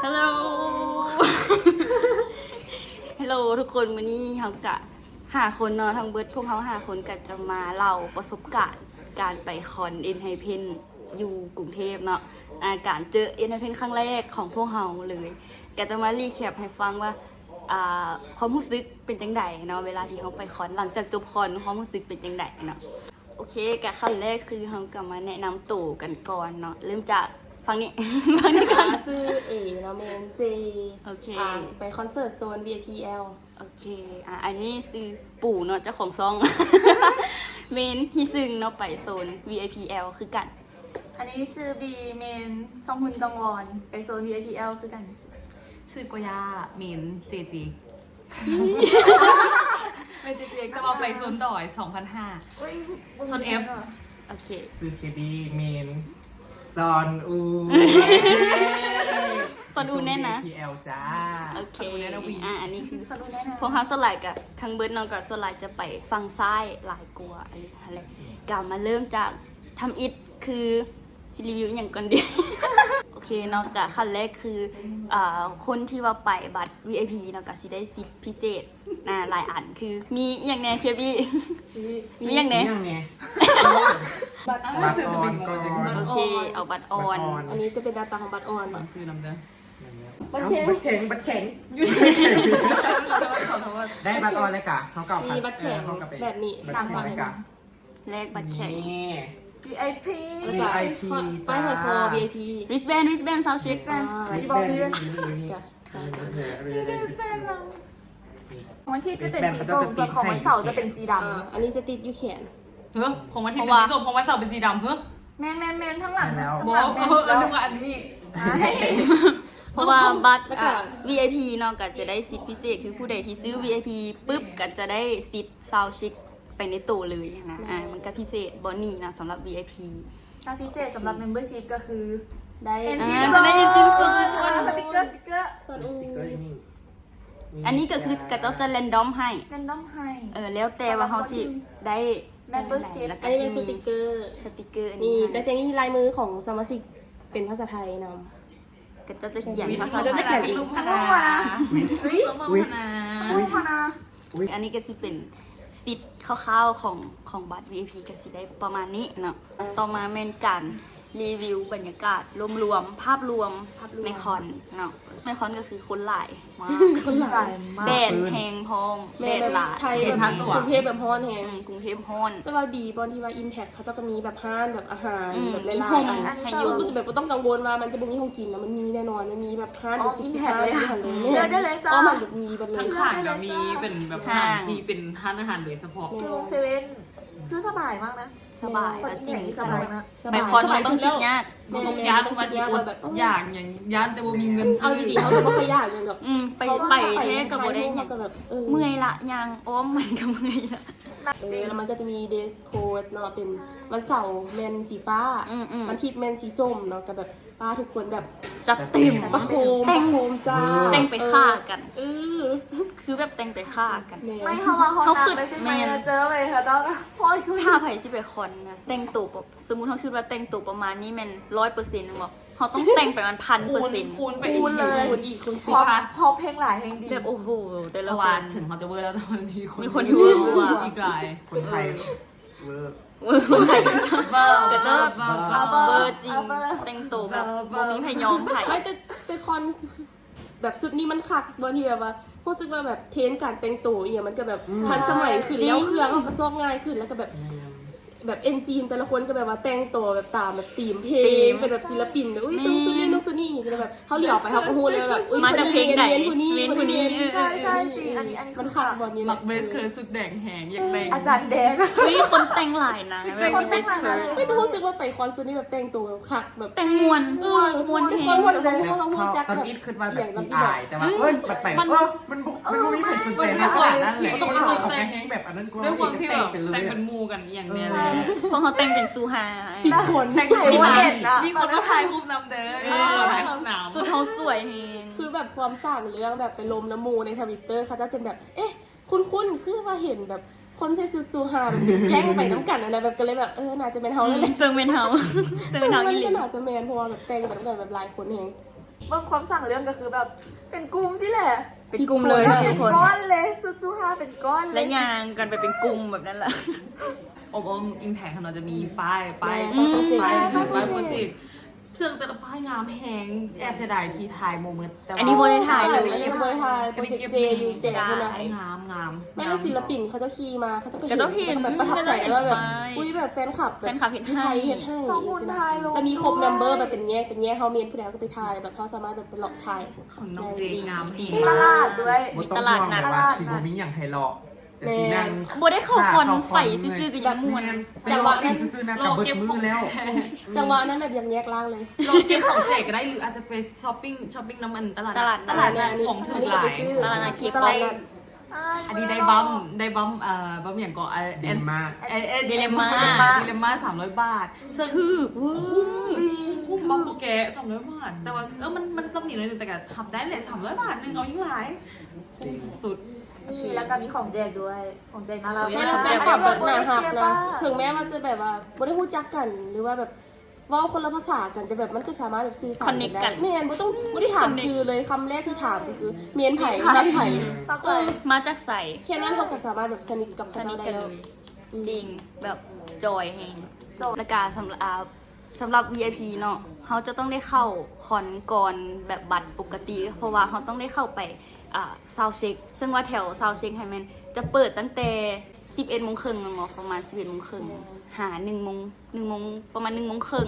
Hello Hello ທຸກຄົນ, ມື້ນີ້ເຮົາກະຫ້າຄົນເນາະ, ທັງເບິດພວກເຮົາຫ້າຄົນກະຈະມາເລົ່າປະສົບການການໄປຄອນ ENHYPEN ຢູ່ກຸງເທບເນາະ, ອາ ການເຈີ ENHYPEN ຄັ້ງແລກຂອງພວກເຮົາເລີຍ, ກະຈະມາ recap ໃຫ້ຟັງວ່າ ອາ ຄວາມຮູ້ສຶກເປັນຈັ່ງໃດເນາະ ເວລາທີ່ເຮົາໄປຄອນ, ຫຼັງຈາກຈົບຄອນຄວາມຮູ້ສຶກເປັນຈັ່ງໃດເນາະ. ໂອເຄ ກະຂັ້ນແລກຄືເຮົາກະມາແນະນຳໂຕກັນກ່ອນເນາະ, ເລີ່ມຈາກຝັ່ງນີ້ ຝັ່ງນີ້ກ່ອນ. ຊື່ເອເນາະ, ແມ່ນເຈ. ໂອເຄ ອາ ໄປຄອນເສີດໂຊນ VIP L. ໂອເຄ ອາ ອັນນີ້ຊື່ປູເນາະ ເຈົ້າຂອງຊ່ອງ. ແມ່ນ ຮີຊຶງເນາະ ໄປໂຊນ VIP L ຄືກັນ. ອັນນີ້ຊື່ບີ ແມ່ນຊ່ອງຮຸນຈອງວອນ ໄປໂຊນ VIP L ຄືກັນ. ຊື່ກໍຢາ ແມ່ນເຈເຈ ແມ່ນເຈເຈ ແຕ່ວ່າໄປໂຊນດອຍ ສອງພັນຫ້າ ໂຊນ F. ໂອເຄ ຊື່ເຄບີ ແມ່ນຊອນອູ ຊອນອູແນ່ນະ ວີໄອພີແອລ ຈ້າ. ໂອເຄ ອັນນີ້ຄືພວກເຮົາສ່ວນຫຼາຍກະທັງເບິດເນາະ ກະສ່ວນຫຼາຍຈະໄປຝັ່ງຊ້າຍຫຼາຍກວ່າ ອັນນີ້ຫັ້ນແຫຼະ. ກະມາເລີ່ມຈາກທຳອິດ ຄືຊິຣີວິວອີ່ຫຍັງກ່ອນດີ? ໂອເຄເນາະ ກະຂັ້ນແລກຄື ອາ ຄົນທີ່ວ່າໄປບັດ VIP ເນາະ ກະຊິໄດ້ສິດພິເສດ ອາ ຫຼາຍອັນ ຄືມີອີ່ຫຍັງແດ່ ເຄບີ? ມີ ມີຫຍັງແດ່? ບັດ ບັດອອນກ່ອນ. ໂອເຄ ເອົາບັດອອນ. ອັນນີ້ຈະເປັນໜ້າຕາຂອງບັດອອນ. ຟັງຊື່ນຳເດີ. ບັດແຂງ ບັດແຂງ ບັດແຂງ ຢູ່ໃນ ໄດ້ບັດອອນແລ້ວກະ ເຮົາກໍເອົາ ມີບັດແຂງ ເອີ ເຮົາກໍໄປ ແບບນີ້ ບັດແຂງແລ້ວກະ ແລກບັດແຂງ VIP VIP ປ້າຍຫ້ອຍຄໍ VIP wristband wristband ຊາວຊິກ wristband ອ່າ wristband ຢູ່ນີ້ ຢູ່ນີ້ ກະ ຂອງວັນທີຈະເປັນສີສົ້ມ ສ່ວນຂອງວັນເສົາຈະເປັນສີດຳ. ອ່າ ອັນນີ້ຈະຕິດຢູ່ແຂນ. ເຮີ ຂອງວັນທີເປັນສີສົ້ມ ຂອງວັນເສົາເປັນສີດຳ. ເຮີ ແມ່ນໆໆ ທາງຫຼັງ ທາງຫຼັງ ບໍ່ ເອີ ເອີ ເອີ ນຶກວ່າອັນນີ້ ເພາະວ່າບັດ ແລ້ວກະ ອ່າ VIP ເນາະ ກະຈະໄດ້ສິດພິເສດ ຄືຜູ້ໃດທີ່ຊື້ VIP ປຶບ ກະຈະໄດ້ສິດຊາວຊິກ ໄປໃນໂຕເລີຍຫັ້ນນະ. ແມ່ນ ອ່າ ມັນກະພິເສດບ່ອນນີ້ເນາະ ສຳລັບ VIP ກະພິເສດສຳລັບ membership ກະຄືໄດ້ ອ່າ ຈະໄດ້ເອັນຈິນໂຊນ ສະຕິກເກີ ສະຕິກເກີ ສະຕິກເກີຢູ່ນີ້. ອັນນີ້ກະຄືຂະເຈົ້າຈະ random ໃຫ້ random ໃຫ້ ເອີ ແລ້ວແຕ່ວ່າເຮົາຊິໄດ້ membership. ອັນນີ້ແມ່ນສະຕິກເກີ ສະຕິກເກີ ອັນນີ້ ນີ້ ຈະມີລາຍມືຂອງສະມາຊິກເປັນພາສາໄທນຳ. ຂະເຈົ້າຈະຂຽນພາສາໄທ ຂະເຈົ້າຈະຂຽນເອງ ທັງຮູບຫັ້ນນະ ອຸ້ຍ ທັງຮູບຫັ້ນນະ ອຸ້ຍ ອັນນີ້ກະຊິເປັນສິດຄ່າວໆຂອງ ຂອງບັດ VIP ກະຊິໄດ້ປະມານນີ້ເນາະ. ຕໍ່ມາແມ່ນການຣີວິວບັນຍາກາດລວມໆ ພາບລວມ ພາບລວມໃນຄອນເນາະ. ໃນຄອນກະຄືຄົນຫຼາຍມາກ ຄົນຫຼາຍມາກ ແດດແຮງພ້ອມ ແດດຫຼາຍ ແດດແຮງ ກຸງເທບແບບຮ້ອນແຮງ ອືມ ກຸງເທບຮ້ອນ. ແຕ່ວ່າດີບ່ອນທີ່ວ່າ Impact ເຂົາເຈົ້າກະມີແບບຮ້ານແບບອາຫານ ອືມ ແບບຫຼາຍໆ ມີໂຮມໃຫ້ຢູ່ ແບບບໍ່ຕ້ອງກັງວົນວ່າມັນຈະບໍ່ມີຂອງກິນນະ ມັນມີແບບຮ້ານ ມັນມີແບບຮ້ານເປັນສິບຮ້ານຢູ່ຫັ້ນເລີຍ. ເລືອກໄດ້ເລີຍ ເລືອກໄດ້ເລີຍຈ້າ ອໍ ມັນແບບມີເບິດເລີຍ ຂ້າງໆກະມີເປັນແບບຮ້ານທີ່ເປັນຮ້ານອາຫານໂດຍສະເພາະ. ເຊເວັນ ເຊເວັນ ຄືສະບາຍມາກນະ ສະບາຍ ເອີ ຈິງ ສະບາຍມາກ ສະບາຍ ໄປຄອນບໍ່ຕ້ອງຄິດຍາກ ບໍ່ຕ້ອງຢ້ານວ່າຊິອົດຢາກຫຍັງ ຢ້ານແຕ່ບໍ່ມີເງິນຊື້. ເອົາດີໆ ເຮົາກະບໍ່ຄ່ອຍຢາກຫຍັງດອກ ອືມ ໄປ ໄປແທ້ກະບໍ່ໄດ້ຫຍັງ ເຮົາກະແບບ ເອີ ເມື່ອຍລະ ຍ່າງອ້ອມມັນກະເມື່ອຍລະ. ເອີ ແລ້ວມັນກະຈະມີ dress code ເນາະ ເປັນ ໃຊ່ ວັນເສົາແມ່ນສີຟ້າ ອືມໆ ວັນທິດແມ່ນສີສົ້ມເນາະ ກະແບບ ປ້າທຸກຄົນແບບຈັດເຕັມ ປະໂຄມ ແຕ່ງ ປະໂຄມຈ້າ ແຕ່ງໄປຂ້າກັນ ເອີ ຄືແບບແຕ່ງໄປຂ້າກັນ. ແມ່ນ ໄມ່ ເຮົາວ່າເຮົາ ເຮົາຄິດ ແມ່ນ ເຈີເລີຍ ເຂົາເຈົ້າ ໂອ້ຍ ຖ້າໃຜຊິໄປຄອນນະ ແຕ່ງໂຕແບບ ສົມມຸດເຮົາຄິດວ່າແຕ່ງໂຕປະມານນີ້ແມ່ນຮ້ອຍເປີເຊັນແມ່ນບໍ່? ເຮົາຕ້ອງແຕ່ງໄປປະມານພັນເປີເຊັນ ຄູນ ຄູນໄປອີກເລີຍ ຄູນອີກ ຄູນສິບ ເພາະ ເພາະເພງຫຼາຍແຮງດີ. ແບບ ໂອ້ໂຫ ແຕ່ລະຄົນ ເພາະວ່າເຖິງເຮົາຈະເວີ້ແລ້ວ ແຕ່ວ່າມັນມີຄົນ ມີຄົນທີ່ເວີ້ກວ່າອີກຫຼາຍ ຄົນໄທ ເວີ້ ເວີ້ ເວີ້ ເວີ້ ເວີ້ຈິງ ເວີ້ ແຕ່ງໂຕແບບບໍ່ມີໃຜຍອມໃຜ. ແຕ່ ແຕ່ຄອນ ແບບຊຸດນີ້ມັນຄັກ ບ່ອນທີ່ແບບວ່າ ຮູ້ສຶກວ່າແບບເທຣນການແຕ່ງໂຕອີ່ຫຍັງ ມັນກະແບບ ອືມ ທັນສະໄໝຂຶ້ນ ແລ້ວເຄື່ອງເຮົາກະຊອກງ່າຍຂຶ້ນ ແລ້ວກະແບບ ແມ່ນ ແບບເອັນຈິນແຕ່ລະຄົນກະແບບວ່າແຕ່ງໂຕແບບຕາມແບບທີມເພງ ທີມ ເປັນແບບສິລະປິນ ແບບ ອຸ້ຍ ແມ່ນ ຕ້ອງຊຸດນີ້ ຕ້ອງຊຸດນີ້ ຊິແບບ ເຮົາຫຼຽວໄປເຮົາກະຮູ້ເລີຍວ່າແບບ ອຸ້ຍ ມາຈາກເພງໃດ ເພງນີ້ ເພງນີ້ ເພງນີ້ ເພງນີ້ ເອີ ເອີ ໃຊ່ ເອີ ໃຊ່ ຈິງ ອັນນີ້ ອັນນີ້ ມັນຄັກບ່ອນນີ້ແຫຼະ ມັກ dress code ຊຸດແດງແຮງ ຢາກແຕ່ງ ອາຈານແດງ ອຸ້ຍ ຄົນແຕ່ງຫຼາຍນະ ແບບ dress code ແຕ່ງຫຼາຍນະ ແຕ່ຮູ້ສຶກວ່າໄປຄອນເສິດນີ້ແບບແຕ່ງໂຕແບບຄັກ ແບບ ແຕ່ງມ່ວນ ເອີ ມ່ວນແຮງ ແຕ່ງມ່ວນ ເຮົາຮູ້ຈັກແບບ ຕອນ ແບບ ຄິດວ່າແບບຊິອາຍ ແຕ່ວ່າ ເອີຍ ມັນໄປ ມັນ ເອີ ມັນບໍ່ ມັນບໍ່ມີໃຜສົນໃຈຂະໜາດນັ້ນແຫຼະ ເຂົາແຮງແບບອັນນັ້ນກວ່າ ດ້ວຍຄວາມທີ່ແບບແຕ່ງເປັນໝູ່ກັນອີ່ຫຍັງແນ່ ໃຊ່ ພວກເຮົາແຕ່ງເປັນຊູຮາ ສິບຄົນ ແຕ່ງເປັນ ມີຄົນມາຖ່າຍຮູບນຳເດີ ເອີ ຖ່າຍຮູບນຳ ຊຸດເຮົາສວຍແຮງ ຄືແບບຄວາມສ້າງເລື່ອງແບບໄປລົມນຳໝູ່ໃນ Twitter ເຂົາເຈົ້າຈົນແບບ ເອະ ຄຸ້ນໆ ຄືວ່າເຫັນແບບຄົນໃສ່ຊຸດຊູຮາແບບແກ້ງໄປນຳກັນຫັ້ນນະ ແບບກະເລີຍແບບ ເອີ ໜ້າຈະແມ່ນເຮົາແລ້ວແຫຼະ ເຊິ່ງແມ່ນເຮົາ ເຊິ່ງແມ່ນເຮົາອີ່ຫຼີ ໜ້າຈະແມ່ນ ເພາະວ່າແບບແຕ່ງໄປນຳກັນແບບຫຼາຍຄົນແຮງ. ເບິ່ງຄວາມສ້າງເລື່ອງກໍຄືແບບເປັນກຸ່ມຊີ້ແຫຼະ ເປັນກຸ່ມເລີຍທຸກຄົນ ເປັນກ້ອນເລີຍ ຊຸດຊູຮາເປັນກ້ອນເລີຍ ແລະຍ່າງກັນໄປເປັນກຸ່ມແບບນັ້ນລະ. ອົບຮົມ Impact ຂອງເຮົາຈະມີປ້າຍ ປ້າຍ ປ້າຍໂປຣເຈັກ ເຊິ່ງແຕ່ລະປ້າຍງາມແຮງ ແອບເສຍດາຍທີ່ຖ່າຍບໍ່ໝົດ ແຕ່ວ່າອັນນີ້ບໍ່ໄດ້ຖ່າຍເລີຍ ອັນນີ້ບໍ່ໄດ້ຖ່າຍ ໂປຣເຈັກເຈຢູ່ແຈກພຸ້ນນະ ງາມໆ ແມ່ນລະ ສິນລະປິນເຂົາເຈົ້າຂີ່ມາ ເຂົາເຈົ້າກໍເຫັນ ເຂົາເຈົ້າເຫັນ ແລ້ວກໍແບບປະທັບໃຈ ແລ້ວແບບ ອຸ້ຍ ແບບແຟນຄລັບແບບ ແຟນຄລັບເຮັດໃຫ້ ເຮັດໃຫ້ ສອງຄົນຖ່າຍລົງ ແລ້ວມີຄົບເມັມເບີແບບເປັນແຍກ ເປັນແຍກ ເຮົາເມັນຜູ້ໃດເຮົາກໍໄປຖ່າຍ ແບບເຮົາສາມາດແບບໄປເລາະຖ່າຍ ຂອງນ້ອງເຈງາມແຮງ ມີຕະຫຼາດດ້ວຍ ມີຕະຫຼາດໜັກ ມີຕະຫຼາດໜັກ ວ່າຊິບໍ່ມີຫຍັງໃຫ້ເລາະ ແຕ່ຊິນັ່ງ ບໍ່ໄດ້ເຂົ້າຄອນໄຟຊື່ໆກໍຍັງມ່ວນ ແມ່ນ ຈັງຫວະນັ້ນ ຊື້ໆນະ ເລາະເກັບຂອງແຈກ ກະເບິດມື້ແລ້ວ ຈັງຫວະນັ້ນແບບຍັງແຍກລ່າງເລີຍ ເລາະເກັບຂອງແຈກກໍໄດ້ ຫຼືອາດຈະໄປຊັອບປິງ ຊັອບປິງນຳອັນຕະຫຼາດ ຕະຫຼາດ ຕະຫຼາດຂອງຖືກຫຼາຍ ຕະຫຼາດນັກ ເຄປາ ອັນນີ້ໄດ້ບັ້ມ ໄດ້ບັ້ມ ເອີ ບັ້ມຫຍັງເກາະ ເອີ ດີມາ ເອີ ເອີ ດີເລມມາ ດີເລມມາສາມຮ້ອຍບາດ ເຊິ່ງຖືກເວີຍ ຄຸ້ມ ຄຸ້ມບັ້ມບໍ່ແກະສາມຮ້ອຍບາດ ແຕ່ວ່າ ເອີ ມັນ ມັນຕຳໜິໜ້ອຍໜຶ່ງ ແຕ່ກໍຮັບໄດ້ແຫຼະ ສາມຮ້ອຍບາດໜຶ່ງ ເອົາຍັງຫຼາຍ ຄຸ້ມສຸດໆ ນີ້ ແລ້ວກໍມີຂອງແຈກດ້ວຍ ຂອງແຈກໜ້າລັກ ແມ່ນແຟນຄລັບແບບໜ້າຮັກນະ ເຖິງແມ່ວ່າຈະແບບວ່າບໍ່ໄດ້ຮູ້ຈັກກັນ ຫຼືວ່າແບບເວົ້າຄົນລະພາສາກັນ ແຕ່ແບບມັນກໍສາມາດແບບສື່ສານກັນໄດ້ ຄອນເນັກກັນ ແມ່ນ ບໍ່ຕ້ອງ ບໍ່ໄດ້ຖາມຊື່ເລີຍ ຄຳແລກທີ່ຖາມກໍຄື ເມັນໃຜ ຮັກໃຜ ເອີ ມາຈາກໃສ ແຄ່ນັ້ນເຮົາກໍສາມາດແບບສະໜິດກັບເຂົາເຈົ້າໄດ້ແລ້ວ ສະໜິດກັນເລີຍ ອືມ ຈິງ ແບບຈອຍແຮງ ແລ້ວກໍສຳລັບ ສຳລັບ ວີໄອພີ ເນາະ ເຮົາຈະຕ້ອງໄດ້ເຂົ້າຄອນກ່ອນແບບບັດປົກກະຕິ ເພາະວ່າເຮົາຕ້ອງໄດ້ເຂົ້າໄປ ອ່າ ຊາວເຊັກ ເຊິ່ງວ່າແຖວຊາວເຊັກຫັ້ນແມ່ນຈະເປີດຕັ້ງແຕ່ສິບເອັດໂມງເຄິ່ງແມ່ນບໍ່ ປະມານສິບເອັດໂມງເຄິ່ງ ແມ່ນ ຫາໜຶ່ງໂມງ ໜຶ່ງໂມງ ປະມານໜຶ່ງໂມງເຄິ່ງ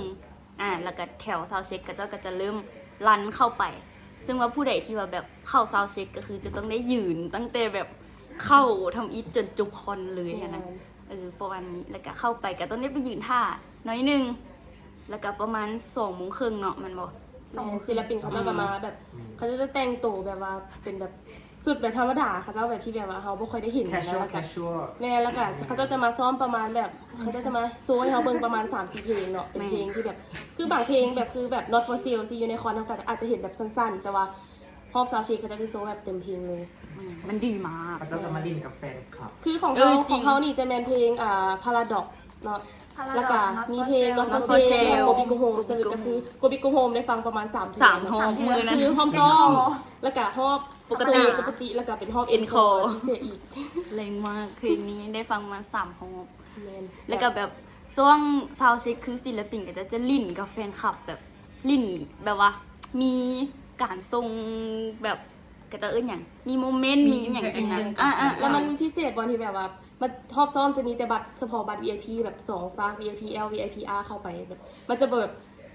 ອ່າ ແລ້ວກໍແຖວຊາວເຊັກ ເຂົາເຈົ້າກໍຈະເລີ່ມລັນເຂົ້າໄປ ເຊິ່ງວ່າຜູ້ໃດທີ່ວ່າແບບເຂົ້າຊາວເຊັກ ກໍຄືຈະຕ້ອງໄດ້ຢືນຕັ້ງແຕ່ແບບເຂົ້າທຳອິດຈົນຈົບຄອນເລີຍຫັ້ນນະ ແມ່ນ ເອີ ປະມານນີ້ ແລ້ວກະເຂົ້າໄປກະຕ້ອງໄດ້ໄປຢືນຖ້າໜ້ອຍໜຶ່ງ ແລ້ວກະປະມານສອງໂມງເຄິ່ງເນາະ ແມ່ນບໍ່? ແມ່ນ ສິນລະປິນເຂົາເຈົ້າກໍມາແບບ ອືມ ເຂົາເຈົ້າຈະແຕ່ງໂຕແບບວ່າເປັນແບບຊຸດແບບທຳມະດາ ເຂົາເຈົ້າແບບທີ່ແບບວ່າເຮົາບໍ່ຄ່ອຍໄດ້ເຫັນ ແຄຊວລ ແບບ ແຄຊວລ ແມ່ນ ແລ້ວກະເຂົາເຈົ້າຈະມາຊ້ອມປະມານແບບ ເຂົາເຈົ້າຈະມາໂຊໃຫ້ເຮົາເບິ່ງປະມານສາມສີ່ເພງເນາະ ເປັນເພງທີ່ແບບ ຄືບາງເພງແບບ ຄືແບບ Not for Sale ທີ່ຢູ່ໃນຄອນ ເຮົາກໍອາດຈະເຫັນແບບສັ້ນໆ ແຕ່ວ່າຮອບຊາວເຊັກເຂົາເຈົ້າຈະໂຊແບບເຕັມເພງເລີຍ ອືມ ມັນດີມາກ ເຂົາເຈົ້າຈະມາຫຼິ້ນກັບແຟນຄລັບ ຄືຂອງເຮົາ ເອີ ຈິງ ຂອງເຮົານີ້ຈະແມ່ນເພງ ອ່າ Paradox ເນາະ Paradox ແລ້ວກະມີເພງ Not for Sale ແລ້ວກໍ Go Big Go Home ສະໜຶດກໍຄື Go Big Go Home ໄດ້ຟັງປະມານສາມເທື່ອ ສາມຮອບ ມື້ນັ້ນ ຄືຮອບຊ້ອມ ແລ້ວກະຮອບ ປົກກະຕິ ປົກກະຕິ ແລ້ວກະເປັນຮອບ Encore ພິເສດອີກ ແຮງມາກ ເພງນີ້ໄດ້ຟັງມາສາມຮອບ ແມ່ນ ແລ້ວກະແບບຊ່ວງຊາວເຊັກ ຄືສິນລະປິນກໍຈະ ຈະຫຼິ້ນກັບແຟນຄລັບ ແບບຫຼິ້ນແບບວ່າມີການສົ່ງແບບ ເຂົາເຈົ້າເອີ້ນຫຍັງ ມີໂມເມັນ ມີອີ່ຫຍັງຊີ້ນະ ອ່າໆ ແລ້ວມັນພິເສດບ່ອນທີ່ແບບວ່າ ມັນຮອບຊ້ອມຈະມີແຕ່ບັດ ສະເພາະບັດ ວີໄອພີ ແບບສອງຟາກ ວີໄອພີແອລ ວີໄອພີອາ ເຂົ້າໄປ ແບບມັນຈະບໍ່ແບບ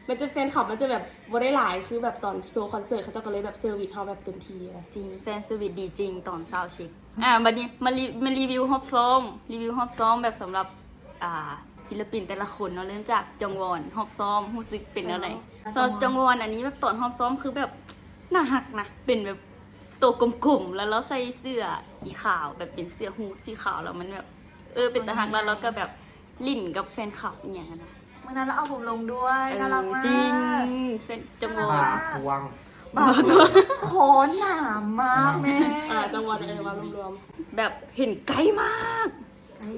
ມັນຈະແຟນຄລັບ ມັນຈະແບບບໍ່ໄດ້ຫຼາຍຄືແບບຕອນໂຊຄອນເສີດ ເຂົາເຈົ້າກໍເລີຍແບບເຊີວິສເຮົາແບບເຕັມທີ່ນະ ຈິງ ແຟນເຊີວິສດີຈິງຕອນຊາວເຊັກ ອ່າ ບັດນີ້ມາຣີ ມາຣີວິວຮອບຊ້ອມ ຣີວິວຮອບຊ້ອມແບບສຳລັບ ອ່າ ສິນລະປິນແຕ່ລະຄົນເນາະ ເລີ່ມຈາກຈອງວອນ ຮອບຊ້ອມຮູ້ສຶກເປັນແນວໃດ? ອໍ ສຳລັບຈອງວອນ ອັນນີ້ແບບຕອນຮອບຊ້ອມຄືແບບໜ້າຮັກນະ ເປັນແບບໂຕກົມໆ ແລ້ວລາວໃສ່ເສື້ອສີຂາວ ແບບເປັນເສື້ອຮູດສີຂາວ ແລ້ວມັນແບບ ເອີ ເປັນຕາຮັກ ແລ້ວລາວກໍແບບຫຼິ້ນກັບແຟນຄລັບອີ່ຫຍັງຫັ້ນນະ ມື້ນັ້ນລາວເອົາຜົມລົງດ້ວຍ ເອີ ໜ້າລັກມາກ ຈິງ ເປັນຈັງຫວະ ຕາກວ້າງ ບາກ ຄໍໜາມາກແມ່ ອ່າ ຈັງຫວະ ເອີ ວ່າລວມໆ ແບບເຫັນໃກ້ມາກ ໃກ້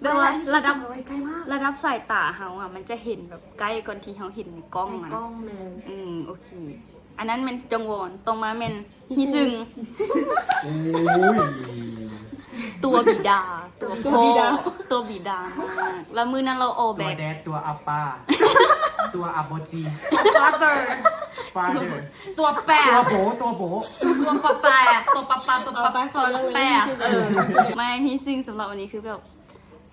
ແບບວ່າລະດັບ ໃກ້ມາກ ລະດັບສາຍຕາເຮົາອະ ມັນຈະເຫັນແບບໃກ້ກ່ອນທີ່ເຮົາເຫັນໃນກ້ອງ ໃນກ້ອງ ຫັ້ນນະ ແມ່ນ ອືມ ໂອເຄ ອັນນັ້ນແມ່ນຈອງວອນ ຕໍ່ມາແມ່ນຮີຊຶງ ຮີຊຶງ ໂອ້ຍ ຕົວບິດາ ຕົວພໍ່ ຕົວບິດາ ຕົວບິດາມາກ ແລ້ວມື້ນັ້ນລາວ all black ຕົວແດດ ຕົວອາປ້າ ຕົວອາໂບຈີ father father ຕົວແປ ຕົວໂບ ຕົວໂບ ຕົວປະແປ ຕົວປະປາ ຕົວປະ ຕົວແປ ເອີ ມາຮີຊຶງ ສຳລັບອັນນີ້ຄືແບບ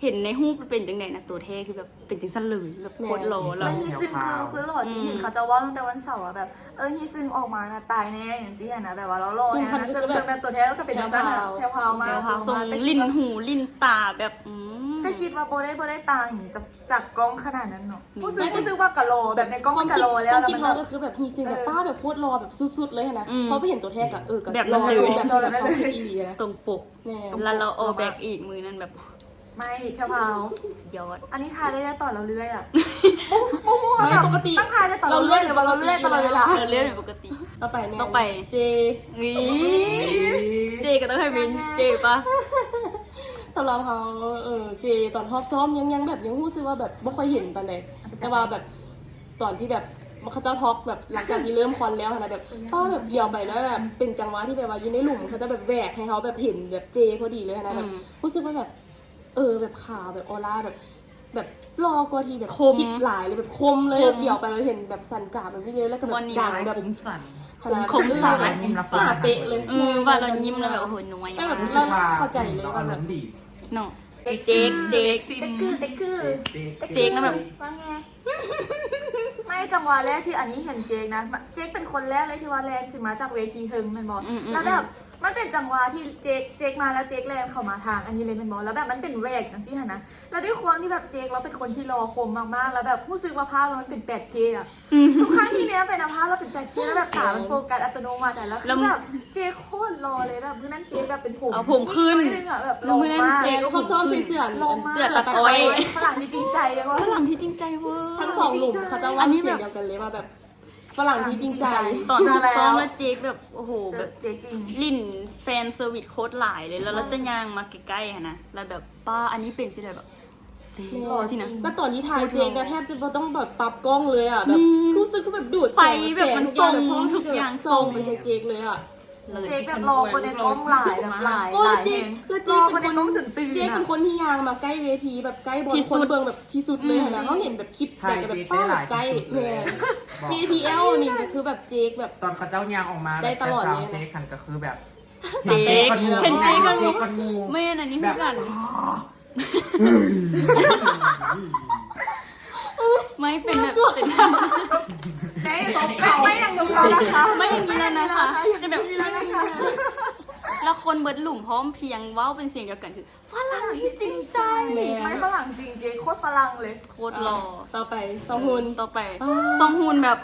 ເຫັນໃນຮູບມັນເປັນຈັ່ງໃດນະ ໂຕແທ້ຄືແບບເປັນຈັ່ງຊັ້ນເລີຍ ແບບໂຄດຫຼໍ່ ແລ້ວ ແລ້ວຮີຊຶງຄື ຄືຫຼໍ່ຈິງ ເຫັນເຂົາເຈົ້າເວົ້າຕັ້ງແຕ່ວັນເສົາວ່າແບບ ເອີ ຮີຊຶງອອກມານະຕາຍແນ່ ຈັ່ງຊີ້ຫັ້ນນະ ແບບວ່າຫຼໍ່ໆ ແທ້ໆ ເຊິ່ງແບບໂຕແທ້ກໍເປັນຈັ່ງຊັ້ນນະ ແພວໆ ແພວໆ ມາ ສົ່ງ ແຕ່ຄິດວ່າ ຫຼິ້ນຫູຫຼິ້ນຕາແບບ ອືມ ແຕ່ຄິດວ່າບໍ່ໄດ້ ບໍ່ໄດ້ຕ່າງຈາກ ຈາກກ້ອງຂະໜາດນັ້ນເນາະ ແມ່ນ ຮູ້ສຶກ ຮູ້ສຶກວ່າກະຫຼໍ່ ແບບໃນກ້ອງມັນກະຫຼໍ່ແລ້ວ ຄວາມຄິດເຮົາກໍຄືແບບຮີຊຶງແບບ ເອີ ປ້າ ແບບໂຄດຫຼໍ່ແບບສຸດໆເລີຍຫັ້ນນະ ອືມ ພໍໄປເຫັນໂຕແທ້ກໍ ເອີ ກໍ ແບບນັ້ນເລີຍ ແບບເຮົາຄິດອີ່ຫຼີນະ ຕົງປົກ ແມ່ນ ແລ້ວລາວ all black ອີກມື້ນັ້ນແບບ ໄມ້ແຄວພາວ ສຸດຍອດ ອັນນີ້ຖ່າຍໄດ້ຕອນລາວເລື່ອຍອະ ບໍ່ ບໍ່ຮູ້ວ່າແບບ ປົກກະຕິ ຕັ້ງຖ່າຍໄດ້ຕອນລາວເລື່ອຍ ຫຼືວ່າລາວເລື່ອຍຕະຫຼອດເວລາ ເອີ ເລື່ອຍເປັນປົກກະຕິ ຕໍ່ໄປແມ່ນ ຕໍ່ໄປ ເຈ ເອີ ເຈກໍຕ້ອງໃຫ້ເປັນເຈປະ ສຳລັບເຮົາ ເອີ ເຈຕອນຮອບຊ້ອມຍັງ ຍັງແບບ ຍັງຮູ້ສຶກວ່າແບບບໍ່ຄ່ອຍເຫັນປານໃດ ແຕ່ວ່າແບບຕອນທີ່ແບບ ເຂົາເຈົ້າທອກແບບຫຼັງຈາກທີ່ເລີ່ມຄອນແລ້ວຫັ້ນນະ ແບບ ເອີ ແບບຫຼຽວໄປແລ້ວແບບເປັນຈັງຫວະທີ່ແບບວ່າຢູ່ໃນຫຼຸມ ເຂົາເຈົ້າແບບແຫວກໃຫ້ເຮົາແບບເຫັນແບບເຈພໍດີເລີຍຫັ້ນນະ ແບບ ອືມ ຮູ້ສຶກວ່າແບບ ເອີ ແບບຂາວ ແບບອອລາ ແບບ ແບບຫຼໍ່ກວ່າທີ່ແບບ ຄົມ ຄິດຫຼາຍເລີຍ ແບບຄົມເລີຍ ຄົມ ແບບຫຼຽວໄປແລ້ວເຫັນແບບສັນກາບແບບນີ້ເລີຍ ແລ້ວກໍແບບດັງແບບ ຄົມສັນ ຂະໜາດ ຄົມສັນ ເອີ ແບບສາເປະເລີຍ ເອີ ວ່າລາວຍິ້ມແລ້ວແບບ ໂອ້ໂຫ ນ້ອຍ ແບບ ແລ້ວເຂົ້າໃຈເລີຍວ່າແບບ ເນາະ ເຈກ ເຈກ ເຈກ ເຈກ ເຈກນະແບບ ວ່າໄງ? ໄມ່ ຈັງຫວະແລກທີ່ອັນນີ້ເຫັນເຈກນະ ເຈກເປັນຄົນແລກເລີຍທີ່ວ່າແລ່ນຂຶ້ນມາຈາກເວທີເທິງແມ່ນບໍ່? ອືມໆໆ ແລ້ວແບບ ມັນເປັນຈັງຫວະທີ່ເຈກ ເຈກມາແລ້ວເຈກແລ່ນເຂົ້າມາທາງອັນນີ້ເລີຍແມ່ນບໍ່? ແລ້ວແບບມັນເປັນແຫວກຈັ່ງຊີ້ຫັ້ນນະ ແລ້ວດ້ວຍຄວາມທີ່ແບບເຈກລາວເປັນຄົນທີ່ຫຼໍ່ຄົມມາກໆ ແລ້ວແບບຮູ້ສຶກວ່າພາບລາວມັນເປັນ ແປດເຄ ອະ ທຸກຄັ້ງທີ່ແນມໄປນະ ພາບລາວເປັນ ແປດເຄ ແລ້ວແບບຕາມັນໂຟກັສອັດຕະໂນມັດ ແລ້ວຄືແບບເຈກໂຄດຫຼໍ່ເລີຍ ແບບມື້ນັ້ນເຈກແບບເປັນຜົມ ເອົາຜົມຂຶ້ນ ໜ້ອຍໜຶ່ງອະ ແບບຫຼໍ່ມາກ ແລ້ວເຂົາຊ້ອມໃສ່ເສື້ອ ເສື້ອຕັດອ້ອຍ ຝຣັ່ງທີ່ຈິງໃຈ ຝຣັ່ງທີ່ຈິງໃຈເວີ້ຍ ທັງສອງ ຝຣັ່ງທີ່ຈິງໃຈ ເຂົາເຈົ້າເວົ້າ ອັນນີ້ແບບ ສຽງດຽວກັນເລີຍວ່າແບບຝຣັ່ງທີ່ຈິງໃຈ ຕອນເຮົາຊ້ອມແລ້ວເຈກແບບ ໂອ້ໂຫ ແບບເຈກຈິງ ຫຼິ້ນແຟນເຊີວິດໂຄດຫຼາຍເລີຍ ແລ້ວລາວຈະຍ່າງມາໃກ້ໆຫັ້ນນະ ແລ້ວແບບ ປ້າ ອັນນີ້ເປັນຊິໄດ້ແບບ ເຈກ ແມ່ນ ຊິນະ ແລ້ວຕອນທີ່ຖ່າຍເຈກນະ ໂຄດຫຼໍ່ ແທບຈະບໍ່ຕ້ອງແບບປັບກ້ອງເລີຍອະ ແບບ ແມ່ນ ຮູ້ສຶກຄືແບບດູດ ໄຟແບບມັນສົ່ງທຸກຢ່າງ ສົ່ງໄປໃສ່ເຈກເລີຍອະ ເລີຍ ເຈກແບບຫຼໍ່ກວ່າໃນກ້ອງຫຼາຍ ແບບຫຼາຍ ໂອ້ ຫຼາຍແຮງ ແລ້ວເຈກ ແລ້ວເຈກເປັນຄົນ ເປັນຄົນທີ່ຍ່າງມາໃກ້ເວທີ ແບບໃກ້ບ່ອນຄົນເບິ່ງແບບທີ່ສຸດເລີຍຫັ້ນນະ ອືມ ເຮົາເຫັນແບບຄລິບໃດກໍແບບ ປ້າ ໃກ້ ແມ່ນ ບີທີແອລ ນີ້ກໍຄືແບບເຈກແບບ ຕອນເຂົາເຈົ້າຍ່າງອອກມາ ໄດ້ຕະຫຼອດເລີຍ ແຕ່ຊາວເຊັກຫັ້ນກໍຄືແບບ ເຈກ ເຫັນເຈກກ່ອນໝູ່ ເຫັນເຈກກ່ອນໝູ່ ແມ່ນ ອັນນີ້ຄືກັນ ແບບ ໄມ່ ເປັນແບບ ເປັນ ໄມ່ ໄມ່ ໄມ່ຢ່າງນີ້ແລ້ວນະຄະ ໄມ່ຢ່າງນີ້ແລ້ວນະຄະ ຈະແບບ ແລ້ວຄົນເບິດຫຼຸມພ້ອມພຽງເວົ້າເປັນສຽງດຽວກັນຄື ຝຣັ່ງທີ່ຈິງໃຈ ແມ່ນ ໄມ້ຝຣັ່ງຈິງ ເຈກໂຄດຝຣັ່ງເລີຍ ໂຄດຫຼໍ່ ເອີ ຕໍ່ໄປ ຊອງຮຸນ ເອີ ຕໍ່ໄປ ອໍ ຊອງຮຸນແບບ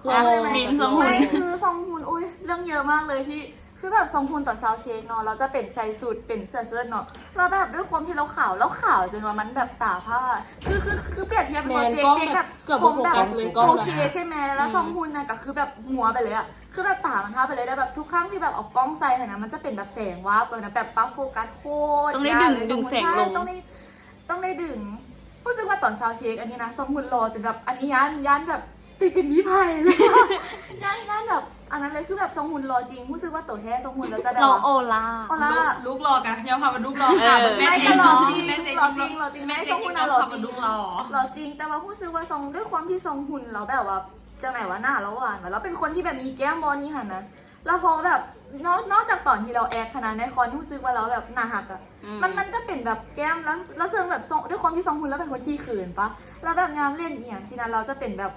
ຫຼໍ່ ແມ່ນ ຊອງຮຸນ ໄມ້ຄືຊອງຮຸນ ໂອ້ຍ ເລື່ອງເຍີະມາກເລີຍທີ່ ຄືແບບຊອງຮຸນຕອນຊາວເຊັກເນາະ ລາວຈະເປັນໃສ່ຊຸດ ເປັນເສື້ອເຊີດເນາະ ແລ້ວແບບດ້ວຍຄວາມທີ່ລາວຂາວ ລາວຂາວຈົນວ່າມັນແບບຕາພ້າ ຄື ຄື ຄືປຽບທຽບເປັນວ່າ ແມ່ນ ເຈກ ເຈກແບບ ເກືອບບໍ່ໂຟກັສເລີຍ ໂຄມແບບ ໂຄມແບບ ໂອເຄ ແມ່ນ ແລ້ວ ອືມ ຊອງຮຸນນະກໍຄືແບບມົວໄປເລີຍອະ ຄືແບບຕາມັນພ້າໄປເລີຍ ແລ້ວແບບທຸກຄັ້ງທີ່ແບບເອົາກ້ອງໃສ່ຫັ້ນນະ ມັນຈະເປັນແບບແສງວາບເລີຍນະ ແບບປັບໂຟກັສໂຄດ ຕ້ອງໄດ້ດຶງ ຍາກເລີຍ ດຶງແສງລົງ ຊອງຮຸນ ໃຊ່ ຕ້ອງໄດ້ ຕ້ອງໄດ້ດຶງ ຮູ້ສຶກວ່າຕອນຊາວເຊັກອັນນີ້ນະ ຊອງຮຸນຫຼໍ່ຈົນແບບ ອັນນີ້ຢ້ານ ຢ້ານແບບໄປເປັນມີໄພເລີຍ ຢ້ານ ຢ້ານແບບ ອັນນັ້ນເລີຍ ຄືແບບຊອງຮຸນຫຼໍ່ຈິງ ຮູ້ສຶກວ່າໂຕແທ້ຊອງຮຸນແລ້ວຈະແບບວ່າ ຫຼໍ່ ອອລາ ອອລາ ລູກຫຼໍ່ກະຍອມຮັບວ່າລູກຫຼໍ່ ເອີ ແມ່ນ ແຕ່ຫຼໍ່ຈິງ ແມ່ນ ແມ່ນ ແມ່ນ ແມ່ນ ຊອງຮຸນນະຫຼໍ່ຈິງ ຫຼໍ່ຈິງ ແຕ່ວ່າຮູ້ສຶກວ່າຊອງ ດ້ວຍຄວາມທີ່ຊອງຮຸນແລ້ວແບບວ່າ ຈັ່ງໃດວະ ໜ້າລາວຫວານ ແລ້ວເປັນຄົນທີ່ແບບມີແກ້ມບໍ່ນີ້ຫັ້ນນະ ແລ້ວພໍແບບ ນອກ ນອກຈາກຕອນທີ່ລາວແອັກຫັ້ນນະ ໃນຄອນຮູ້ສຶກວ່າລາວແບບໜ້າຮັກອະ ອືມ ມັນ ມັນຈະເປັນແບບແກ້ມ ແລ້ວ ແລ້ວເຊິ່ງແບບ ດ້ວຍຄວາມທີ່ຊອງຮຸນລາວເປັນຄົນຂີ້ເຂີນປະ ແລ້ວແບບຍາມຫຼິ້ນອີ່ຫຍັງຊີ້ນະ ລາວຈະເປັນແບບ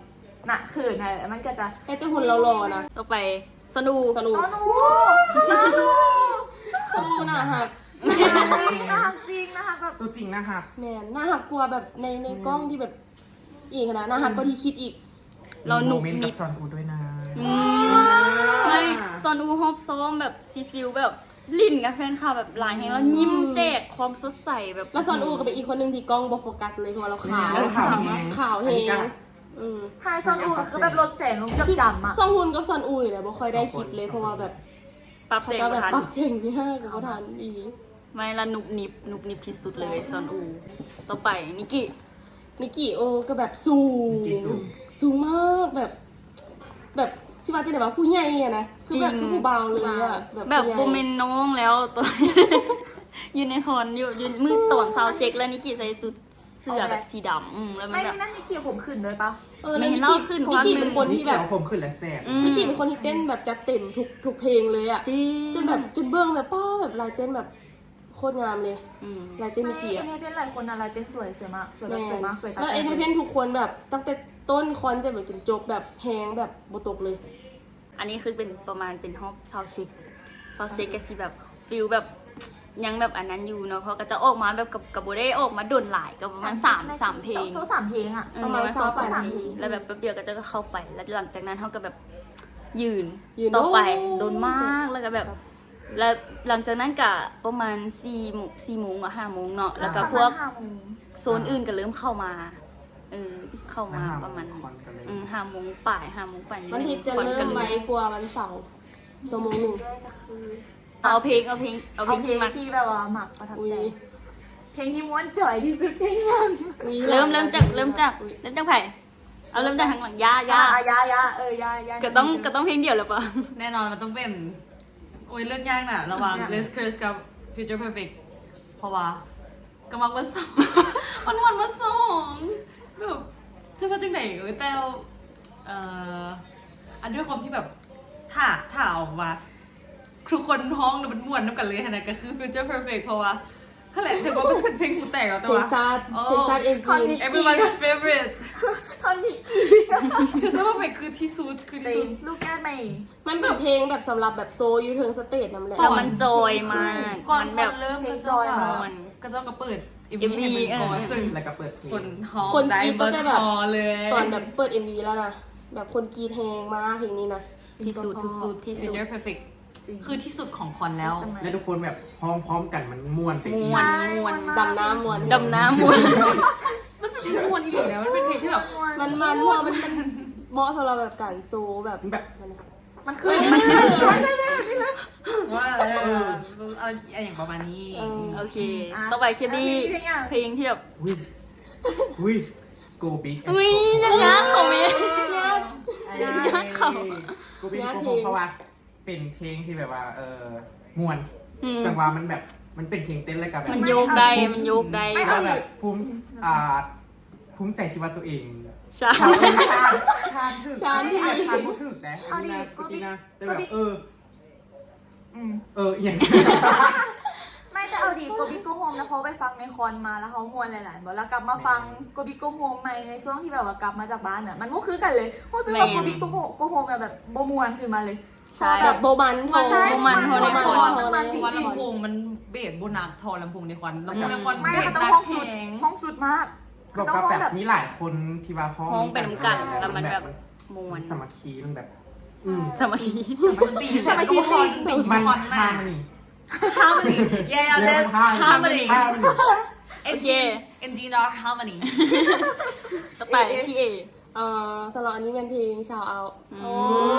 ໜ້າເຂີນຫັ້ນ ມັນກໍຈະ ເຮັດແຕ່ຮຸນຫຼໍ່ໆນະ ຕໍ່ໄປ ຊອນອູ ຊອນອູ ຊອນອູ ຊອນອູໜ້າຮັກ ໜ້າຮັກຈິງ ໜ້າຮັກຈິງ ໜ້າຮັກແບບ ຕົວຈິງໜ້າຮັກ ແມ່ນ ໜ້າຮັກກວ່າແບບໃນ ໃນ ອືມ ກ້ອງທີ່ແບບ ອີກຫັ້ນນະ ໜ້າຮັກກວ່າທີ່ຄິດອີກ ລາວນຸບນິບ ມີໂມເມັນກັບຊອນອູດ້ວຍນະ ອືມ ອືມ ໄມ່ ຊອນອູຮອບຊ້ອມແບບຊິຟີລແບບຫຼິ້ນກັບແຟນຄລັບແບບຫຼາຍແຮງ ອືມ ແລ້ວຍິ້ມແຈກຄວາມສົດໃສແບບ ແລ້ວຊອນອູກໍເປັນອີກຄົນໜຶ່ງທີ່ກ້ອງບໍ່ໂຟກັສເລີຍ ເພາະວ່າລາວຂາວ ແມ່ນ ຂາວແຮງ ຂາວແຮງ ອັນນີ້ກໍ ຂາວແຮງ ອືມ ຫາຍຊອນອູກໍຄືແບບລົດແສງລົງຈັບຈຳອະ ຊອງຮຸນກັບຊອນອູນີ້ແຫຼະ ບໍ່ຄ່ອຍໄດ້ຄລິບເລີຍ ເພາະວ່າແບບ ປັບແສງ ເຂົາເຈົ້າແບບ ບໍ່ທັນ ປັບແສງຍາກ ກໍບໍ່ທັນອີ່ຫຼີ ໄມ່ລະນຸບນິບ ນຸບນິບທີ່ສຸດເລີຍ ຊອນອູ ຕໍ່ໄປ ນິກກີ້ ນິກກີ້ ໂອ້ ກໍແບບສູງ ນິກກີ້ສູງ ສູງມາກ ແບບ ແບບ ຊິວ່າຈັ່ງໃດວະ ຜູ້ໃຫຍ່ຫັ້ນນະ ຄືແບບ ຈິງ ຄືຜູ້ບ່າວເລີຍອະ ແບບ ແບບຜູ້ໃຫຍ່ ບໍ່ແມ່ນນ້ອງແລ້ວ ຕອນ ຢູ່ໃນຄອນ ຢູ່ ຢູ່ມື້ຕອນຊາວເຊັກ ແລ້ວນິກກີ້ໃສ່ຊຸດ ເສື້ອແບບສີດຳ ອືມ ແລ້ວມັນແບບ ແມ່ນ ມີນັ້ນມີກ່ຽວຜົມຂຶ້ນດ້ວຍປະ? ເອີ ແມ່ນ ເຮົາຂຶ້ນ ເພາະວ່າ ເປັນຄົນທີ່ແບບ ມີກ່ຽວຜົມຂຶ້ນແລ້ວແຊບ ອືມ ມີກ່ຽວເປັນຄົນທີ່ເຕັ້ນແບບຈັດເຕັມທຸກ ທຸກເພງເລີຍອະ ຈິງ ຈົນແບບ ຈົນເບິ່ງແບບ ປ້າ ແບບລາຍເຕັ້ນແບບໂຄດງາມເລີຍ ອືມ ລາຍເຕັ້ນມີກ່ຽວ ເອັນເອເພນຫຼາຍຄົນນະ ລາຍເຕັ້ນສວຍ ສວຍມາກ ສວຍແບບ ແມ່ນ ສວຍມາກ ສວຍຕາແຕກ ແລ້ວເອັນເອເພນທຸກຄົນແບບ ຕັ້ງແຕ່ຕົ້ນຄອນຈົນແບບຈົນຈົບ ແບບແຮງ ແບບບໍ່ຕົກເລີຍ. ອັນນີ້ຄືເປັນປະມານເປັນຮອບຊາວເຊັກ ຊາວເຊັກກໍຊິແບບຟີລແບບຍັງແບບອັນນັ້ນຢູ່ເນາະ ເພາະເຂົາເຈົ້າອອກມາແບບ ກໍ ກໍບໍ່ໄດ້ອອກມາດົນຫຼາຍ ກໍປະມານສາມ ສາມເພງ ສອງ ສາມເພງອະ ເອີ ປະມານສອງ ສາມເພງ ແລ້ວແບບແປັບດຽວເຂົາເຈົ້າກໍເຂົ້າໄປ ແລ້ວຫຼັງຈາກນັ້ນເຮົາກໍແບບຢືນ ຢືນ ຕໍ່ໄປ ດົນ ດົນມາກ ແລ້ວກໍແບບ ແລ້ວຫຼັງຈາກນັ້ນກໍປະມານສີ່ໂມງ ສີ່ໂມງ ຫຼື ຫ້າໂມງເນາະ ແລ້ວກໍພວກ ປະມານຫ້າໂມງ ໂຊນອື່ນກໍເລີ່ມເຂົ້າມາ ເອີ ເຂົ້າມາປະມານ ຫ້າໂມງຄອນກໍເລີ່ມ ອືມ ຫ້າໂມງປາຍ ຫ້າໂມງປາຍ ວັນທິດຈະເລີ່ມໄວກວ່າວັນເສົາ ຊົ່ວໂມງໜຶ່ງ ກໍຄື ເອົາເພງ ເອົາເພງ ເອົາເພງທີ່ມັກ ເອົາເພງທີ່ແບບວ່າມັກປະທັບໃຈ ອຸ້ຍ ເພງທີ່ມ່ວນຈອຍທີ່ສຸດເພງນັ້ນ ອຸ້ຍ ເລີ່ມ ເລີ່ມຈາກ ເລີ່ມຈາກ ອຸ້ຍ ເລີ່ມຈາກໃຜ? ເອົາເລີ່ມຈາກທາງຫຼັງ ຢ່າ ຢ່າ ອ່າ ຢ່າ ຢ່າ ເອີ ຢ່າ ຢ່າ ກໍຕ້ອງ ກໍຕ້ອງເພງດຽວແລ້ວປະ? ແນ່ນອນມັນຕ້ອງເປັນ ໂອ້ຍ ເລືອກຍາກນະ ລະຫວ່າງ Less Curse ກັບ Future Perfect ເພາະວ່າກໍມັກໝົດສອງ ມັນມ່ວນໝົດສອງ ແບບ ຈະວ່າຈັ່ງໃດ ເອີ ແຕ່ ເອີ ອັນ ດ້ວຍຄວາມທີ່ແບບ ຖ້າ ຖ້າເອົາວ່າ ທຸກຄົນຮ້ອງແລ້ວມັນມ່ວນນຳກັນເລີຍຫັ້ນນະ ກໍຄື Future Perfect ເພາະວ່າ ຫັ້ນແຫຼະ ເຖິງວ່າມັນຈະເປັນເພງຫູແຕກແລ້ວ ແຕ່ວ່າ ເພງຊາດ ເພງຊາດ ເອັມ ຈີ Tonic Key Everybody's favorite Tonic Key Future Perfect ຄືທີ່ສຸດ ຄືທີ່ສຸດ Look at me ມັນເປັນເພງແບບສຳລັບແບບໂຊຢູ່ເທິງສະເຕຈນຳແຫຼະ ແລ້ວມັນຈອຍມາກ ກ່ອນ ມັນແບບ ເພງຈອຍມາກ ເຂົາເຈົ້າກໍເປີດ ເອັມ ເອັມ ວີ ໃຫ້ເບິ່ງກ່ອນ ເອີ ເຊິ່ງ ແລ້ວກໍເປີດເພງ ຄົນຮ້ອງ ຄົນກຣີດຕັ້ງແຕ່ແບບ ໄດ້ໝົດຫໍ່ເລີຍ ຕອນແບບເປີດ ເອັມ ວີ ແລ້ວນະ ແບບຄົນກຣີດແຮງມາກເພງນີ້ນະ ທີ່ສຸດ ທີ່ສຸດ ທີ່ສຸດ Future Perfect ຄືທີ່ສຸດຂອງຄອນແລ້ວ ແລ້ວທຸກຄົນແບບຮ້ອງພ້ອມກັນ ມັນມ່ວນໄປອີກ ມ່ວນ ມ່ວນ ດຳນ້ຳມ່ວນ ດຳນ້ຳມ່ວນ ມັນເປັນເພງມ່ວນອີ່ຫຼີນະ ມັນເປັນເພງທີ່ແບບ ມັນ ມັນ ເພາະວ່າມັນ ມັນເໝາະສຳລັບແບບການໂຊແບບ ແບບ ມັນຄື ໃຊ່ໆໆ ນີ້ເລີຍ ວ່າ ເອີ ເອີ ເອົາ ອີ່ຫຍັງປະມານນີ້ ເອີ ໂອເຄ ອ່ະ ຕໍ່ໄປ Kelly ເພງທີ່ແບບ ອຸ້ຍ ອຸ້ຍ Go Big ອຸ້ຍ ຍາກໆ ເຂົາເມ ຍາກ ຍາກເຂົາ Go Big Go Home ເພາະວ່າ ເປັນເພງທີ່ແບບວ່າ ເອີ ມ່ວນ ອືມ ຈັງຫວະມັນແບບ ມັນເປັນເພງເຕັ້ນ ແລ້ວກໍແບບ ມັນໂຍກໄດ້ ມັນໂຍກໄດ້ ແລ້ວແບບພູມ ອ່າ ພູມໃຈທີ່ວ່າຕົວເອງ ຊາດ ຊາດ ຊາດຖືກ ຊາດ ຊາດບໍ່ຖືກແດ່ ເອົາດີ ອັນນີ້ນະ Go Big ແຕ່ແບບ Go Big ເອີ ອືມ ເອີ ອີ່ຫຍັງ ໄມ່ ແຕ່ເອົາດີ Go Big Go Home ນະ ເພາະໄປຟັງໃນຄອນມາ ແລ້ວເຮົາມ່ວນຫຼາຍໆ ບໍ່ ແລ້ວກັບມາຟັງ ແມ່ນ Go Big Go Home ໃໝ່ ໃນຊ່ວງທີ່ແບບວ່າກັບມາຈາກບ້ານນະ ມັນບໍ່ຄືກັນເລີຍ ຮູ້ສຶກວ່າ ແມ່ນ Go Big Go Home Go Home ນະ ແບບບໍ່ມ່ວນຂຶ້ນມາເລີຍ ໃຊ່ ແບບບໍ່ມັນເທົ່າ ບໍ່ມັນເທົ່າໃນຄອນ ເພາະວ່າລຳໂພງມັນເບສບໍ່ໜັກເທົ່າລຳໂພງໃນຄອນ ລຳໂພງໃນຄອນ ແມ່ນ ເບສໜັກແຮງ ຮ້ອງສຸດ ຮ້ອງສຸດມາກ ບວກກັບແບບມີຫຼາຍຄົນທີ່ວ່າຮ້ອງ ຮ້ອງໄປນຳກັນ ແລ້ວມັນແບບ ມັນ ມັນມ່ວນ ມັນສາມັກຄີ ມັນແບບ ອືມ ສາມັກຄີ ສາມັກຄີ ສາມັກຄີ ມັນ harmony harmony yeah yeah that's harmony harmony ໂອເຄ Engine or harmony ຕໍ່ໄປ ເອ ທີ່ເອ ເອີ ສຳລັບອັນນີ້ແມ່ນເພງ Shout Out ອື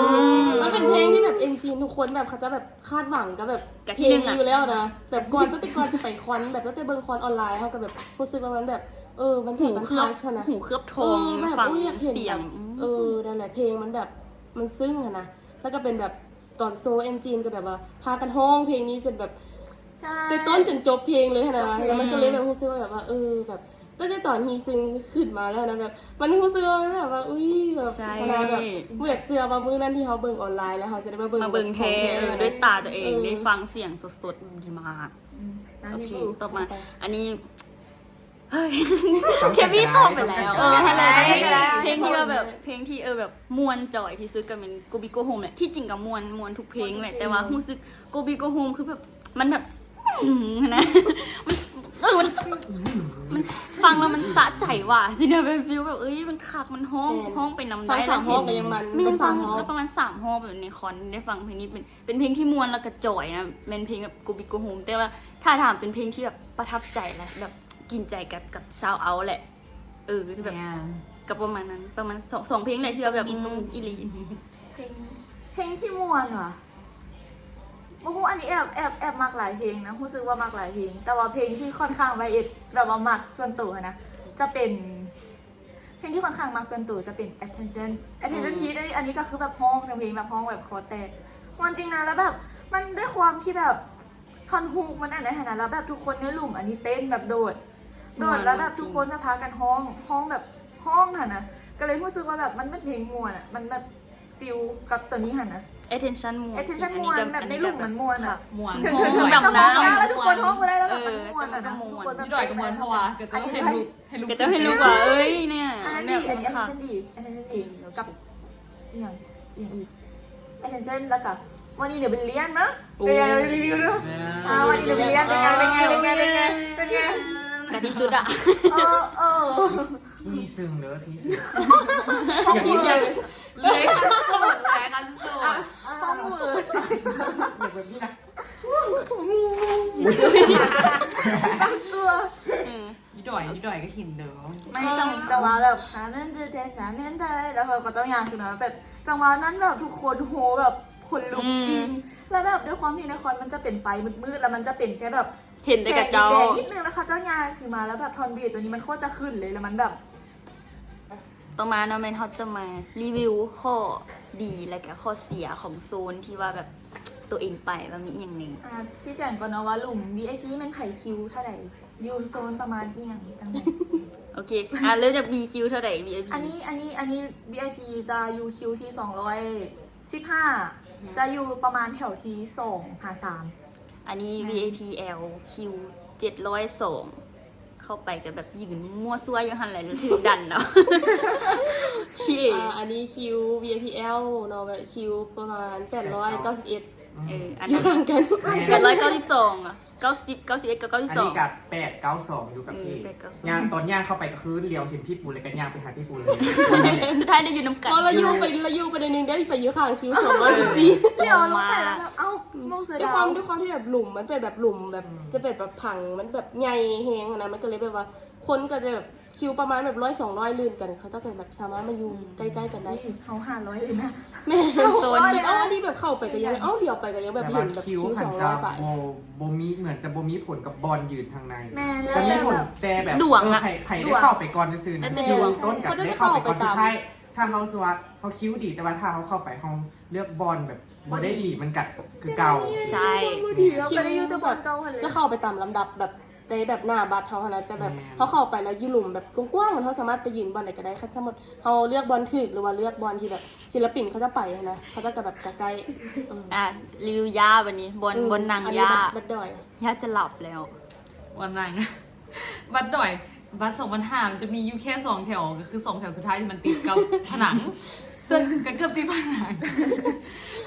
ມ ມັນເປັນເພງທີ່ແບບ Engine ທຸກຄົນແບບເຂົາຈະແບບຄາດຫວັງກັບແບບ ກະ ເພງນີ້ຢູ່ແລ້ວນະ ແບບກ່ອນ ຕັ້ງແຕ່ກ່ອນຈະໄປຄອນ ແບບຕັ້ງແຕ່ເບິ່ງຄອນອອນລາຍ ເຮົາກໍແບບຮູ້ສຶກວ່າມັນແບບ ເອີ ມັນເປັນຕາ touch ຫັ້ນນະ ຫູເຄືອບທອງ ເອີ ແບບ ຟັງ ໂອ້ຍ ຢາກເຫັນ ສຽງ ແບບ ອືມ ເອີ ນັ້ນແຫຼະ ເພງມັນແບບ ມັນຊຶ້ງຫັ້ນນະ ແລ້ວກໍເປັນແບບ ຕອນໂຊ Engine ກໍແບບວ່າພາກັນຮ້ອງເພງນີ້ຈົນແບບ ໃຊ່ ແຕ່ຕົ້ນຈົນຈົບເພງເລີຍຫັ້ນນະ ຈົນຈົບເພງ ແລ້ວມັນກໍເລີຍແບບຮູ້ສຶກວ່າແບບວ່າ ເອີ ແບບ ຕັ້ງແຕ່ຕອນ Heesung ຂຶ້ນມາແລ້ວນະ ແບບ ມັນຮູ້ສຶກວ່າແບບວ່າ ອຸ້ຍ ແບບ ໃຊ່ ຫັ້ນນະ ແບບ ບໍ່ຢາກເຊື່ອວ່າມື້ນັ້ນທີ່ເຮົາເບິ່ງອອນລາຍ ແລ້ວເຮົາຈະໄດ້ມາເບິ່ງ ມາເບິ່ງແທ້ ເອີ ດ້ວຍຕາຕົວເອງ ເອີ ໄດ້ຟັງສຽງສົດໆ ດີມາກ ອືມ ໂອເຄ ຕໍ່ມາ ອັນນີ້ ເຮີ້ຍ ເຄວີຕອບໄປແລ້ວ ເອີ ຫັ້ນແຫຼະ ເພງທີ່ວ່າແບບ ເພງທີ່ ເອີ ແບບມ່ວນຈອຍທີ່ສຸດກໍແມ່ນ Go Big Go Home ແຫຼະ ທີ່ຈິງກໍມ່ວນ ມ່ວນທຸກເພງແຫຼະ ແຕ່ວ່າຮູ້ສຶກ Go Big Go Home ຄືແບບ ມັນແບບ ອືມ ຫັ້ນນະ ມັນ ເອີ ມັນ ມັນຟັງແລ້ວມັນສະໃຈວ່າ ຊີ້ນະ ເປັນຟີລແບບ ເອີຍ ມັນຄັກ ມັນຮ້ອງ ແມ່ນ ຮ້ອງໄປນຳໄດ້ ຟັງສາມຮອບກໍຍັງມັນ ແມ່ນ ຟັງ ແລ້ວປະມານສາມຮອບ ແບບໃນຄອນໄດ້ຟັງເພງນີ້ ເປັນ ເປັນເພງທີ່ມ່ວນແລ້ວກໍຈອຍນະ ແມ່ນເພງແບບ Go Big Go Home ແຕ່ວ່າຖ້າຖາມເປັນເພງທີ່ແບບປະທັບໃຈລະ ແບບກິນໃຈກັບ ກັບ Shout Out ແຫຼະ ເອີ ທີ່ແບບ ແມ່ນ ກໍປະມານນັ້ນ ປະມານສອງ ສອງເພງແຫຼະທີ່ວ່າແບບ ອືມ ອີ່ຫຼີ ເພງ ເພງທີ່ມ່ວນຫວາ ບໍ່ຮູ້ ອັນນີ້ແອບ ແອບ ແອບມັກຫຼາຍເພງນະ ຮູ້ສຶກວ່າມັກຫຼາຍເພງ ແຕ່ວ່າເພງທີ່ຂ້ອນຂ້າງໄວເອັດ ແບບວ່າມັກສ່ວນໂຕຫັ້ນນະ ຈະເປັນ ເພງທີ່ຂ້ອນຂ້າງມັກສ່ວນໂຕຈະເປັນ Attention Attention ອືມ Key ອັນນີ້ກໍຄືແບບຮ້ອງທັງເພງ ແບບຮ້ອງແບບຄໍແຕກ ມ່ວນຈິງນະ ແລ້ວແບບມັນດ້ວຍຄວາມທີ່ແບບທ່ອນຮຸກມັນອັນນັ້ນຫັ້ນນະ ແລ້ວແບບທຸກຄົນໃນຫຼຸມອັນນີ້ເຕັ້ນແບບໂດດ ໂດດ ແລ້ວແບບທຸກຄົນແບບພາກັນຮ້ອງ ຮ້ອງແບບຮ້ອງຫັ້ນນະ ກໍເລີຍຮູ້ສຶກວ່າແບບມັນເປັນເພງມ່ວນອະ ມັນແບບ feel ກັບໂຕນີ້ຫັ້ນນະ Attention ມ່ວນ Attention ມ່ວນ ແບບໃນຫຼຸມມັນມ່ວນອະ ມ່ວນ ເຖິງ ເຖິງແບບດຳນ້ຳ ແລ້ວທຸກຄົນຮ້ອງບໍ່ໄດ້ ແລ້ວແບບມັນມ່ວນນະ ທຸກຄົນແບບ ຢູ່ດອຍກໍມ່ວນ ເພາະວ່າກໍເຈົ້າເຫັນລູກ ເຫັນລູກ ກໍເຈົ້າເຫັນລູກວ່າ ເອີຍ ເນ່ຍ ອັນນັ້ນດີ ອັນນີ້ Attention ດີ Attention ດີ ກັບ ອີ່ຫຍັງ ອີ່ຫຍັງອີກ Attention ແລ້ວກໍ One in a Billion ເນາະ ໂອ້ ເປັນໄງ ຣີວິວເນາະ ອ່າ One in a Billion ເປັນໄງ ເປັນໄງ ເປັນໄງ ເປັນໄງ ກະທີ່ສຸດອະ ເອີ ເອີ ທີ່ຊຶງເດີ ທີ່ຊຶງ ຢ່າງນີ້ ເລີຍ ຂັ້ນສຸດ ເລີຍ ຂັ້ນສຸດ ອ່ະ ອ່ະ ຕ້ອງມື ຢ່າແບບນີ້ນະ ຕົວ ອືມ ຢູ່ດອຍ ຢູ່ດອຍກໍເຫັນເດີ ໄມ່ ຈັງ ຈັງຫວະແບບ ສາເມັນເດີ ສາເມັນເດີ ແລ້ວເຂົາເຈົ້າຍ່າງຂຶ້ນມາ ແບບ ຈັງຫວະນັ້ນແບບທຸກຄົນໂຮ ແບບ ຂົນລຸກຈິງ ອືມ ແລ້ວແບບດ້ວຍຄວາມທີ່ໃນຄອນມັນຈະເປັນໄຟມືດໆ ແລ້ວມັນຈະເປັນແຄ່ແບບ ເຫັນແຕ່ກະເຈົ້າ ແສງແດງໆ ນິດໜຶ່ງ ແລ້ວເຂົາເຈົ້າຍ່າງຂຶ້ນມາ ແລ້ວແບບທ່ອນບຣີດໂຕນີ້ມັນໂຄດຈະຂຶ້ນເລີຍ ແລ້ວມັນແບບ ຕໍ່ມາເນາະ ແມ່ນເຮົາຈະມາຣີວິວຂໍ້ດີ ແລະກະຂໍ້ເສຍຂອງໂຊນທີ່ວ່າແບບໂຕເອງໄປວ່າມີອີ່ຫຍັງແດ່. ອາ ຊີ້ແຈງກ່ອນເນາະວ່າ room VIP ແມ່ນໃຜ ຄິວເທົ່າໃດ ຢູ່ໂຊນປະມານອີ່ຫຍັງຈັ່ງໃດ? ໂອເຄ ອາ ເລີ່ມຈາກ B ຄິວເທົ່າໃດ VIP? ອັນນີ້ ອັນນີ້ ອັນນີ້ VIP ຈະຢູ່ຄິວທີສອງຮ້ອຍສິບຫ້າ ຈະຢູ່ປະມານແຖວທີສອງຫາສາມ. ອັນນີ້ ແມ່ນ VIP L ຄິວເຈັດຮ້ອຍສອງ ເຂົ້າໄປກໍແບບຢືນມົ້ວຊົ່ວຢູ່ຫັ້ນແຫຼະ ແລ້ວຖືກດັນເອົາ ພີ່ເອ. ອາ ອັນນີ້ຄິວ VIP L ເນາະ ແບບຄິວປະມານແປດຮ້ອຍເກົ້າສິບເອັດ. ເອີ ອັນນັ້ນຢູ່ຂ້າງກັນ ແປດຮ້ອຍເກົ້າສິບສອງ ເກົ້າສິບ ເກົ້າສິບເອັດກັບເກົ້າສິບສອງ ອັນນີ້ກໍແປດເກົ້າສອງ ຢູ່ກັບ ເອີ ພີ່ເອ ແປດເກົ້າສອງ. ຍ່າງ ຕອນຍ່າງເຂົ້າໄປກໍຄືຫຼຽວເຫັນພີ່ປູ ແລ້ວກໍຍ່າງໄປຫາພີ່ປູເລີຍ. ສຸດທ້າຍໄດ້ຢູ່ນຳກັນ ບໍ່ ລາວຢູ່ໄປ ລາວຢູ່ໄປໜ້ອຍໜຶ່ງ ໄດ້ໄປຢູ່ຂ້າງຄິວສອງຮ້ອຍສິບສີ່ ຫຼຽວລົງໄປແລ້ວແບບ ເອົ້າ ມອງເສືອດາວ ດ້ວຍຄວາມ ດ້ວຍຄວາມທີ່ແບບ room ມັນເປັນແບບ room ແບບ ອືມ ຈະເປັນແບບຜັງ ມັນແບບໃຫຍ່ແຮງຫັ້ນນະ ມັນກໍເລີຍແບບວ່າ ຄົນກໍຈະແບບ ຄິວປະມານແບບຮ້ອຍສອງຮ້ອຍລື່ນກັນ ເຂົາເຈົ້າກໍແບບສາມາດມາຢູ່ ອືມ ໃກ້ໆກັນໄດ້. ເຮົາຫ້າຮ້ອຍເລີຍນະ ແມ່ນ ໂຊນ ເອົາ ອັນນີ້ແບບເຂົ້າໄປກໍຍັງ ເອົ້າ ຫຼຽວໄປກໍຍັງແບບເຫັນແບບຄິວສອງຮ້ອຍປາຍ ບໍ່ ບໍ່ມີ ເໝືອນຈະບໍ່ມີຜົນກັບບ່ອນຢືນທາງໃນ. ແມ່ນ ຈະມີຜົນແຕ່ແບບ ດວງ ເອີ ໃຜ ໃຜໄດ້ເຂົ້າໄປກ່ອນຊື່ໆນະ ແລ້ວແຕ່ດວງ ຄິວຕົ້ນກັບໄດ້ເຂົ້າໄປກ່ອນສຸດທ້າຍ. ຖ້າເຮົາ ສົມມຸດວ່າເຮົາຄິວດີ ແຕ່ວ່າຖ້າເຮົາເຂົ້າໄປເຮົາເລືອກບ່ອນແບບບໍ່ໄດ້ດີ ມັນກໍຄືເກົ່າ. ໃຊ່ ບໍ່ດີ ເຮົາກໍໄດ້ຢູ່ແຕ່ບ່ອນເກົ່າຫັ້ນແຫຼະ ຈະເຂົ້າໄປຕາມລຳດັບແບບ ໃນແບບໜ້າບັດເຮົາຫັ້ນນະ ແຕ່ແບບ ແມ່ນ ເຮົາເຂົ້າໄປແລ້ວຢູ່ລຸ່ມແບບກວ້າງໆ ເຮົາສາມາດໄປຢືນບ່ອນໃດກໍໄດ້. ຄັນສົມມຸດເຮົາເລືອກບ່ອນຖືກ ຫຼືວ່າເລືອກບ່ອນທີ່ແບບສິນລະປິນເຂົາຈະໄປຫັ້ນນະ ເຂົາເຈົ້າກໍແບບໃກ້ໆ. ອືມ ອ່ະ ຣີວິວຢ້າບັດນີ້ ບ່ອນ ອືມ ບ່ອນນັ່ງ ອັນນີ້ ຢ້າ ບັດ ບັດດອຍ ຢ້າຈະຫຼັບແລ້ວ ບ່ອນນັ່ງ ບັດດອຍ ບັດສອງພັນຫ້າ ມັນຈະມີຢູ່ແຄ່ສອງແຖວ ກໍຄືສອງແຖວສຸດທ້າຍທີ່ມັນຕິດກັບຜະໜັງ ເຊິ່ງກໍເກືອບຕິດຜະໜັງ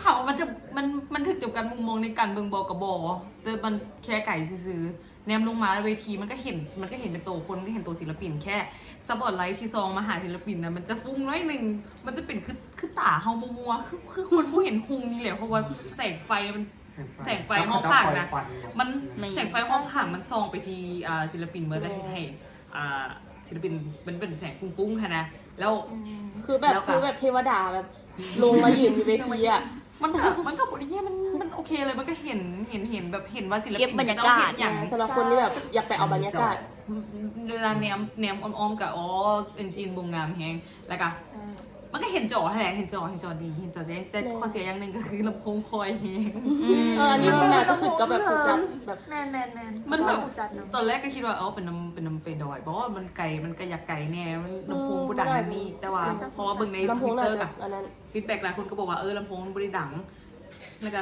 ຖາມວ່າມັນຈະ ມັນ ມັນຖືກຈຳກັດມຸມມອງໃນການເບິ່ງບໍ່ ກໍບໍ່ ແຕ່ມັນແຄ່ໄກຊື່ໆ. ແນມລົງມາເວທີ ມັນກໍເຫັນ ມັນກໍເຫັນເປັນໂຕຄົນ ກໍເຫັນໂຕສິນລະປິນ ແຄ່ສະປອດໄລທີ່ສ່ອງມາຫາສິນລະປິນນະ ມັນຈະຟຸ້ງໜ້ອຍໜຶ່ງ ມັນຈະເປັນຄື ຄືຕາເຮົາມົວໆ ຄື ຄືຄົນບໍ່ເຫັນຮຸ່ງນີ້ແຫຼະ ເພາະວ່າແສງໄຟມັນ ແສງໄຟ ແສງໄຟຮອບຂ້າງນະ ມັນ ແມ່ນ ແສງໄຟຮອບຂ້າງມັນສ່ອງໄປທີ່ ອ່າ ສິນລະປິນເໝິດ ແລ້ວເຮັດໃຫ້ ອ່າ ສິນລະປິນ ມັນເປັນແສງຟຸ້ງໆຫັ້ນນະ ແລ້ວ ອືມ ຄືແບບ ແລ້ວກໍ ຄືແບບເທວະດາແບບລົງມາຢືນຢູ່ເວທີອະ. ມັນກໍ ມັນກໍບໍ່ໄດ້ແຍ່ ມັນ ມັນໂອເຄເລີຍ ມັນກໍເຫັນ ເຫັນ ເຫັນແບບ ເຫັນວ່າສິນລະປິນເຂົາເຈົ້າເຮັດຫຍັງ ສຳລັບຄົນທີ່ແບບຢາກໄປເອົາບັນຍາກາດ. ເວລາແນມ ແນມອ້ອມໆກໍ ອໍ ເອັນຈີນບໍ່ງາມແຮງ ແລ້ວກໍ ໃຊ່ ມັນກໍເຫັນຈໍຫັ້ນແຫຼະ ເຫັນຈໍ ເຫັນຈໍດີ ເຫັນຈໍແຈ້ງ ແຕ່ ແມ່ນ ຂໍ້ເສຍຢ່າງໜຶ່ງກໍຄືລຳໂພງຄ່ອຍແຮງ. ອືມ ເອີ ອັນນີ້ມັນໜ້າຈະຂຶ້ນກັບແບບຜູ້ຈັດແບບ ແມ່ນໆໆ ມັນແບບ ຜູ້ຈັດນຳ ຕອນແລກກໍຄິດວ່າ ເອີ ເປັນນຳ ເປັນນຳໄປດອຍບໍ ມັນໄກ ມັນກໍຢາກໄກແດ່ ມັນ ອືມ ລຳໂພງບໍ່ດັງແບບນີ້ ແຕ່ວ່າພໍເບິ່ງໃນ Twitter ກໍ feedback ຫຼາຍຄົນກໍບອກວ່າ ເອີ ລຳໂພງມັນບໍ່ໄດ້ດັງ ແລ້ວກໍ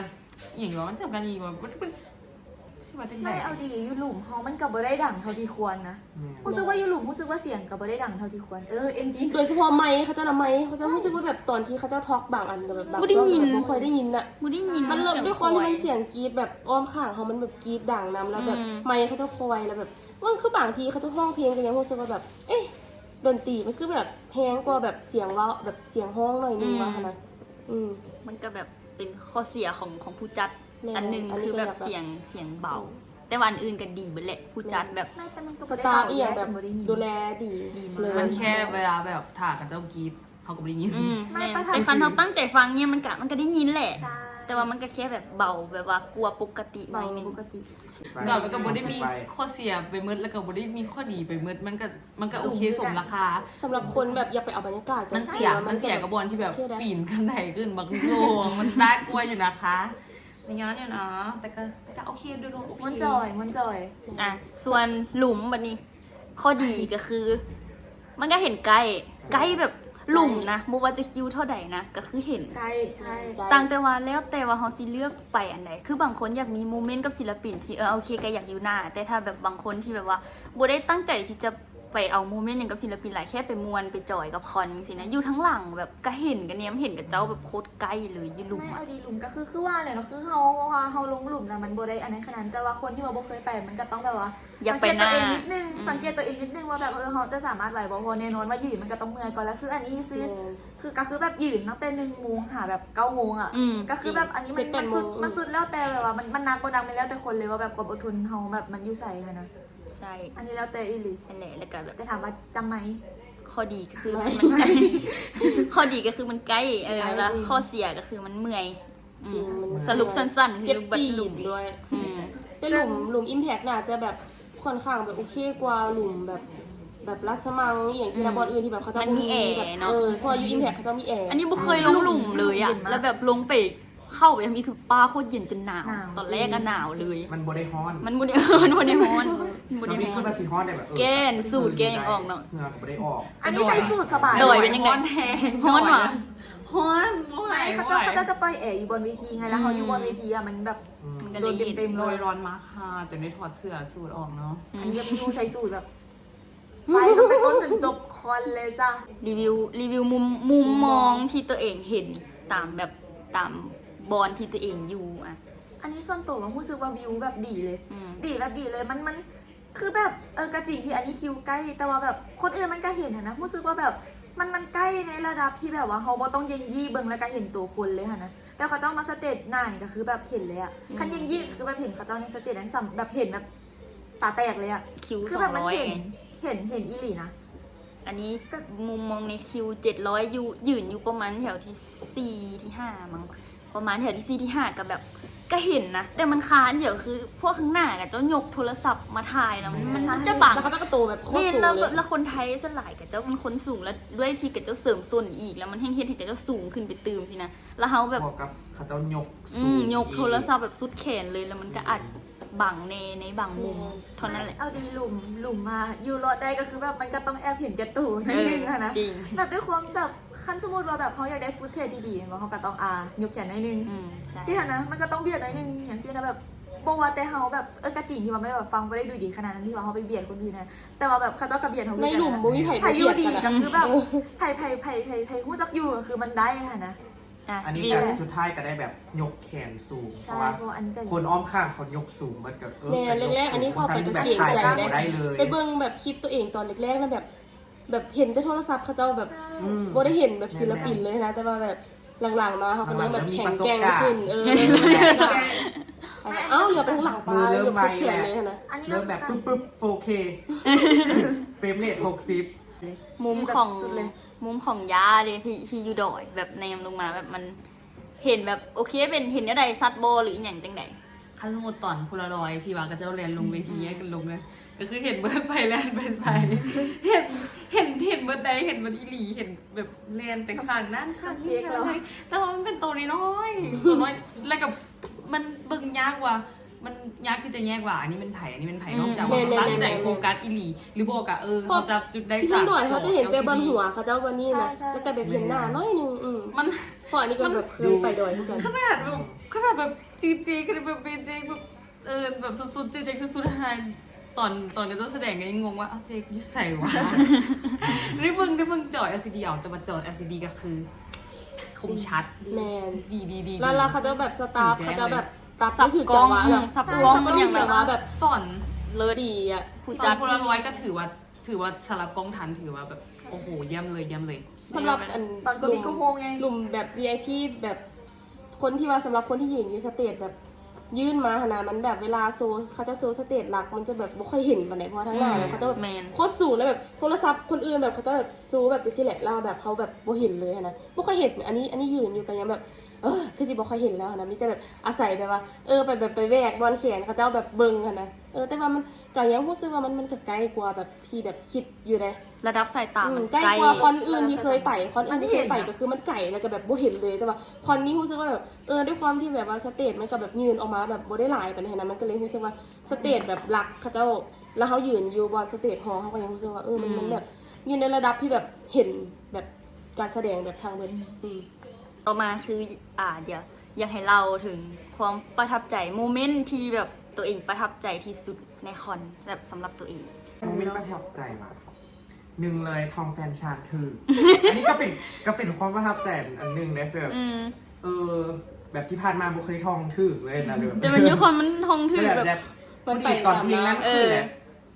ອີ່ຫຍັງວະ ມັນຈຳກັນອີ່ຫຍັງວະ ມັນ ມັນຊິວ່າຈັ່ງໃດ? ໄມ່ ເອົາດີ ຢູ່ລຸ່ມເຮົາມັນກໍບໍ່ໄດ້ດັງເທົ່າທີ່ຄວນນະ. ແມ່ນ ຮູ້ສຶກວ່າຢູ່ລຸ່ມ ຮູ້ສຶກວ່າສຽງກໍບໍ່ໄດ້ດັງເທົ່າທີ່ຄວນ. ເອີ ເອັນຈີນ ໂດຍສະເພາະໄມ ເຂົາເຈົ້ານະ ໄມເຂົາເຈົ້າ ໃຊ່ ຮູ້ສຶກວ່າແບບຕອນທີ່ເຂົາເຈົ້າທອກບາງອັນກໍແບບ ບໍ່ໄດ້ຍິນ ບາງເທື່ອກໍແບບບໍ່ຄ່ອຍໄດ້ຍິນນະ. ບໍ່ໄດ້ຍິນ ມັນເລີ່ມ ສຽງ ດ້ວຍຄວາມທີ່ມັນສຽງກຣີດແບບອ້ອມຂ້າງເຮົາ ມັນແບບກຣີດດັງນຳ ແລ້ວແບບ ອືມ ໄມເຂົາເຈົ້າຄ່ອຍ ແລ້ວແບບ ເອີ ຄືບາງທີເຂົາເຈົ້າຮ້ອງເພງກໍຍັງຮູ້ສຶກວ່າແບບ ເອະ ດົນຕີມັນຄືແບບແຮງກວ່າແບບສຽງເວົ້າ ແບບສຽງຮ້ອງໜ້ອຍໜຶ່ງ ອືມ ວ່າຫັ້ນນະ. ອືມ ມັນກໍແບບເປັນຂໍ້ເສຍຂອງ ຂອງຜູ້ຈັດ ແມ່ນ ອັນໜຶ່ງ ອັນນີ້ ຄືແບບ ກໍຢາກແບບ ສຽງ ສຽງເບົາ ອືມ ແຕ່ວ່າອັນອື່ນກໍດີເບິດແຫຼະ ຜູ້ຈັດແບບ ແມ່ນ ແຕ່ມັນກໍບໍ່ໄດ້ ສະຕາຟ ເບົາ ອີ່ຫຍັງແບບ ແຕ່ມັນກໍບໍ່ໄດ້ຍິນ ດູແລດີ ດີມາກ ເລີຍ ມັນແຄ່ເວລາແບບຖ້າເຂົາເຈົ້າກຣີດ ເຮົາກໍບໍ່ໄດ້ຍິນ. ອືມ ແມ່ນ ແຕ່ຄັນເຮົາຕັ້ງໃຈຟັງເນຍ ມັນກະ ມັນກະໄດ້ຍິນແຫຼະ ໃຊ່ ແຕ່ວ່າມັນກະແຄ່ແບບເບົາ ແບບວ່າກວ່າປົກກະຕິໜ້ອຍໜຶ່ງ ເບົາກວ່າປົກກະຕິ. ກໍ ມັນກໍບໍ່ໄດ້ມີຂໍ້ເສຍໄປໝົດ ແລ້ວກໍບໍ່ໄດ້ມີຂໍ້ດີໄປໝົດ ມັນກໍ ມັນກໍໂອເຄ ສົມລາຄາ. ສຳລັບຄົນແບບຢາກໄປເອົາບັນຍາກາດ ມັນເສຍ ມັນເສຍກັບບ່ອນທີ່ແບບປີນຂັ້ນໄດຂຶ້ນບັກໂຊ ມັນໜ້າກົວຢູ່ນະຄະ ມັນຍ້ອນຢູ່ເນາະ ແຕ່ກໍ ແຕ່ກໍໂອເຄ ໂດຍລວມໂອເຄ ມ່ວນຈອຍ ມ່ວນຈອຍ. ອ່ະ ສ່ວນລຸ່ມບັດນີ້ ຂໍ້ດີກໍຄື ມັນກໍເຫັນໃກ້ ໃກ້ແບບລຸ່ມນະ ບໍ່ວ່າຈະຄິວເທົ່າໃດນະ ກໍຄືເຫັນໃກ້ ໃຊ່ ຕ່າງແຕ່ວ່າແລ້ວແຕ່ວ່າເຮົາຊິເລືອກໄປອັນໃດ ຄືບາງຄົນຢາກມີໂມເມັນກັບສິນລະປິນ ຊິ ເອີ ໂອເຄ ກໍຢາກຢູ່ໜ້າ ແຕ່ຖ້າແບບບາງຄົນທີ່ແບບວ່າບໍ່ໄດ້ຕັ້ງໃຈທີ່ຈະໄປເອົາໂມເມັນຫຍັງກັບສິນລະປິນຫຼາຍ ແຄ່ໄປມ່ວນໄປຈອຍກັບຄອນຈັ່ງຊີ້ນະ ຢູ່ທາງຫຼັງແບບກໍເຫັນ ກໍແນມເຫັນກັບເຈົ້າແບບໂຄດໃກ້ເລີຍ ຢູ່ລຸ່ມ ແມ່ນ ອະ ເອົາດີ ລຸ່ມກໍຄື ຄືວ່າແຫຼະເນາະ ຄືເຮົາ ເພາະວ່າເຮົາລົງລຸ່ມນະ ມັນບໍ່ໄດ້ອັນນັ້ນຂະໜາດ ແຕ່ວ່າຄົນທີ່ວ່າບໍ່ເຄີຍໄປ ມັນກໍຕ້ອງແບບວ່າ ຢາກໄປ ສັງເກດຕົວເອງນິດໜຶ່ງ ອືມ ສັງເກດຕົວເອງນິດໜຶ່ງວ່າແບບ ເອີ ເຮົາຈະສາມາດໄຫວບໍ່ ເພາະແນ່ນອນວ່າຢືນມັນກໍຕ້ອງເມື່ອຍກ່ອນ ແລ້ວຄືອັນນີ້ຊື່ ແມ່ນ ຄື ກໍຄືແບບຢືນຕັ້ງແຕ່ໜຶ່ງໂມງຫາແບບເກົ້າໂມງອະ ອືມ ກໍຄືແບບ ຈິງ ອັນນີ້ມັນ ເຈັດແປດໂມງ ມັນສຸດ ອືມ ມັນສຸດແລ້ວແຕ່ແບບວ່າ ມັນ ມັນໜັກບໍ່ໜັກ ມັນແລ້ວແຕ່ຄົນເລີຍວ່າແບບຄວາມອົດທົນເຮົາແບບມັນຢູ່ໃສຫັ້ນນະ. ໃຊ່ ອັນນີ້ແລ້ວແຕ່ອີ່ຫຼີ ນັ້ນແຫຼະ ແລ້ວກໍແບບ ແຕ່ຖາມວ່າຈຳໄໝ? ຂໍ້ດີກໍຄືມັນ ມັນໃກ້ ຂໍ້ດີກໍຄືມັນໃກ້ ເອີ ໃກ້ ແລ້ວ ຈິງ ຂໍ້ເສຍກໍຄືມັນເມື່ອຍ. ອືມ ຈິງ ມັນ ສະຫຼຸບສັ້ນໆ ຄື ເຈັບ ບັດ ເຈັບຕີນດ້ວຍ ອືມ ແຕ່ລຸ່ມ ເຊິ່ງ ລຸ່ມ Impact ໜ້າຈະແບບຂ້ອນຂ້າງແບບໂອເຄກວ່າລຸ່ມແບບ ແບບລາຊະມັງອີ່ຫຍັງຊີ້ນະ ອືມ ບ່ອນອື່ນທີ່ແບບເຂົາເຈົ້າ ມັນມີແອເນາະ ເອີ ເພາະວ່າຢູ່ Impact ເຂົາເຈົ້າມີແອ ອັນນີ້ບໍ່ເຄີຍລົງລຸ່ມເລີຍອະ ແລ້ວແບບລົງໄປເຂົ້າໄປທຳອິດຄືປ້າໂຄດເຢັນຈົນໜາວ ຕອນແລກອະໜາວເລີຍ ມັນບໍ່ໄດ້ຮ້ອນ ມັນບໍ່ໄດ້ ມັນບໍ່ໄດ້ຮ້ອນ ມັນບໍ່ໄດ້ຮ້ອນ ແກ່ນສູດແກ່ນອອກເນາະ ເຫື່ອກໍບໍ່ໄດ້ອອກ ອັນນີ້ໃສ່ສູດສະບາຍ ດອຍເປັນຈັ່ງໃດ ຮ້ອນຫວາ ຮ້ອນບໍ່ໄຫວ ເຂົາເຈົ້າ ເຂົາເຈົ້າຈະປ່ອຍແອຢູ່ບ່ອນເວທີໄງ ແລ້ວເຮົາຢູ່ບ່ອນເວທີອະ ມັນແບບ ໂດນເຕັມໆ ໂດຍຮ້ອນມາກຄ່ະ ຈົນໄດ້ຖອດເສື້ອສູດອອກເນາະ ອັນນີ້ແບບຢູ່ໃສ່ສູດແບບ ໄປຕັ້ງແຕ່ຕົ້ນຈົນຈົບຄອນເລີຍຈ້າ ຣີວິວ ຣີວິວມຸມ ມຸມມອງທີ່ຕົວເອງເຫັນຕາມແບບ ຕາມບ່ອນທີ່ຕົວເອງຢູ່ອະ ອັນນີ້ສ່ວນໂຕວ່າຮູ້ສຶກວ່າວິວແບບດີເລີຍ ອືມ ດີແບບດີເລີຍ ມັນ ມັນຄືແບບ ເອີ ກະຈິງທີ່ອັນນີ້ຄິວໃກ້ ແຕ່ວ່າແບບຄົນອື່ນມັນກະເຫັນຫັ້ນນະ ຮູ້ສຶກວ່າແບບ ມັນ ມັນໃກ້ໃນລະດັບທີ່ແບບວ່າເຮົາບໍ່ຕ້ອງເຢັ່ງຢີ້ເບິ່ງ ແລ້ວກະເຫັນໂຕຄົນເລີຍຫັ້ນນະ ແບບເຂົາເຈົ້າມາສະເຕດໜ້ານີ້ກະຄືແບບເຫັນເລີຍອະ ຄັນຍິ່ງໆຄືແບບເຫັນເຂົາເຈົ້າໃນສະເຕດນັ້ນ ແບບເຫັນແບບຕາແຕກເລີຍອະ ຄິວ ຄືແບບມັນເຫັນ ສອງຮ້ອຍ ເຫັນ ເຫັນອີ່ຫຼີນະ ອັນນີ້ກະມຸມມອງໃນຄິວເຈັດຮ້ອຍຢູ່ ຢືນຢູ່ປະມານແຖວທີສີ່ທີຫ້າມັ້ງ ປະມານແຖວທີສີ່ທີຫ້າກະແບບ ກະເຫັນນະ ແຕ່ມັນຄາອັນດຽວຄືພວກຂ້າງໜ້າກະເຈົ້າຍົກໂທລະສັບມາຖ່າຍນະ ມັນ ມັນຈະບັງ ແລ້ວເຂົາເຈົ້າກະໂຕແບບໂຄດສູງເລີຍ ແມ່ນ ແລ້ວລະຄົນໄທສ່ວນຫຼາຍກະເຈົ້າເປັນຄົນສູງ ແລ້ວດ້ວຍທີ່ກະເຈົ້າເສີມສົ້ນອີກ ແລ້ວມັນແຮ່ງເຮັດໃຫ້ກະເຈົ້າສູງຂຶ້ນໄປຕື່ມຊີ້ນະ ແລ້ວເຮົາແບບ ບວກກັບເຂົາເຈົ້າຍົກສູງ ອືມ ຍົກໂທລະສັບແບບສຸດແຂນເລີຍ ແລ້ວມັນກະອາດບັງແນ່ໃນບາງມຸມເທົ່ານັ້ນແຫຼະ ເອົາດີ ຫຼຸມ ຫຼຸມມາຢູ່ລອດໄດ້ກະຄືແບບ ມັນກະຕ້ອງແອບເຫັນແກ່ໂຕໜ້ອຍໜຶ່ງຫັ້ນນະ ເອີ ຈິງ ແບບດ້ວຍຄວາມແບບ ຄັນສົມມຸດວ່າແບບເຮົາຢາກໄດ້ຟຸດເທດທີ່ດີແມ່ນບໍ່ ເຮົາກະຕ້ອງ ອ່າ ຍົກແຂນໜ້ອຍໜຶ່ງ ອືມ ໃຊ່ ຊີ້ຫັ້ນນະ ມັນກະຕ້ອງບຽດໜ້ອຍໜຶ່ງຫຍັງຊີ້ນະ ແບບບໍ່ວ່າແຕ່ເຮົາແບບ ເອີ ກະຈິງທີ່ວ່າແມ່ນແບບຟັງບໍ່ໄດ້ດູດີຂະໜາດນັ້ນ ທີ່ວ່າເຮົາໄປບຽດຄົນອື່ນນະ ແຕ່ວ່າແບບເຂົາເຈົ້າກະບຽດເຮົາ ໃນຫຼຸມບໍ່ມີໃຜ ໃຜຢູ່ດີກະຄືແບບ ໃຜ ໃຜ ໃຜ ໃຜ ໃຜຮູ້ຈັກຢູ່ກະຄືມັນໄດ້ຫັ້ນນະ ອ່ະ ອັນນີ້ກະສຸດທ້າຍກະໄດ້ແບບຍົກແຂນສູງ ເພາະວ່າຄົນອ້ອມຂ້າງເຂົາຍົກສູງເບິດກະ ເອີ ແມ່ນ ແລກໆອັນນີ້ເຂົ້າໄປກະເກງໃຈເດ້ ໄປເບິ່ງແບບຄລິບໂຕເອງຕອນແລກໆນະ ແບບ ແບບເຫັນແຕ່ໂທລະສັບ ເຂົາເຈົ້າແບບ ອືມ ບໍ່ໄດ້ເຫັນແບບສິນລະປິນເລີຍຫັ້ນນະ ແຕ່ວ່າແບບຫຼັງໆມາເຮົາກະເລີ່ມແບບແຂງແກ່ງຂຶ້ນ ເອີ ແລ້ວກະ ເອົ້າ ເຫຼືອໄປທາງຫຼັງປາ ຍົກສຸດແຂນເລີຍຫັ້ນນະ ອັນນີ້ເລີ່ມແບບປຶບໆ ໂຟເຄ ເຟຣມເຣດຫົກສິບ ມຸມຂອງ ມຸມຂອງຍ່າເດ ທີ່ ທີ່ຢູ່ດອຍ ແບບແນມລົງມາ ແບບມັນເຫັນແບບ ໂອເຄ ເປັນ ເຫັນແນວໃດ ຊັດບໍ່ ຫຼືອີ່ຫຍັງຈັ່ງໃດ ຄັນສົມມຸດຕອນໂພລາຣອຍທີ່ວ່າເຂົາເຈົ້າແລ່ນລົງເວທີ ອືມ ແຍກກັນລົງນະ ກະຄືເຫັນເບິດໃຜແລ່ນໄປໃສ ເຫັນ ເຫັນ ເຫັນເບິດໃດ ເຫັນເບິດອີ່ຫຼີ ເຫັນແບບແລ່ນໄປຂ້າງນັ້ນຂ້າງນີ້ ແຕ່ວ່າມັນເປັນໂຕນ້ອຍໆ ໂຕນ້ອຍ ແລ້ວກະມັນເບິ່ງຍາກວ່າ ມັນຍາກທີ່ຈະແຍກວ່າອັນນີ້ແມ່ນໃຜ ອັນນີ້ແມ່ນໃຜ ອືມ ນອກຈາກວ່າ ແມ່ນໆໆ ຕັ້ງໃຈໂຟກັສອີ່ຫຼີ ຫຼືບໍ່ກະ ເອີ ເຂົາຈັບຈຸດໃດ ເພາະ ທີ່ເພິ່ນດອຍເຮົາຈະເຫັນແຕ່ບ່ອນຫົວເຂົາເຈົ້າ ບ່ອນນີ້ນະ ແລ້ວກະແບບເຫັນໜ້າໜ້ອຍໜຶ່ງ ອືມ ມັນ ເພາະອັນນີ້ກະແບບເຄີຍໄປດອຍຄືກັນ ຂະໜາດແບບ ຂະໜາດແບບ ຈີເຈ ຂະໜາດແບບເບເຈ ແບບ ເອີ ແບບສຸດໆ ເຈກສຸດໆ ໃຫ້ຕອນ ຕອນເຂົາເຈົ້າສະແດງກະຍັງງົງວ່າ ເອົາ ເຈກຢູ່ໃສຫວາ ໄດ້ເບິ່ງ ໄດ້ເບິ່ງຈໍແອລຊີດີເອົາ ແຕ່ວ່າຈໍແອລຊີດີກະຄືຄົມຊັດ ແມ່ນ ດີໆໆ ແລ້ວ ແລ້ວເຂົາເຈົ້າແບບສະຕາຟ ເຂົາເຈົ້າແບບຕັດໃຫ້ຖືກຈັງຫວະ ສັບກ້ອງ ສັບກ້ອງ ຫຍັງແບບວ່າແບບສອນເລີດດີອະ ຜູ້ຈັດ ໂພລາຣອຍກະຖືວ່າ ຖືວ່າສຳລັບກ້ອງທັນ ຖືວ່າແບບ ໂອ້ໂຫ ຢ້ຽມເລີຍ ຢ້ຽມເລີຍ ສຳລັບອັນ ຕອນກະມີກະໂຮງໄງ ຫຼຸມແບບ ວີໄອພີ ແບບຄົນທີ່ວ່າ ສຳລັບຄົນທີ່ຢືນຢູ່ສະເຕດແບບ ຍື່ນມາຫັ້ນນະ ມັນແບບເວລາໂຊ ເຂົາເຈົ້າໂຊສະເຕດຫຼັກ ມັນຈະແບບບໍ່ຄ່ອຍເຫັນປານໃດ ເພາະວ່າທາງໜ້າ ອືມ ເຂົາເຈົ້າແບບ ແມ່ນ ໂຄດສູງ ແລ້ວແບບໂທລະສັບຄົນອື່ນແບບ ເຂົາເຈົ້າແບບໂຊແບບຈັ່ງຊີ້ແຫຼະ ແລ້ວແບບເຮົາແບບບໍ່ເຫັນເລີຍຫັ້ນນະ ບໍ່ຄ່ອຍເຫັນ ອັນນີ້ ອັນນີ້ຢືນຢູ່ກະຍັງແບບ ເອີ ຄືຊິບໍ່ຄ່ອຍເຫັນແລ້ວຫັ້ນນະ ມີແຕ່ແບບອາໄສແບບວ່າ ເອີ ໄປແບບໄປແວກບ່ອນແຂນເຂົາເຈົ້າແບບເບິ່ງຫັ້ນນະ ເອີ ແຕ່ວ່າມັນກະຍັງຮູ້ສຶກວ່າມັນ ມັນກະໃກ້ກວ່າແບບທີ່ແບບຄິດຢູ່ເດ້ ລະດັບສາຍຕາ ອືມ ມັນໃກ້ກວ່າຄອນອື່ນທີ່ເຄີຍໄປ ຄອນອື່ນທີ່ເຄີຍໄປກະຄືມັນໄກ ແລ້ວກະແບບບໍ່ເຫັນເລີຍ ແຕ່ວ່າຄອນນີ້ຮູ້ສຶກວ່າແບບ ເອີ ດ້ວຍຄວາມທີ່ແບບວ່າສະເຕດມັນກະແບບຍື່ນອອກມາແບບບໍ່ໄດ້ຫຼາຍປານໃດຫັ້ນນະ ມັນກະເລີຍຮູ້ສຶກວ່າສະເຕດແບບຫຼັກເຂົາເຈົ້າ ແລ້ວເຮົາຢືນຢູ່ບ່ອນສະເຕດຮອງ ເຮົາກະຍັງຮູ້ສຶກວ່າ ເອີ ມັນ ອືມ ມັນແບບຢູ່ໃນລະດັບທີ່ແບບເຫັນແບບການສະແດງແບບທາງເບິ່ງ ອືມ ອືມ ຕໍ່ມາຄື ອ່າ ດຽວຢາກໃຫ້ເລົ່າເຖິງຄວາມປະທັບໃຈ ໂມເມັນທີ່ແບບໂຕເອງປະທັບໃຈທີ່ສຸດໃນຄອນ ແບບສຳລັບໂຕເອງ ໂມເມັນປະທັບໃຈຫວາ ໜຶ່ງເລີຍ ທອງແຟນຊານຖືກ ອັນນີ້ກະເປັນ ກະເປັນຄວາມປະທັບໃຈອັນໜຶ່ງເດ້ ຄືແບບ ອືມ ເອີ ແບບທີ່ຜ່ານມາບໍ່ເຄີຍທອງຖືກເລີຍນະ ແຕ່ມັນຢູ່ຄອນມັນທອງຖືກແບບ ແບບ ມັນໄປຕອນເພງນັ້ນ ເອີ ຄືແບບ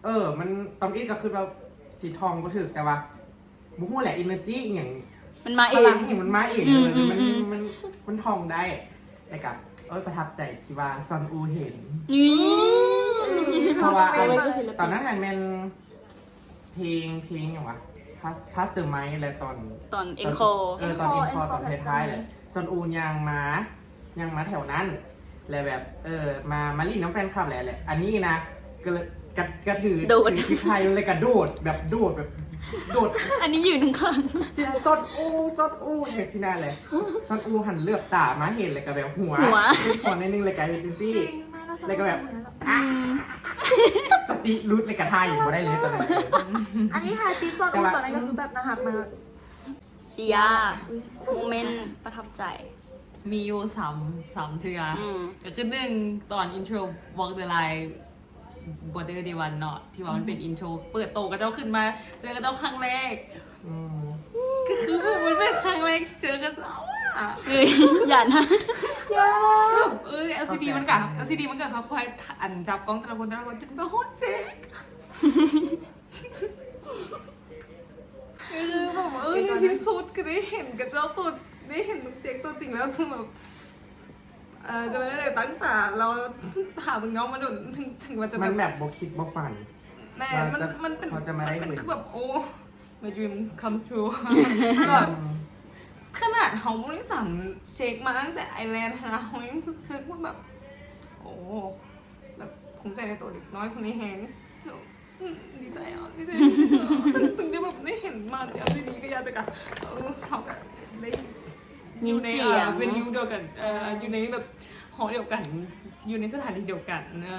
ເອີ ມັນຕຳອິດກະຄືແບບຊິທອງບໍ່ຖືກ ແຕ່ວ່າ ບໍ່ຮູ້ແຫຼະ ເອເນີຈີອີ່ຫຍັງ ມັນມາເອງ ພະລັງອີ່ຫຍັງມັນມາເອງ ອືມ ເອີ ມັນ ອືມ ມັນ ມັນ ມັນທ່ອງໄດ້ ແລ້ວກະ ໂອ້ຍ ປະທັບໃຈທີ່ວ່າຊອນອູເຫັນ ນີ້ ເພາະວ່າ ໂອ້ຍ ຕອນນັ້ນຫັ້ນແມ່ນເພງ ເພງຫຍັງຫວາ Pass Pass the Mic ແລະຕອນ ຕອນ Encore ເອີ ຕອນ Encore Encore ຕອນທ້າຍໆ ແຫຼະ ຊອນອູຍ່າງມາ ຍ່າງມາແຖວນັ້ນ ແລະແບບ ເອີ ມາ ມາຫຼິ້ນນຳແຟນຄລັບແຫຼະ ແລະອັນນີ້ນະ ກະເລີຍ ກະ ກະຖື ໂດດ ຖືຄລິບຖ່າຍ ແລ້ວກະໂດດ ແບບໂດດ ແບບໂດດ ອັນນີ້ຢືນຂ້າງໆ ຊິສົດອູ່ ສົດອູ່ ແທ້ຊີ້ນະແຫຼະ ສົດອູ່ຫັ້ນ ເຫຼືອບຕາມາເຫັນ ແລ້ວກະແບບຫົວ ຫົວ ຫົວໜ້ອຍໜຶ່ງ ແລ້ວກະເຮັດຈັ່ງຊີ້ ແລ້ວກະແບບ ອືມ ສະຕິຫຼຸດ ແລ້ວກະຖ່າຍບໍ່ໄດ້ເລີຍຕອນນັ້ນ ອັນນີ້ຖ່າຍຕິດສົດອູ່ ຕອນນັ້ນກະຄືແບບໜ້າຮັກມາກ. ເຊຍ ໂມເມັນປະທັບໃຈ ມີຢູ່ສາມ ສາມເທື່ອ ອືມ ກະຄືໜຶ່ງ ຕອນອິນໂທ Walk the Line Border Day One ເນາະ ທີ່ວ່າມັນເປັນ ອືມ ອິນໂທ ເປີດໂຕຂະເຈົ້າຂຶ້ນມາ ເຈີຂະເຈົ້າຄັ້ງແລກ ອືມ ກະຄືແບບມັນເປັນຄັ້ງແລກທີ່ເຈີຂະເຈົ້າອະ ເອີຍ ຢ່ານະ ຢ່າ ເອີຍ ແອລຊີດີ ມັນກະ ແອລຊີດີ ມັນກະຄ່ອຍໆ ອັນ ຈັບກ້ອງແຕ່ລະຄົນ ແຕ່ລະຄົນ ຈົນມາຮອດເຈກ ຄືແບບວ່າ ເອີຍ ໃນທີ່ສຸດກະໄດ້ເຫັນຂະເຈົ້າໂຕ ໄດ້ເຫັນນ້ອງເຈກໂຕຈິງແລ້ວ ຈຶ່ງແບບ ເອີ ຈະໄດ້ຕັ້ງຕາລໍຖ້າເບິ່ງນ້ອງມາດົນ ເຖິງ ເຖິງວ່າຈະແບບ ມັນແບບບໍ່ຄິດບໍ່ຝັນ ແມ່ນ ວ່າ ມັນ ຈະ ມັນເປັນ ເຮົາຈະມາໄດ້ເຫັນ ມັນເປັນຄືແບບ ໂອ້ my dream comes true ແບບ ອືມ ຂະໜາດເຮົາບໍ່ໄດ້ຕາມເຈກມາຕັ້ງແຕ່ໄອແລນນະ ເຮົາຍັງຮູ້ສຶກວ່າແບບ ໂອ້ ແບບພູມໃຈໃນໂຕເດັກນ້ອຍຄົນນີ້ແຮງ ອືມ ດີໃຈອະ ດີໃຈ ເຖິງ ເຖິງຈະແບບໄດ້ເຫັນມາແຕ່ ແອລຊີດີ ກະຢ່າ ແຕ່ກະ ເອີ ເຮົາກະໄດ້ຢູ່ໃນ ຍິນສຽງ ເອີ ເວນິວດຽວກັນ ເອີ ຢູ່ໃນແບບຫໍດຽວກັນ ຢູ່ໃນສະຖານີດຽວກັນ ເອີ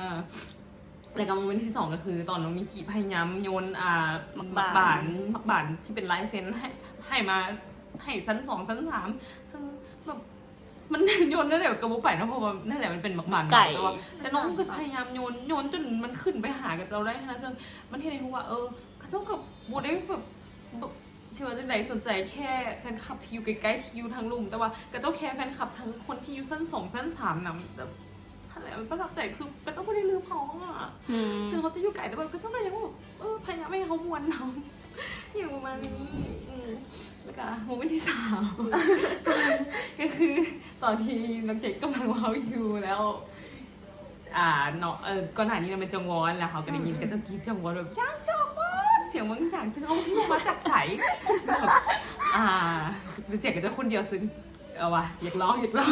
ແລ້ວກະໂມເມັນທີສອງກະຄືຕອນນ້ອງມິກກີ້ພະຍາຍາມໂຍນ ອ່າ ໝາກບານ ໝາກບານ ໝາກບານທີ່ເປັນລາຍເຊັນໃຫ້ ໃຫ້ມາ ໃຫ້ຊັ້ນສອງ ຊັ້ນສາມ ເຊິ່ງແບບ ມັນໂຍນແນວໃດກະບໍ່ໄປເນາະ ເພາະວ່ານັ້ນແຫຼະ ມັນເປັນໝາກບານ ແຕ່ວ່າ ແຕ່ນ້ອງກະພະຍາຍາມໂຍນ ໂຍນຈົນມັນຂຶ້ນໄປຫາຂະເຈົ້າໄດ້ຫັ້ນນະ ເຊິ່ງມັນເຮັດໃຫ້ຮູ້ວ່າ ເອີ ຂະເຈົ້າກະບໍ່ໄດ້ແບບ ຊິວ່າຈັ່ງໃດ ສົນໃຈແຄ່ແຟນຄລັບທີ່ຢູ່ໃກ້ໆ ທີ່ຢູ່ທາງລຸ່ມ ແຕ່ວ່າຂະເຈົ້າແຄ່ແຟນຄລັບທັງຄົນທີ່ຢູ່ຊັ້ນສອງ ຊັ້ນສາມນຳ ແບບ ຫັ້ນແຫຼະ ມັນປະທັບໃຈ ຄືຂະເຈົ້າບໍ່ໄດ້ລືມເຮົາອະ ອືມ ເຖິງເຮົາຈະຢູ່ໄກ ແຕ່ວ່າຂະເຈົ້າກະຍັງແບບ ເອີ ພະຍາຍາມໃຫ້ເຮົາມ່ວນນຳ ອີ່ຫຍັງປະມານນີ້ ອືມ ແລ້ວກະໂມເມັນທີສາມ ກະຄືຕອນທີ່ນ້ອງເຈກກຳລັງເວົ້າຢູ່ແລ້ວ ອ່າ ເນາະ ເອີ ກ່ອນໜ້ານີ້ນະແມ່ນຈອງວອນ ແລ້ວເຮົາກະໄດ້ຍິນ ອືມ ຂະເຈົ້າກຣີດຈອງວອນແບບ ຈາງຈອງວອນ ສຽງບາງຢ່າງ ເຊິ່ງເຮົາບໍ່ຮູ້ວ່າມາຈາກໃສ ແບບ ອ່າ ເປັນສຽງຂະເຈົ້າຄົນດຽວ ເຊິ່ງ ເອົາວ່າ ຢາກລອງ ຢາກລອງ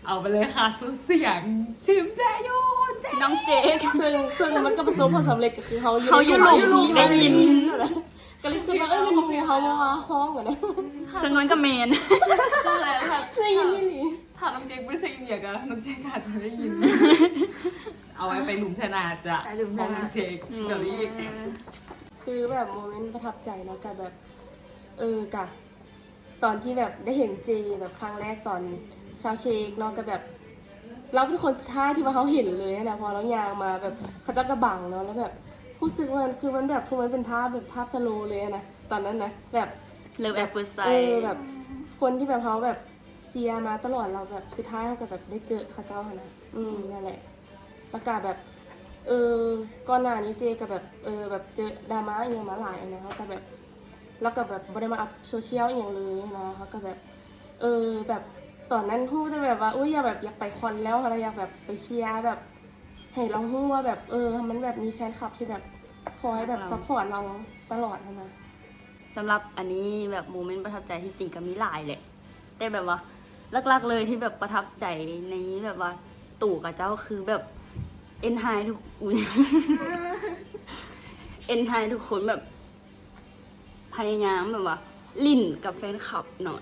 ເອົາໄປເລີຍຄ່ະ ສຸດສຽງ ຊິມແຈຍູນ ນ້ອງເຈກ ເຊິ່ງ ເຊິ່ງມັນກະປະສົບຜົນສຳເລັດ ກະຄືເຮົາຢູ່ ເຮົາຢູ່ລຸ່ມ ໄດ້ຍິນ ກະເລີຍຄິດວ່າ ເອີ ແມ່ນໝູ່ເຮົາມາຮ້ອງຫັ້ນນະ ເຊິ່ງມັນກະແມ່ນ ໄດ້ຍິນອີ່ຫຼີ ຖ້ານ້ອງເຈກບໍ່ໄດ້ໃສ່ອິນເອີຍກະ ນ້ອງເຈກກະອາດຈະໄດ້ຍິນ ເອົາໄວ້ໄປລຸ່ມເທື່ອໜ້າຈະ ໄປລຸ່ມເທື່ອໜ້າ ຂອງນ້ອງເຈກ ອືມ ດຽວນີ້ ຄືແບບໂມເມັນປະທັບໃຈເນາະ ກະແບບ ເອີ ກະ ຕອນທີ່ແບບໄດ້ເຫັນເຈແບບຄັ້ງແລກຕອນຊາວເຊັກເນາະ ກະແບບ ລາວເປັນຄົນສຸດທ້າຍທີ່ວ່າເຮົາເຫັນເລີຍຫັ້ນນະ ເພາະວ່າລາວຍ່າງມາແບບ ເຂົາເຈົ້າກະບັງເນາະ ແລ້ວແບບ ຮູ້ສຶກວ່າ ຄືມັນແບບ ຄືມັນເປັນພາບແບບ ພາບສະໂລເລີຍຫັ້ນນະ ຕອນນັ້ນນະ ແບບ Love at first sight ເອີ ແບບ ຄົນທີ່ແບບເຮົາແບບ ເຊຍມາຕະຫຼອດ ແລ້ວແບບສຸດທ້າຍເຮົາກະແບບໄດ້ເຈີເຂົາເຈົ້າຫັ້ນນະ ອືມ ນັ້ນແຫຼະ ແລ້ວກະແບບ ເອີ ກ່ອນໜ້ານີ້ເຈກະແບບ ເອີ ແບບເຈີດຣາມາອີ່ຫຍັງມາຫຼາຍຫັ້ນນະ ເຮົາກະແບບ ລາວກະແບບບໍ່ໄດ້ມາອັບໂຊຊຽວອີ່ຫຍັງເລີຍຫັ້ນນະ ເຮົາກະແບບ ເອີ ແບບຕອນນັ້ນຮູ້ແຕ່ແບບວ່າ ອຸ້ຍ ຢາກແບບ ຢາກໄປຄອນແລ້ວຫັ້ນນະ ຢາກແບບໄປເຊຍ ແບບໃຫ້ລາວຮູ້ວ່າແບບ ເອີ ມັນແບບມີແຟນຄລັບທີ່ແບບຄອຍແບບ ຮັກເຮົາ ຊັບພອດເຮົາຕະຫຼອດຫັ້ນນະ. ສຳລັບອັນນີ້ແບບໂມເມັນປະທັບໃຈ ທີ່ຈິງກະມີຫຼາຍແຫຼະ ແຕ່ແບບວ່າຫຼັກໆເລີຍທີ່ແບບປະທັບໃຈໃນແບບວ່າໂຕຂະເຈົ້າຄືແບບ ເອັນໄຮ ທຸກ ອຸ້ຍ ເອັນໄຮ ທຸກຄົນແບບພະຍາຍາມແບບວ່າຫຼິ້ນກັບແຟນຄລັບເນາະ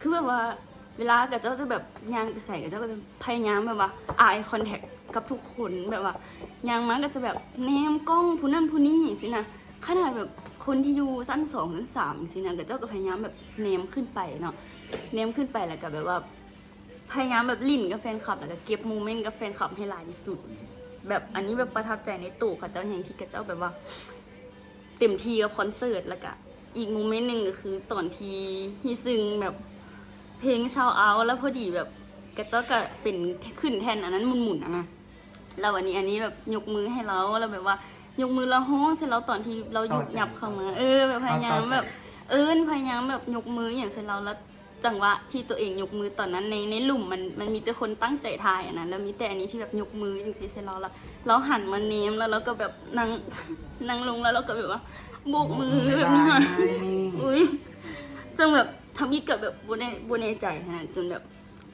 ຄືແບບວ່າ ເວລາຂະເຈົ້າຈະແບບຍ່າງໄປໃສ ຂະເຈົ້າກະຈະພະຍາຍາມແບບວ່າ eye contact ກັບທຸກຄົນ ແບບວ່າຍ່າງມາກະຈະແບບແນມກ້ອງຜູ້ນັ້ນຜູ້ນີ້ຊີ້ນະ ຂະໜາດແບບຄົນທີ່ຢູ່ຊັ້ນສອງ ຊັ້ນສາມຊີ້ນະ ຂະເຈົ້າກະພະຍາຍາມແບບແນມຂຶ້ນໄປເນາະ ແນມຂຶ້ນໄປ ແລ້ວກະແບບວ່າພະຍາຍາມແບບຫຼິ້ນກັບແຟນຄລັບ ແລ້ວກະເກັບໂມເມັນກັບແຟນຄລັບໃຫ້ຫຼາຍທີ່ສຸດ ແບບອັນນີ້ແບບປະທັບໃຈໃນໂຕຂະເຈົ້າແຮງ ທີ່ຂະເຈົ້າແບບວ່າ ເຕັມທີ່ກັບຄອນເສີດ ແລ້ວກະອີກໂມເມັນໜຶ່ງກະຄືຕອນທີ່ຮີຊຶງແບບເພງ Shout Out ແລ້ວພໍດີແບບຂະເຈົ້າກະເປັນ ຂຶ້ນແທ່ນອັນນັ້ນໝຸ່ນໆຫັ້ນນະ ແລ້ວອັນນີ້ ອັນນີ້ແບບຍົກມືໃຫ້ລາວ ແລ້ວແບບວ່າຍົກມືແລ້ວຮ້ອງໃສ່ລາວຕອນທີ່ລາວຍຸບຍັບເຂົ້າມາ ເອີ ແບບພະຍາຍາມແບບເອີ້ນ ພະຍາຍາມແບບຍົກມືອີ່ຫຍັງໃສ່ລາວ ແລ້ວ ຈັງຫວະທີ່ໂຕເອງຍົກມືຕອນນັ້ນ ໃນ ໃນລຸ່ມມັນ ມັນມີແຕ່ຄົນຕັ້ງໃຈຖ່າຍຫັ້ນນະ ແລ້ວມີແຕ່ອັນນີ້ທີ່ແບບຍົກມືຈັ່ງຊີ້ໃສ່ລາວ ແລ້ວລາວຫັນມາແນມ ແລ້ວລາວກະແບບນັ່ງ ນັ່ງລົງ ແລ້ວລາວກະແບບວ່າໂບກມືແບບນີ້ ອຸ້ຍ ຈັ່ງແບບທຳອິດກະແບບບໍ່ແນ່ ບໍ່ແນ່ໃຈຫັ້ນນະ ຈົນແບບ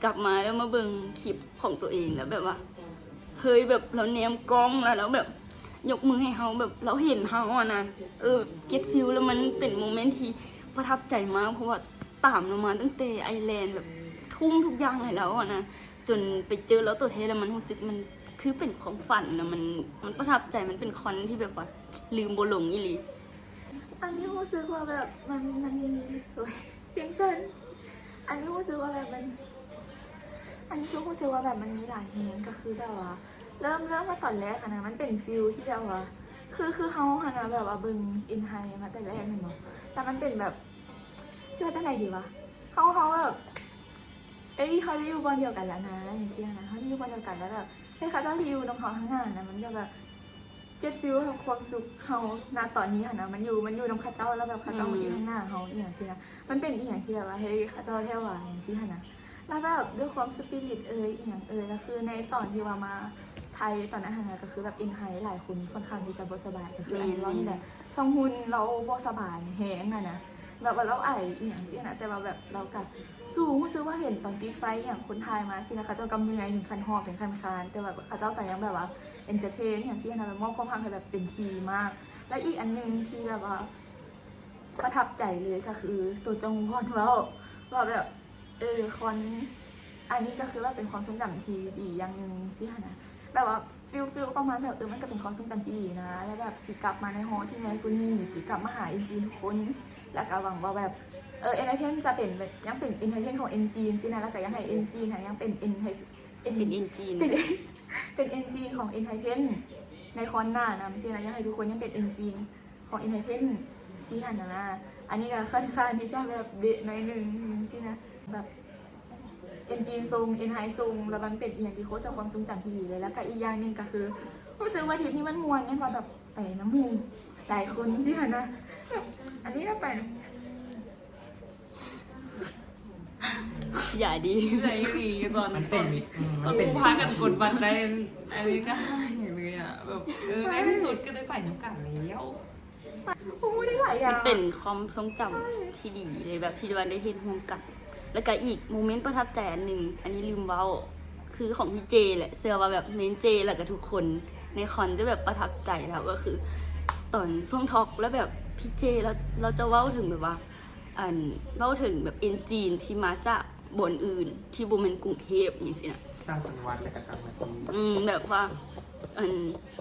ກັບມາແລ້ວມາເບິ່ງຄລິບຂອງໂຕເອງ ແລ້ວແບບວ່າ ເຄີຍແບບລາວແນມກ້ອງ ແລ້ວລາວແບບຍົກມືໃຫ້ເຮົາ ແບບລາວເຫັນເຮົາຫັ້ນນະ. ເອີ ເກັດຟີລ ແລ້ວມັນເປັນໂມເມັນທີ່ປະທັບໃຈມາກ ເພາະວ່າຕາມລາວມາຕັ້ງແຕ່ໄອແລນ ແບບທຸ່ມທຸກຢ່າງໃຫ້ລາວຫັ້ນນະ ຈົນໄປເຈີລາວໂຕແທ້ ແລ້ວມັນຮູ້ສຶກ ມັນຄືເປັນຄວາມຝັນ ແລ້ວມັນ ມັນປະທັບໃຈ ມັນເປັນຄອນທີ່ແບບວ່າລືມບໍ່ລົງອີ່ຫຼີ. ອັນນີ້ຮູ້ສຶກວ່າແບບມັນ ມັນມີ ໂອ້ຍ ສຽງສັ່ນ. ອັນນີ້ຮູ້ສຶກວ່າແບບມັນ ອັນນີ້ຄືຮູ້ສຶກວ່າແບບມັນມີຫຼາຍແຮງ ກໍຄືແບບວ່າ ເລີ່ມ ເລີ່ມມາຕອນແລກຫັ້ນນະ ມັນເປັນຟີລທີ່ແບບວ່າ ຄື ຄືເຮົາຫັ້ນນະ ແບບວ່າເບິ່ງເອັນໄຮມາແຕ່ແລກແມ່ນບໍ່ ແຕ່ມັນເປັນແບບ ຊິວ່າຈັ່ງໃດດີວະ ເຮົາ ເຮົາແບບ ເອີຍ ເຮົາໄດ້ຢູ່ບ່ອນດຽວກັນແລ້ວນະ ຈັ່ງຊີ້ນະ ເຮົາໄດ້ຢູ່ບ່ອນດຽວກັນ ແລ້ວແບບ ເອີຍ ເຂົາເຈົ້າຊິຢູ່ນຳເຮົາທາງໜ້ານະ ມັນກໍແບບ ເຈັດຟີລຄວາມສຸກເຮົານະຕອນນີ້ຫັ້ນນະ ມັນຢູ່ ມັນຢູ່ນຳເຂົາເຈົ້າ ແລ້ວແບບເຂົາເຈົ້າມາຢູ່ທາງໜ້າເຮົາ ອີ່ຫຍັງຊີ້ນະ ມັນເປັນອີ່ຫຍັງທີ່ແບບວ່າ ເຮີ້ຍ ເຂົາເຈົ້າແທ້ຫວາ ຈັ່ງຊີ້ຫັ້ນນະ. ແລ້ວແບບດ້ວຍຄວາມສະປີລິດເອີຍ ອີ່ຫຍັງເອີຍ ແລ້ວຄືໃນຕອນທີ່ວ່າມາໄທຕອນນັ້ນຫັ້ນນະ ກໍຄືແບບເອັນໄຮຫຼາຍຄົນຂ້ອນຂ້າງທີ່ຈະບໍ່ສະບາຍ ກໍຄືອັນທີ່ເວົ້ານີ້ແຫຼະ ຊອງຮຸນລາວບໍ່ສະບາຍແຮງຫັ້ນນະ ແບບວ່າລາວໄອອີ່ຫຍັງຊີ້ນະ ແຕ່ວ່າແບບລາວກໍສູ້ ຮູ້ສຶກວ່າເຫັນຕອນຕິດໄຟອີ່ຫຍັງ ຄົນຖ່າຍມາຊີ້ນະ ເຂົາເຈົ້າກໍເມື່ອຍເຖິງຂັ້ນຫອບເຖິງຂັ້ນຄານ ແຕ່ແບບເຂົາເຈົ້າກໍຍັງແບບວ່າ ເອັນເຕີເທນຈັ່ງຊີ້ນະ ແບບມອບຄວາມຮັກໃຫ້ແບບເຕັມທີ່ມາກ. ແລະ ອີກອັນໜຶ່ງທີ່ແບບວ່າປະທັບໃຈເລີຍກໍຄືໂຕຈອງວອນເວົ້າ ວ່າແບບ ເອີ ຄອນ ອັນນີ້ກໍຄືວ່າເປັນຄວາມຊົງຈຳທີ່ດີຢ່າງໜຶ່ງຊີ້ຫັ້ນນະ ແບບວ່າ ຟີລ ຟີລປະມານແບບ ເອີ ມັນກໍເປັນຄວາມຊົງຈຳທີ່ດີນະ ແລ້ວແບບຊິກັບມາໃນຫໍທີ່ໃຫຍ່ກວ່ານີ້ ຊິກັບມາຫາເອັນຈີນທຸກຄົນ ແລ້ວກໍຫວັງວ່າແບບ ເອີ ເອັນໄອເພັນຈະເປັນແບບ ຍັງເປັນເອັນໄອເພັນຂອງເອັນຈີນຊີ້ນະ ແລ້ວກໍຢາກໃຫ້ເອັນຈີນນະ ຍັງເປັນເອັນໄອ ເປັນເອັນຈີນ ເປັນ ເປັນເອັນຈີນຂອງເອັນໄອເພັນໃນຄອນໜ້ານຳຊີ້ນະ ຢາກໃຫ້ທຸກຄົນຍັງເປັນເອັນຈີນ ຂອງເອັນໄຮເພັນຊີ້ຫັ້ນນະ. ອັນນີ້ກໍຄ່ອນຂ້າງທີ່ຈະແບບເບະໜ້ອຍໜຶ່ງຊີ້ນະ ແບບເອັນຈີນຊົງ ເອັນໄຮຊົງ ແລ້ວມັນເປັນອີ່ຫຍັງທີ່ໂຄດຈະຄວາມຊົງຈຳທີ່ດີເລີຍ. ແລ້ວກໍອີກຢ່າງໜຶ່ງກໍຄື ຮູ້ສຶກວ່າທຣິບນີ້ມັນມ່ວນ ຍ້ອນວ່າແບບໄປນຳໝູ່ຫຼາຍຄົນຊີ້ຫັ້ນນະ ແບບອັນນີ້ກໍໄປ ຢ່າດີ ໃຈດີຢູ່ຕອນ ມັນເປັນມິດ ອືມ ມັນເປັນ ພາກັນກົດບັດໄດ້ ອັນນີ້ກໍຫາຍເລີຍອະ ແບບ ເອີ ໃນທີ່ສຸດກໍໄດ້ໄປນຳກັນແລ້ວ ໂອ້ ໄດ້ຫຼາຍຢ່າງ ເປັນຄວາມຊົງຈຳທີ່ດີເລີຍ ແບບທີ່ວ່າໄດ້ເຮັດຮ່ວມກັນ. ແລ້ວກໍອີກໂມເມັນປະທັບໃຈອັນໜຶ່ງ ອັນນີ້ລືມເວົ້າ ຄືຂອງພີ່ເຈແຫຼະ ເຊື່ອວ່າແບບເມນເຈ ແລ້ວກໍທຸກຄົນໃນຄອນຈະແບບປະທັບໃຈແລ້ວ ກໍຄືຕອນຊ່ວງທອກ ແລ້ວແບບພີ່ເຈລາວ ລາວຈະເວົ້າເຖິງແບບວ່າ ອັນ ເວົ້າເຖິງແບບເອັນຈີນທີ່ມາຈາກບ່ອນອື່ນທີ່ບໍ່ແມ່ນກຸງເທບຫຍັງຊີ້ນະ ຕ່າງຈັງຫວັດ ແລ້ວກໍຕ່າງປະເທດ ອືມ ແບບວ່າ ອັນ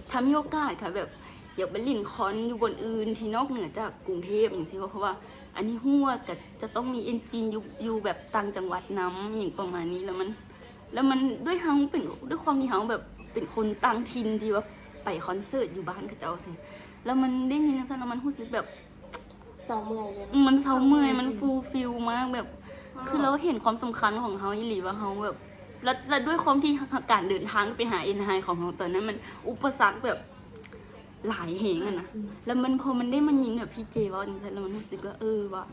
ຖ້າມີໂອກາດກໍແບບຢາກໄປຫຼິ້ນຄອນຢູ່ບ່ອນອື່ນທີ່ນອກເໜືອຈາກກຸງເທບຫຍັງຊີ້ ເພາະວ່າອັນນີ້ຮູ້ວ່າກໍຈະຕ້ອງມີເອັນຈີນຢູ່ ຢູ່ແບບຕ່າງຈັງຫວັດນຳ ຫຍັງປະມານນີ້ ແລ້ວມັນ ແລ້ວມັນ ດ້ວຍເຮົາເປັນ ດ້ວຍຄວາມທີ່ເຮົາແບບເປັນຄົນຕ່າງຖິ່ນທີ່ວ່າໄປຄອນເສີດຢູ່ບ້ານເຂົາເຈົ້າຊີ້ ແລ້ວມັນໄດ້ຍິນຈັ່ງຊັ້ນ ແລ້ວມັນຮູ້ສຶກແບບ ເຊົາເມື່ອຍເລີຍ ອືມ ມັນເຊົາເມື່ອຍ ມັນຟູລຟິລມາກ ແບບ ຄືລາວເຫັນຄວາມສຳຄັນຂອງເຮົາອີ່ຫຼີ ວ່າເຮົາແບບ ແລະ ແລະ ດ້ວຍຄວາມທີ່ການເດີນທາງໄປຫາເອັນໄຮຂອງເຮົາຕອນນັ້ນ ມັນອຸປະສັກແບບຫຼາຍແຮງຫັ້ນນະ ແລ້ວມັນ ພໍມັນໄດ້ມາຍິນແບບພີ່ເຈເວົ້າຈັ່ງຊັ້ນ ແລ້ວມັນຮູ້ສຶກວ່າ ເອີ ວ່າ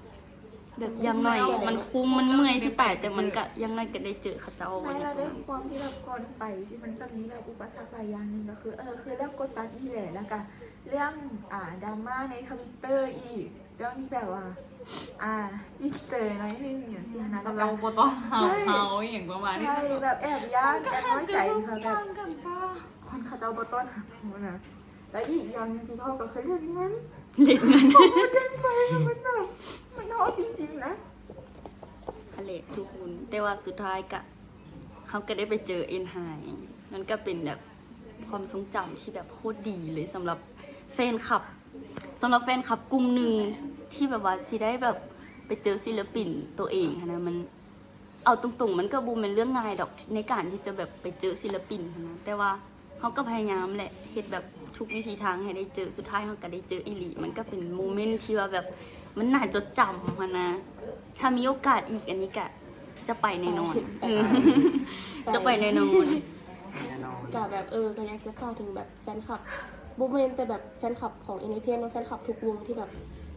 ແບບຢ່າງໜ້ອຍມັນຄຸ້ມ ມັນເມື່ອຍຊິຕາຍ ແຕ່ມັນກະຢ່າງໜ້ອຍກະໄດ້ເຈີເຂົາເຈົ້າ. ແລ້ວດ້ວຍຄວາມທີ່ແບບກ່ອນໄປຊິ ມັນກະມີແບບອຸປະສັກຫຼາຍຢ່າງໜຶ່ງ ກະຄື ເອີ ຄືເລື່ອງກົດບັດນີ້ແຫຼະ ແລ້ວກະເລື່ອງ ອ່າ ດຣາມາໃນທະວິດເຕີອີກ ເລື່ອງທີ່ແບບວ່າ ອ່າ ອິນເຕີໜ້ອຍໜຶ່ງຈັ່ງຊີ້ນະ ແລ້ວເຂົາເຈົ້າບໍ່ຕ້ອນຮັບເຮົາ ອີ່ຫຍັງປະມານນີ້ ແບບແອບຢ້ານ ແອບນ້ອຍໃຈ ຄືແບບ ຄົນເຂົາເຈົ້າບໍ່ຕ້ອນຮັບເຮົານະ. ແລະ ອີກຢ່າງໜຶ່ງທີ່ເວົ້າກໍຄືເລື່ອງເງິນ ເລື່ອງເງິນ ໂອ້ ເລື່ອງໄຟມັນແບບ ມັນເຮົາຈິງໆນະ ຫັ້ນແຫຼະທຸກຄົນ. ແຕ່ວ່າສຸດທ້າຍກະ ເຮົາກໍໄດ້ໄປເຈີເອັນໄຮ ມັນກໍເປັນແບບຄວາມຊົງຈຳທີ່ແບບໂຄດດີເລີຍ ສຳລັບແຟນຄລັບ ສຳລັບແຟນຄລັບກຸ່ມໜຶ່ງທີ່ແບບວ່າຊິໄດ້ແບບໄປເຈີສິນລະປິນໂຕເອງຫັ້ນນະ ມັນ ເອົາຕົງໆ ມັນກໍບໍ່ແມ່ນເລື່ອງງ່າຍດອກ ໃນການທີ່ຈະແບບໄປເຈີສິນລະປິນຫັ້ນນະ ແຕ່ວ່າເຮົາກໍພະຍາຍາມແຫຼະ ເຮັດແບບທຸກວິທີທາງໃຫ້ໄດ້ເຈີ ສຸດທ້າຍເຮົາກໍໄດ້ເຈີອີ່ຫຼີ ມັນກໍເປັນໂມເມັນທີ່ວ່າແບບ ມັນໜ້າຈົດຈຳຫັ້ນນະ. ຖ້າມີໂອກາດອີກ ອັນນີ້ກະຈະໄປແນ່ນອນ ໄປ ເອີ ໄປ ຈະໄປແນ່ນອນ ແນ່ນອນ ກະແບບ ເອີ ກະຢາກຈະຝາກເຖິງແບບແຟນຄລັບ ບໍ່ແມ່ນແຕ່ແບບແຟນຄລັບຂອງເອັນໄອເພັນເນາະ ແຟນຄລັບທຸກວົງທີ່ແບບ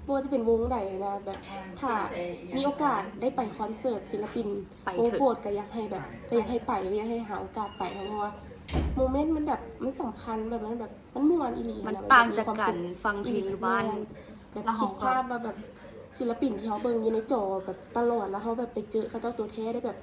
ບໍ່ວ່າຈະເປັນວົງໃດນະ ແບບ ຖ້າມີໂອກາດໄດ້ໄປຄອນເສີດສິນລະປິນ ໄປເຖາະ ໂປຣດ ກະຢາກໃຫ້ແບບ ກະຢາກໃຫ້ໄປ ກະຢາກໃຫ້ຫາໂອກາດໄປ ເພາະວ່າໂມເມັນມັນແບບ ມັນສຳຄັນ ແບບ ມັນແບບ ມັນມ່ວນອີ່ຫຼີ ມັນຕ່າງຈາກການຟັງເພງຢູ່ບ້ານ ແມ່ນ ແບບຄິດພາບວ່າແບບ ສິນລະປິນທີ່ເຮົາເບິ່ງຢູ່ໃນຈໍແບບຕະຫຼອດ ແລ້ວເຮົາແບບໄປເຈີເຂົາເຈົ້າຕົວແທ້ໄດ້ແບບ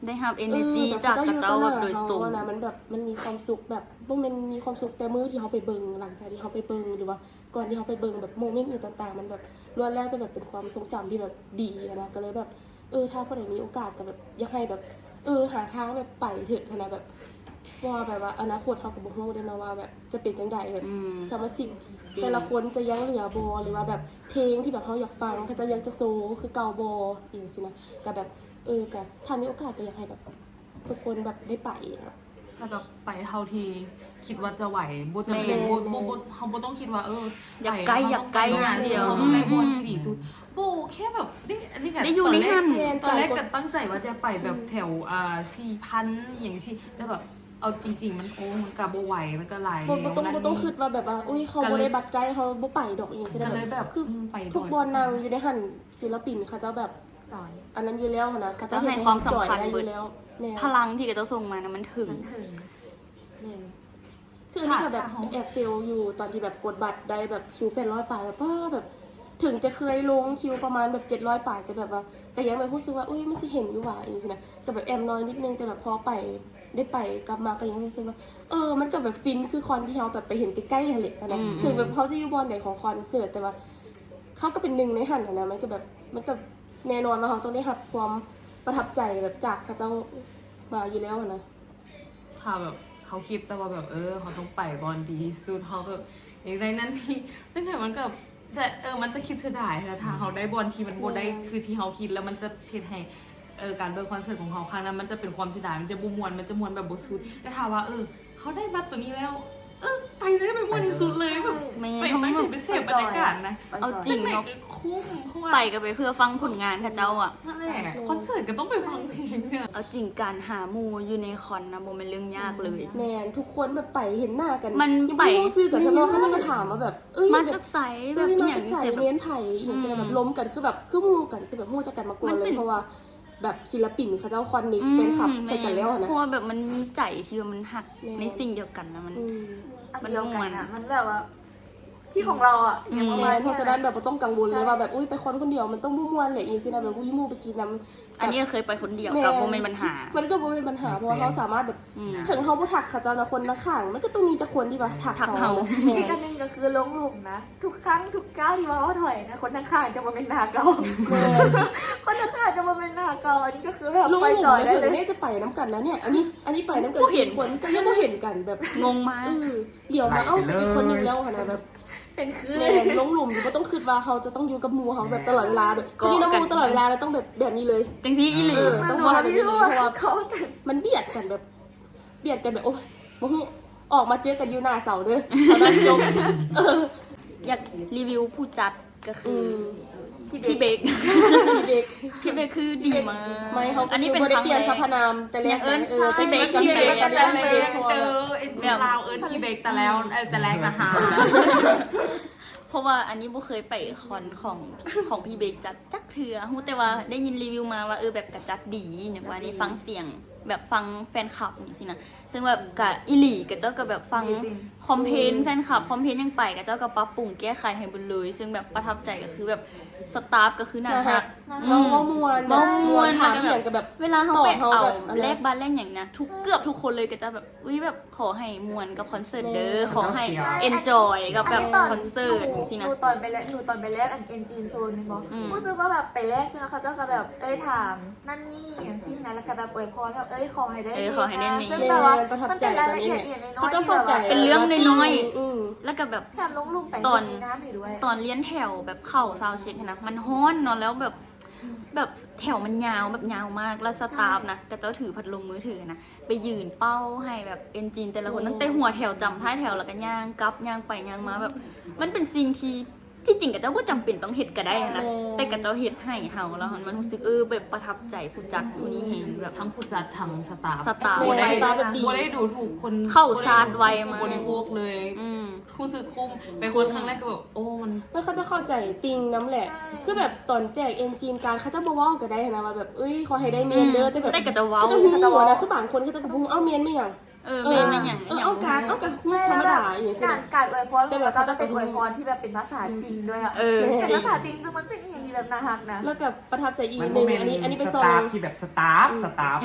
ໄດ້ຮັບ energy ຈາກເຂົາເຈົ້າແບບໂດຍຕົງ ເອີ ແບບເຂົາເຈົ້າຢູ່ກັບເຮົາຫັ້ນນະ ມັນແບບ ມັນມີຄວາມສຸກ ແບບບໍ່ແມ່ນມີຄວາມສຸກແຕ່ມື້ທີ່ເຮົາໄປເບິ່ງ ຫຼັງຈາກທີ່ເຮົາໄປເບິ່ງ ຫຼືວ່າກ່ອນທີ່ເຮົາໄປເບິ່ງ ແບບໂມເມັນອີ່ຫຍັງຕ່າງໆ ມັນແບບລ້ວນແລ້ວແຕ່ແບບເປັນຄວາມຊົງຈຳທີ່ແບບດີຫັ້ນນະ ກໍເລີຍແບບ ເອີ ຖ້າຜູ້ໃດມີໂອກາດກໍແບບຢາກໃຫ້ແບບ ເອີ ຫາທາງແບບໄປເຖິດຫັ້ນນະ ແບບ ເພາະວ່າແບບວ່າອະນາຄົດເຮົາກໍບໍ່ຮູ້ເດ້ເນາະວ່າແບບຈະເປັນຈັ່ງໃດ ແບບສະມາຊິກແຕ່ລະຄົນຈະຍັງເຫຼືອບໍ່ ຫຼືວ່າແບບເພງທີ່ແບບເຮົາຢາກຟັງ ເຂົາເຈົ້າຍັງຈະໂຊຄືເກົ່າບໍ່ ອີ່ຫຍັງຊີ້ນະ ກໍແບບ ເອີ ກໍຖ້າມີໂອກາດກໍຢາກໃຫ້ແບບທຸກຄົນແບບໄດ້ໄປເນາະ ຖ້າແບບໄປເທົ່າທີ່ຄິດວ່າຈະໄຫວ ບໍ່ຈຳເປັນ ບໍ່ ບໍ່ ບໍ່ ເຮົາບໍ່ຕ້ອງຄິດວ່າ ເອີ ຢາກໃກ້ ຢາກໃກ້ຢ່າງດຽວ ເຮົາຕ້ອງໄດ້ບ່ອນທີ່ດີສຸດ ບໍ່ ແຄ່ແບບ ນີ້ ອັນນີ້ກໍໄດ້ຢູ່ໃນຫັ້ນ ຕອນແລກກໍຕັ້ງໃຈວ່າຈະໄປແບບແຖວ ອ່າ ສີ່ພັນ ອີ່ຫຍັງຊີ້ ແຕ່ແບບ ເອົາຈິງໆ ມັນ ໂອ້ ມັນກໍບໍ່ໄຫວ ມັນກໍຫຼາຍ ບໍ່ ບໍ່ຕ້ອງ ບໍ່ຕ້ອງຄິດວ່າແບບວ່າ ອຸ້ຍ ເຮົາບໍ່ໄດ້ບັດໃກ້ ເຮົາບໍ່ໄປດອກ ອີ່ຫຍັງຊີ້ນະ ກໍເລີຍແບບ ຄືທຸກບ່ອນນັ່ງຢູ່ໃນຫັ້ນ ສິນລະປິນເຂົາເຈົ້າແບບ ອັນນັ້ນຢູ່ແລ້ວຫັ້ນນະ ເຂົາເຈົ້າໃຫ້ຄວາມສຳຄັນເບິດ ແມ່ນ ພະລັງທີ່ເຂົາເຈົ້າສົ່ງມານະ ມັນເຖິງ ມັນເຖິງ ແມ່ນ ຄືອັນນີ້ກໍແບບແອບເຟວຢູ່ ຕອນທີ່ແບບກົດບັດໄດ້ແບບຄິວແປດຮ້ອຍປາຍ ແບບ ປ້າ ແບບ ເຖິງຈະເຄີຍລົງຄິວປະມານແບບເຈັດຮ້ອຍປາຍ ແຕ່ແບບວ່າ ກໍຍັງແບບຮູ້ສຶກວ່າ ອຸ້ຍ ມັນຊິເຫັນຢູ່ຫວາ ອີ່ຫຍັງຊີ້ນະ ກໍແບບແອບນອຍນິດໜຶ່ງ ແຕ່ແບບພໍໄປ ໄດ້ໄປກັບມາ ກໍຍັງຮູ້ສຶກວ່າ ເອີ ມັນກໍແບບຟິນຄືຄອນທີ່ເຮົາແບບໄປເຫັນໃກ້ໆຫັ້ນແຫຼະນະ ເຖິງແບບເຮົາຈະຢູ່ບ່ອນໃດຂອງຄອນເສີດ ແຕ່ວ່າ ເຮົາກໍເປັນໜຶ່ງໃນຫັ້ນຫັ້ນນະ ມັນກໍແບບ ມັນກໍແນ່ນອນວ່າເຮົາຕ້ອງໄດ້ຮັບຄວາມປະທັບໃຈແບບຈາກເຂົາເຈົ້າມາຢູ່ແລ້ວຫັ້ນນະ ຖ້າແບບເຮົາຄິດແຕ່ວ່າແບບ ເອີ ເຮົາຕ້ອງໄປບ່ອນດີທີ່ສຸດ ເຮົາແບບຢາກໄດ້ນັ້ນນີ້ ແຕ່ມັນກໍ ແຕ່ ເອີ ມັນຈະຄິດເສຍດາຍ ຖ້າເຮົາໄດ້ບ່ອນທີ່ມັນບໍ່ໄດ້ຄືທີ່ເຮົາຄິດ ແລ້ວມັນຈະເຮັດໃຫ້ ເອີ ການເບິ່ງຄອນເສີດຂອງເຮົາຄັ້ງນັ້ນ ມັນຈະເປັນຄວາມເສຍດາຍ ມັນຈະບໍ່ມ່ວນ ມັນຈະມ່ວນແບບບໍ່ສຸດ ແຕ່ຖ້າວ່າ ເອີ ເຮົາໄດ້ບັດໂຕນີ້ແລ້ວ ເອີ ໄປເລີຍ ໄປມ່ວນທີ່ສຸດເລີຍ ແບບ ແມ່ນ ໄປ ເຮົາ ໄປ ໄປເສບບັນຍາກາດນະ ເອົາຈິງເນາະ ໄປກໍໄປເພື່ອຟັງຜົນງານເຂົາເຈົ້າອະ ນັ້ນແຫຼະ ຄອນເສີດກໍຕ້ອງໄປຟັງເພງເນາະ ເອົາຈິງການຫາໝູ່ຢູ່ໃນຄອນນະ ບໍ່ແມ່ນເລື່ອງຍາກເລີຍ ແມ່ນ ທຸກຄົນແບບໄປເຫັນໜ້າກັນ ມັນ ຍັງບໍ່ຮູ້ຊື່ກັນຊ້ຳເນາະ ເຂົາເຈົ້າກໍຖາມວ່າແບບ ເອີຍ ມາຈາກໃສ ແບບ ມາຈາກໃສ ແມ່ນໃຜ ອີ່ຫຍັງຊີ້ນະ ແບບລົມກັນ ຄືແບບ ຄືໝູ່ກັນ ຄືແບບຮູ້ຈັກກັນມາກ່ອນເລີຍ ເພາະວ່າ ແບບສິນລະປິນເຂົາເຈົ້າຄອນເນັກແຟນຄລັບໃສ່ກັນແລ້ວຫັ້ນນະ ເພາະວ່າແບບມັນມີໃຈທີ່ວ່າມັນຮັກໃນສິ່ງດຽວກັນນະ ມັນ ມັນມ່ວນ ມັນແບບວ່າທີ່ຂອງເຮົາອະ ແມ່ນ ເພາະສະນັ້ນແບບບໍ່ຕ້ອງກັງວົນເລີຍວ່າແບບ ອຸ້ຍ ໄປຄອນຄົນດຽວມັນຕ້ອງບໍ່ມ່ວນແຫຼະ ອີ່ຫຍັງຊີ້ນະ ແບບ ອຸ້ຍ ໝູ່ໄປກິນນຳ ອັນນີ້ເຄີຍໄປຄົນດຽວກໍບໍ່ແມ່ນບັນຫາ ມັນກໍບໍ່ແມ່ນບັນຫາ ເພາະວ່າເຮົາສາມາດແບບ ເຖິງເຮົາບໍ່ທັກເຂົາເຈົ້ານະ ຄົນນະຂ້າງມັນກໍຕ້ອງມີຈັກຄົນທີ່ວ່າທັກເຮົາ ອີກອັນໜຶ່ງກໍຄືລົງຫຼຸມນະ ທຸກຄັ້ງທຸກກ້າວທີ່ວ່າເຮົາຖອຍນະ ຄົນຂ້າງໆຈະບໍ່ແມ່ນໜ້າເກົ່າ ຄົນຂ້າງໆຈະບໍ່ແມ່ນໜ້າເກົ່າ ອັນນີ້ກໍຄືແບບປ່ອຍຈ່ອຍໄດ້ເລີຍ ແມ່ຈະໄປນຳກັນນະເນຍ ອັນນີ້ ອັນນີ້ໄປນຳກັນສີ່ຄົນ ກໍຍັງບໍ່ເຫັນກັນ ແບບງົງມາກ ເອີ ຫຼຽວມາ ເອົ້າ ໄປອີກຄົນໜຶ່ງແລ້ວຫັ້ນນະ ແບບ ເປັນຄື ແມ່ນ ລົງຫຼຸມ ບໍ່ຕ້ອງຄິດວ່າເຮົາຈະຕ້ອງຢູ່ກັບໝູ່ເຮົາແບບຕະຫຼອດເວລາ ແບບ ຄັນຢູ່ນຳໝູ່ຕະຫຼອດເວລາແລ້ວຕ້ອງແບບ ແບບນີ້ເລີຍ ຈັ່ງຊີ້ອີ່ຫຼີ ຕ້ອງວ່າແບບນີ້ເລີຍ ເພາະວ່າມັນບຽດກັນແບບ ບຽດກັນແບບ ໂອ້ຍ ບໍ່ຮູ້ ອອກມາເຈີກັນຢູ່ໜ້າເສົາເດີ ເທົ່ານັ້ນຈົບ ເອີ ຢາກຣີວິວຜູ້ຈັດກໍຄື ພີ່ເບກ ພີ່ເບກ ພີ່ເບກຄືດີມາກ ອັນນີ້ເປັນຄັ້ງແລກ ຍັງເອີ້ນພີ່ເບກ ພີ່ເບກ ເອີ ເອັນຈີລາວເອີ້ນພີ່ເບກແຕ່ແລ້ວ ເອີ ແຕ່ແລກນະ ເພາະວ່າອັນນີ້ບໍ່ເຄີຍໄປຄອນຂອງ ຂອງພີ່ເບກຈັດຈັກເທື່ອ ຮູ້ແຕ່ວ່າໄດ້ຍິນຣີວິວມາວ່າ ເອີ ແບບກະຈັດດີ ຫຍັງວ່ານີ້ ຟັງສຽງ ແບບຟັງແຟນຄລັບຈັ່ງຊີ້ນະ ເຊິ່ງແບບກະອີ່ຫຼີ ເຂົາເຈົ້າກໍແບບຟັງຄອມເພນ ແຟນຄລັບຄອມເພນຫຍັງໄປ ເຂົາເຈົ້າກໍປັບປຸງແກ້ໄຂໃຫ້ເບິດເລີຍ ເຊິ່ງແບບປະທັບໃຈກໍຄືແບບສະຕາຟກໍຄືໜ້າຮັກ ເວົ້າ ເວົ້າມ່ວນ ເວົ້າມ່ວນ ຖາມອີ່ຫຍັງກໍແບບ ເວລາເຮົາໄປເອົາແລກບັດແລກຫຍັງນະ ທຸກ ເກືອບທຸກຄົນເລີຍກໍຈະແບບ ອຸ້ຍ ແບບຂໍໃຫ້ມ່ວນກັບຄອນເສີດເດີ ຂໍໃຫ້ເອັນຈອຍກັບແບບຄອນເສີດຈັ່ງຊີ້ນະ ໜູຕອນໄປແລກ ໜູຕອນໄປແລກອັນເອັນຈີນໂຊນແມ່ນບໍ່ ຮູ້ສຶກວ່າແບບໄປແລກຊີ້ນະ ເຂົາເຈົ້າກໍແບບ ເອີຍ ຖາມ ນັ້ນນີ້ຫຍັງຊີ້ນະ ແລ້ວກໍແບບອວຍພອນແບບ ເອີຍ ຂໍໃຫ້ໄດ້ ເອີ ຂໍໃຫ້ໄດ້ ເຊິ່ງແບບວ່າມັນເປັນລາຍລະອຽດເລັກໆນ້ອຍໆ ເປັນເລື່ອງນ້ອຍໆ ແລ້ວກໍແບບ ແຖມລົງລຸ່ມໄປ ຕອນ ຕອນລຽນແຖວແບບເຂົ້າຊາວເຊັກຫັ້ນນະ ມັນຮ້ອນເນາະ ແລ້ວແບບ ແບບແຖວມັນຍາວ ແບບຍາວມາກ ແລ້ວສະຕາຟນະ ເຂົາເຈົ້າຖືພັດລົມມືຖືນະ ໄປຢືນເປົ່າໃຫ້ແບບເອັນຈີນແຕ່ລະຄົນ ຕັ້ງແຕ່ຫົວແຖວ ຈຳທ້າຍແຖວ ແລ້ວກໍຍ່າງກັບ ຍ່າງໄປຍ່າງມາ ແບບມັນເປັນສິ່ງທີ່ ທີ່ຈິງເຂົາເຈົ້າບໍ່ຈຳເປັນຕ້ອງເຮັດກໍໄດ້ຫັ້ນນະ ແຕ່ເຂົາເຈົ້າເຮັດໃຫ້ເຮົາ ແລ້ວມັນຮູ້ສຶກ ເອີ ແບບປະທັບໃຈຜູ້ຈັດຜູ້ນີ້ແຮງ ແບບທັງຜູ້ຈັດທັງສະຕາຟ ສະຕາຟ ບໍ່ໄດ້ ບໍ່ໄດ້ດູຖູກຄົນ ເຂົ້າຊາດໄວມາກ ຜູ້ບໍລິໂພກເລີຍ ອືມ ຮູ້ສຶກຄຸ້ມ ໄປຄົນຄັ້ງແລກກໍແບບ ໂອ້ ມັນ ແລ້ວເຂົາເຈົ້າເຂົ້າໃຈຕິ່ງນຳແຫຼະ ຄືແບບຕອນແຈກເອັນຈີນການ ເຂົາເຈົ້າບໍ່ເວົ້າກໍໄດ້ຫັ້ນນະ ວ່າແບບ ເອີຍ ຂໍໃຫ້ໄດ້ແມ່ນເດີ ແຕ່ແບບ ແຕ່ເຂົາເຈົ້າເວົ້າ ເຂົາເຈົ້າຮູ້ນະ ຄືບາງຄົນເຂົາເຈົ້າກໍບໍ່ຮູ້ ເອົ້າ ແມ່ນແມ່ນຫຍັງ ເອີ ແມ່ນ ແມ່ນຫຍັງ ເອີ ເອົາການ ເອົາການ ທຳມະດາອີ່ຫຍັງຊີ້ ການ ການອວຍພອນ ແຕ່ວ່າເຂົາເຈົ້າເປັນອວຍພອນທີ່ແບບເປັນພາສາຈີນດ້ວຍອະ ເອີ ເປັນພາສາຈີນ ເຊິ່ງມັນເປັນອີ່ຫຍັງທີ່ແບບໜ້າຮັກນະ ແລ້ວກໍປະທັບໃຈອີກໜຶ່ງ ອັນນີ້ ອັນນີ້ໄປສ່ອງ ສະຕາຟທີ່ແບບສະຕາຟ ສະຕາຟ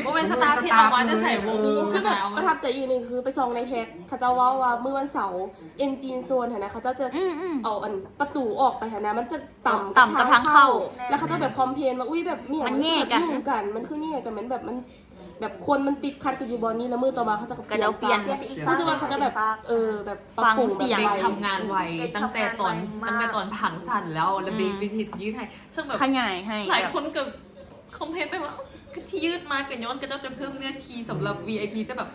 ບໍ່ແມ່ນສະຕາຟທີ່ເອົາມາຈາກໃສບໍ່ຮູ້ ຄືແບບປະທັບໃຈອີກໜຶ່ງ ຄືໄປສ່ອງໃນແທັກ ເຂົາເຈົ້າເວົ້າວ່າມື້ວັນເສົາ ເອັນຈີນໂຊນຫັ້ນນະ ເຂົາເຈົ້າຈະເອົາອັນປະຕູອອກໄປຫັ້ນນະ ມັນຈະ ຕຳ ຕຳກັບທາງເຂົ້າ ແລ້ວເຂົາເຈົ້າແບບຄອມເພນວ່າ ອຸ້ຍ ແບບມີຫຍັງ ມັນແຍກກັນ ມັນຄືແຍກກັນ ມັນແບບ ມັນແບບຄົນມັນຕິດຂັດກັນຢູ່ບ່ອນນີ້ ແລ້ວມື້ຕໍ່ມາເຂົາເຈົ້າກໍປ່ຽນ ເຂົາເຈົ້າປ່ຽນ ຮູ້ສຶກວ່າເຂົາເຈົ້າແບບ ເອີ ແບບປັບປຸງ ເບກທຳງານໄວ ຕັ້ງແຕ່ຕອນ ຕັ້ງແຕ່ຕອນຜັງສັ້ນແລ້ວ ແລ້ວເບກໄປເຮັດຢືດໃຫ້ ເຊິ່ງແບບຂະຫຍາຍໃຫ້ ຫຼາຍຄົນກໍຄອມເພນໄປວ່າ ທີ່ຢືດມາກໍຍ້ອນເຂົາເຈົ້າຈະເພີ່ມເນື້ອທີ່ສຳລັບ ວີໄອພີ ແຕ່ແບບ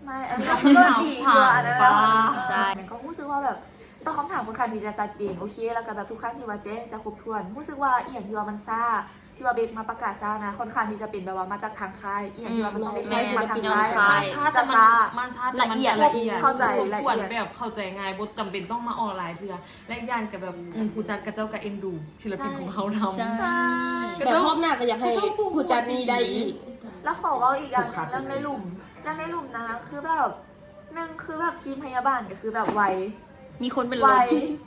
ໄມ່ ອັນນັ້ນກໍດີກວ່າອັນນັ້ນແລ້ວ ໃຊ່ ແລ້ວກໍຮູ້ສຶກວ່າແບບ ຕອບຄຳຖາມຂ້ອນຂ້າງທີ່ຈະຊັດເຈນ ໂອເຄ ແລ້ວກໍແບບທຸກຄັ້ງທີ່ວ່າແຈ້ງຈະຄົບຖ້ວນ ຮູ້ສຶກວ່າອີ່ຫຍັງທີ່ວ່າມັນຊ້າ ທີ່ວ່າເບກມາປະກາດຊ້ານະ ຂ້ອນຂ້າງທີ່ຈະເປັນແບບວ່າມາຈາກທາງຄ້າຍ ອີ່ຫຍັງທີ່ວ່າມັນຕ້ອງໄດ້ແຈ້ງມາທາງຄ້າຍ ຈະຊ້າ ລະອຽດ ເຂົ້າໃຈ ລະອຽດ ແບບເຂົ້າໃຈງ່າຍ ບໍ່ຈຳເປັນຕ້ອງມາອອກຫຼາຍເທື່ອ ແລະອີກຢ່າງກໍແບບ ອືມ ຜູ້ຈັດເຂົາເຈົ້າກໍເອັນດູ ສິລະປິນຂອງເຮົານຳ ໃຊ່ ແບບຮອບໜ້າກໍຢາກໃຫ້ຜູ້ຈັດນີ້ໄດ້ອີກ ແລ້ວຂໍເວົ້າອີກຢ່າງໜຶ່ງເລື່ອງໃນຫຼຸມ ເລື່ອງໃນຫຼຸມນະ ຄືແບບ ໜຶ່ງຄືແບບທີມພະຍາບານກໍຄືແບບໄວ ມີຄົນເປັນລົມ ໄວ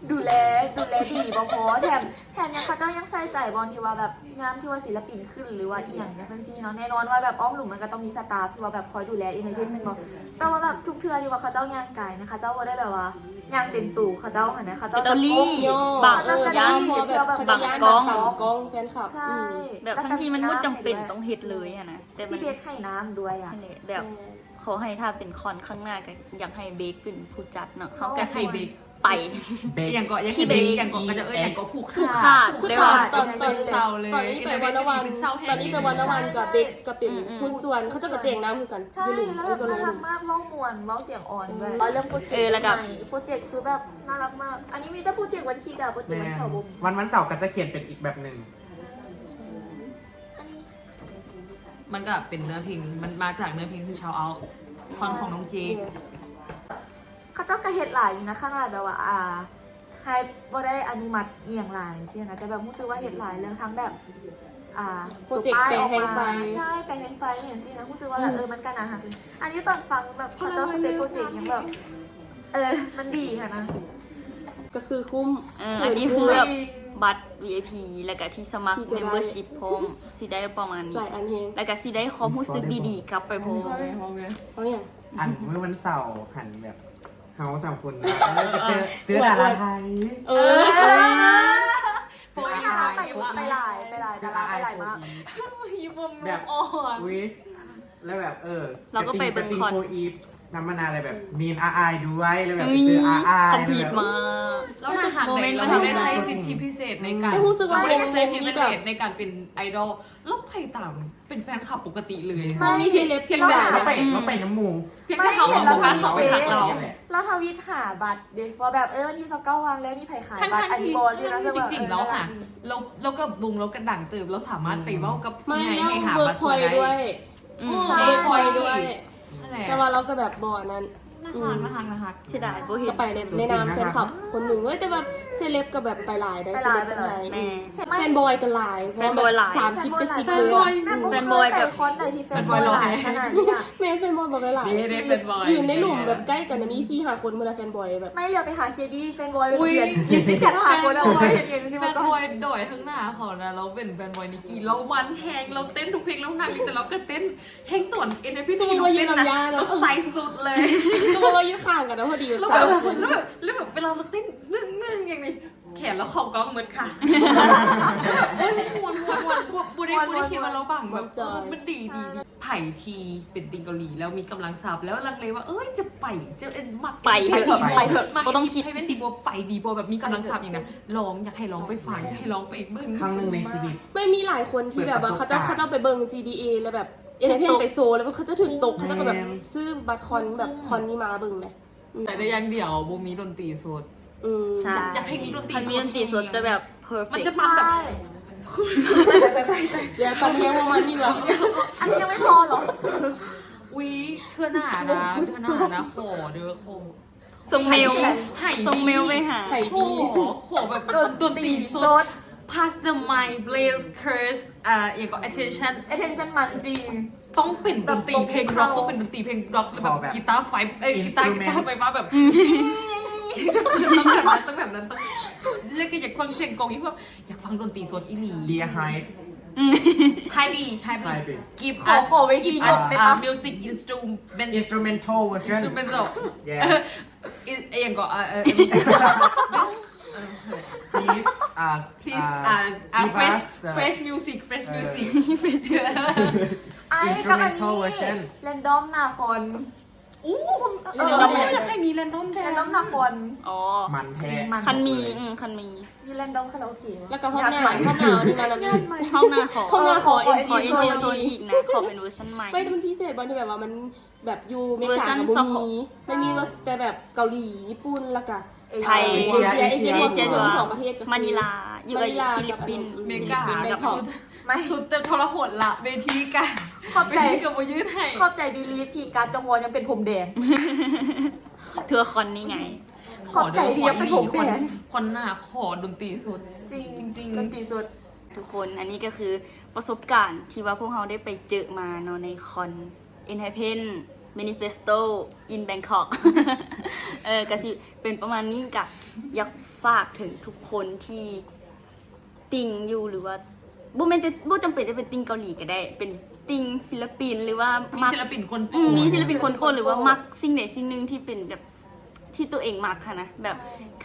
ດູແລ ດູແລດີບໍ່ພໍ ແຖມ ແຖມຍັງເຂົາເຈົ້າຍັງໃສ່ໃຈບ່ອນທີ່ວ່າແບບຍາມທີ່ວ່າສິລະປິນຂຶ້ນ ຫຼືວ່າອີ່ຫຍັງຈັ່ງຊີ້ເນາະ ແນ່ນອນວ່າແບບອ້ອມຫຼຸມມັນກໍຕ້ອງມີສະຕາຟທີ່ວ່າແບບຄອຍດູແລເອັນເຕີເທນແມ່ນບໍ່ ແຕ່ວ່າແບບທຸກເທື່ອທີ່ວ່າເຂົາເຈົ້າຍ່າງກາຍນະ ເຂົາເຈົ້າບໍ່ໄດ້ແບບວ່າຍ່າງເຕັມໂຕເຂົາເຈົ້າຫັ້ນນະ ເຂົາເຈົ້າຈະກົ້ມ ບາງ ເອີ ເຂົາເຈົ້າຈະ ຢ້ານ ຢ້ານ ເພາະວ່າແບບເຂົາເຈົ້າຢ້ານ ບາງກ້ອງ ບາງກ້ອງແຟນຄລັບ ໃຊ່ ອືມ ແບບທັງທີ່ມັນບໍ່ຈຳເປັນຕ້ອງເຮັດເລີຍຫັ້ນນະ ແຕ່ມັນ ທີ່ເບກໃຫ້ນ້ຳດ້ວຍອະ ນັ້ນແຫຼະ ແບບ ແມ່ນ ຂໍໃຫ້ຖ້າເປັນຄອນຂ້າງໜ້າກໍຢາກໃຫ້ເບກເປັນຜູ້ຈັດເນາະ ເຮົາກໍຊິໄປ ອີ່ຫຍັງກໍ ທີ່ເບກ ອີ່ຫຍັງກໍ ເຂົາຈະເອີ້ນຫຍັງກໍ ຜູກຂາດ ຜູກຂາດ ແຕ່ວ່າ ຕອນ ຕອນ ຕອນນີ້ໄປວັນລະວັນ ຕອນນີ້ໄປວັນລະວັນກໍເບກກໍເປັນຫຸ້ນສ່ວນ ເຂົາເຈົ້າກໍແຈ້ງນຳຄືກັນ ໃຊ່ ແລ້ວກໍໜ້າຮັກມາກ ເວົ້າມ່ວນ ເວົ້າສຽງອ່ອນດ້ວຍ ເລື່ອງໂປຣເຈັກ ເອີ ແລ້ວກໍ ໂປຣເຈັກຄືແບບໜ້າຮັກມາກ ອັນນີ້ມີແຕ່ໂປຣເຈັກວັນຄຣິດອະ ໂປຣເຈັກວັນເສົາບໍ່ມີ ວັນ ວັນເສົາກໍຈະຂຽນເປັນອີກແບບໜຶ່ງ ອັນນີ້ ມັນກໍເປັນເນື້ອເພງ ມັນມາຈາກເນື້ອເພງ Shout Out ທ່ອນຂອງນ້ອງເຈ ເຂົາເຈົ້າກໍເຮັດຫຼາຍຢູ່ນະ ຂະໜາດແບບວ່າ ອ່າ ໃຫ້ບໍ່ໄດ້ອະນຸມັດອີ່ຫຍັງຫຼາຍຊີ້ນະ ແຕ່ແບບຮູ້ສຶກວ່າເຮັດຫຼາຍເລື່ອງທັງແບບ ອ່າ ໂປຣເຈັກແປງແຮງໄຟ ໃຊ່ ແປງແຮງໄຟອີ່ຫຍັງຊີ້ນະ ຮູ້ສຶກວ່າ ເອີ ມັນກໍໜ້າຮັກ ອັນນີ້ຕອນຟັງແບບເຂົາເຈົ້າສະເປັກໂປຣເຈັກຍັງແບບ ເອີ ມັນດີຫັ້ນນະ ກໍຄືຄຸ້ມ ເອີ ອັນນີ້ຄືແບບບັດ ວີໄອພີ ແລ້ວກໍທີ່ສະໝັກ Membership ພ້ອມ ຊິໄດ້ປະມານນີ້ ຫຼາຍອັນແຮງ ແລ້ວກໍຊິໄດ້ຄວາມຮູ້ສຶກດີໆກັບໄປພ້ອມ ເອົາຫຍັງ ອັນມື້ວັນເສົາຫັ້ນແບບເຮົາສາມຄົນ ເອີ ໄປເຈີ ເຈີດາລາໄທ ເອີ ໄປຫຼາຍ ໄປຫຼາຍ ໄປຫຼາຍ ດາລາໄປຫຼາຍມາກ ແບບ ອຸ້ຍ ແລ້ວແບບ ເອີ ເຮົາກໍໄປເບິ່ງຄອນ ນຳມານາ ແລ້ວແບບມີອາອາຍດ້ວຍ ແລ້ວແບບໄປເຈີອາອາຍ ຄອມພີດມາ ແລ້ວໜ້າຮັກ ໂມເມັນ ເຮົາໄດ້ໃຊ້ສິດທິພິເສດໃນການ ຮູ້ສຶກວ່າເຮົາໄດ້ໃຊ້ privilege ໃນການເປັນໄອດອລ ແລ້ວໄປຕາມ ເປັນແຟນຄລັບປົກກະຕິເລີຍ ບໍ່ມີເຊເລັບ ພຽງແຕ່ ເຮົາໄປ ເຮົາໄປນຳໝູ່ ພຽງແຕ່ເຮົາບໍ່ກ້າເຂົ້າໄປຫາເຂົາ ແລ້ວທະວິດຫາບັດເດ້ ວ່າແບບ ເອີ ວັນທີຊາວເກົ້າວ່າງແລ້ວ ມີໃຜຂາຍບັດ ອັນນີ້ບໍ່ ທີ່ນັ້ນ ຄືແບບ ຈິງໆ ເອີ ແລ້ວຫາ ແລ້ວ ແລ້ວກໍວົງລາວກໍດັງເຕີບ ລາວສາມາດໄປເວົ້າກັບຜູ້ໃຫຍ່ໃຫ້ຫາບັດສ່ວນໄດ້ ເວີກພອຍດ້ວຍ ເອີ ເວີກພອຍດ້ວຍ ແຕ່ວ່າລາວກໍແບບບໍ່ອັນນັ້ນ ໜ້າຮັກ ໜ້າຮັກ ໜ້າຮັກ ເສຍດາຍບໍ່ເຫັນ ກໍໄປໃນ ໃນນາມແຟນຄລັບຄົນໜຶ່ງເວີຍ ແຕ່ວ່າເຊເລັບກໍແບບໄປຫຼາຍໄດ້ ເຊເລັບກໍຫຼາຍ ແມ່ນ ແຟນບອຍກໍຫຼາຍ ແຟນບອຍຫຼາຍ ສາມສິບ ເຈັດສິບ ເລີຍ ແຟນບອຍແບບ ຄອນໃດທີ່ແຟນບອຍຫຼາຍຂະໜາດນີ້ ແມ່ນ ແຟນບອຍບອກຫຼາຍໆ ຢູ່ໃນຫຼຸມແບບໃກ້ກັນນະ ມີສີ່ຫ້າຄົນ ມື້ລະແຟນບອຍແບບ ໄມ່ ຫຼຽວໄປຫາເຄດີ ແຟນບອຍແບບ ເປັນ ເຈັດຫ້າຄົນ ເອົາໄວ້ເຮັດຫຍັງຊິ ແຟນບອຍດອຍທາງໜ້າເຂົານະ ລາວເປັນແຟນບອຍນິກກີ ລາວມັນແຮງ ລາວເຕັ້ນທຸກເພງ ລາວນັ່ງ ແຕ່ລາວກໍເຕັ້ນ ແຮງຕອນເອັນເອັຟພີ ທີ່ຢູ່ເປັນນະ ແລ້ວໃສ່ສຸດເລີຍ ກໍວ່າຢູ່ຂ້າງກັນນະ ພໍດີ ແລ້ວແບບ ແລ້ວແບບ ເວລາລາວເຕັ້ນ ໜຶ່ງໆ ຢ່າງນີ້ ແຂນລາວເຂົ້າກ້ອງໝົດຄ່ະ ມ່ວນໆ ບໍ່ ບໍ່ໄດ້ ບໍ່ໄດ້ຄິດວ່າລາວບັງ ແບບ ເອີ ມັນດີ ດີ ດີ ໃຜທີ່ເປັນຕິ່ງເກົາຫຼີ ແລ້ວມີກຳລັງຊັບ ແລ້ວລັງເລວ່າ ເອີຍ ຈະໄປ ຈະ ເອີ ມັກ ໄປເຖາະ ໄປເຖາະ ບໍ່ຕ້ອງຄິດ ໃຜແມ່ນດີບໍ່ ໄປດີບໍ່ ແບບມີກຳລັງຊັບຫຍັງນະ ລອງ ຢາກໃຫ້ລອງໄປຟັງ ຢາກໃຫ້ລອງໄປເບິ່ງ ຄັ້ງໜຶ່ງໃນຊີວິດ ແມ່ນ ມີຫຼາຍຄົນທີ່ແບບວ່າເຂົາເຈົ້າ ເຂົາເຈົ້າໄປເບິ່ງ ຈີດີເອ ແລ້ວແບບ ເອັນເອັຟພີ ໄປໂຊ ແລ້ວເຂົາເຈົ້າຖືກຕົກ ເຂົາເຈົ້າກໍແບບຊື້ບັດຄອນ ແບບຄອນນີ້ມາເບິ່ງເດ້ ອືມ ແຕ່ໄດ້ຢ່າງດຽວ ບໍ່ມີດົນຕີສົດ ອືມ ໃຊ່ ຢາກ ຢາກໃຫ້ມີດົນຕີສົດ ຄັນມີດົນຕີສົດຈະແບບ perfect ມັນຈະມັນແບບ ໃຊ່ ແລ້ວຕອນນີ້ຍັງບໍ່ມັນຢູ່ເຫລອ ອັນນີ້ຍັງໄມ່ພໍເຫລອ ອຸ້ຍ ເທື່ອໜ້ານະ ເທື່ອໜ້ານະ ຂໍເດີ ຂໍ ສົ່ງເມວ ໃຫ້ ສົ່ງເມວໄປຫາ ຂໍ ຂໍແບບດົນຕີສົດ Custom Mind Blaze Curse ອ່າ ອີ່ຫຍັງກໍ Attention attention ມັນຈິງ ຕ້ອງເປັນດົນຕີເພງ Rock ຕ້ອງເປັນດົນຕີເພງ Rock ແບບ Guitar ໄຟເອີຍ Guitar Guitar ໄຟຟ້າແບບຕ້ອງແບບນັ້ນຕ້ອງແບບນັ້ນຕ້ອງ ແລ້ວກໍຢາກຟັງສຽງກອງອີ່ພວກ ຢາກຟັງດົນຕີສົດອີ່ຫຼີ Dear Hype Hype Beat Hype Beat Hype Beat Give ຂໍ us ຂໍເວທີ Give us a music instrument Instrumental version instrumental Yeah ອີ່ຫຍັງກໍເອີ Please uh Please uh uh fresh fresh music fresh music ອ້າຍກັບອັນນີ້ random ໜ້າຄອນ ອູ້ ຢາກໃຫ້ມີ random ແດ່ random ໜ້າຄອນ ອໍ ມັນແທ້ ຄັນມີເອີ ຄັນມີ ມີ random ຄາຣາໂອເກະ ແລ້ວກໍຫ້ອງໜ້າຫ້ອງໜ້ານີ້ມານຳ ຫ້ອງໜ້າຂໍ ຫ້ອງໜ້າຂໍ NCT Zone ອີກນະ ຂໍເປັນເວີຊັນໃໝ່ ໄມ່ແຕ່ມັນພິເສດບ່ອນທີ່ແບບວ່າມັນແບບຢູ່ເມກາກໍບໍ່ມີ ມັນມີແຕ່ແບບເກົາຫຼີຍີ່ປຸ່ນ ແລ້ວກໍ ໄທ ເອເຊຍ ເອເຊຍ ເອເຊຍ ສອງປະເທດກໍ ມານີລາ ຢູ່ກັບຟີລິບປິນ ເມກາ ແບງຄອກ ສຸດແຕ່ທໍລະຫົດລະ ເວທີກະ ຂອບໃຈ ກໍບໍ່ຢືດໃຫ້ ຂອບໃຈບີລີຟທີ່ການຈອງວອນຍັງເປັນພົມແດງ ເທື່ອຄອນນີ້ໄງ ຂອບໃຈທີ່ຍັງເປັນຜົມແດງ ຄອນໜ້າຂໍດົນຕີສົດ ຈິງ ຈິງ ດົນຕີສົດ ທຸກຄົນ ອັນນີ້ກໍຄືປະສົບການທີ່ວ່າພວກເຮົາໄດ້ໄປເຈີມາເນາະ ໃນຄອນ Enhypen Manifesto in Bangkok ເອີ ກໍຊິເປັນປະມານນີ້ ກະຢາກຝາກເຖິງທຸກຄົນທີ່ຕິ່ງຢູ່ ຫຼືວ່າ ບໍ່ແມ່ນແຕ່ ບໍ່ຈຳເປັນຈະເປັນຕິ່ງເກົາຫຼີກໍໄດ້ ເປັນຕິ່ງສິລະປິນ ຫຼືວ່າ ມີ ມັກ ສິລະປິນຄົນໂປ ອືມ ມີສິລະປິນຄົນໂປດ ຫຼືວ່າມັກສິ່ງໃດສິ່ງໜຶ່ງທີ່ເປັນແບບ ທີ່ຕົວເອງມັກຫັ້ນນະ ແບບ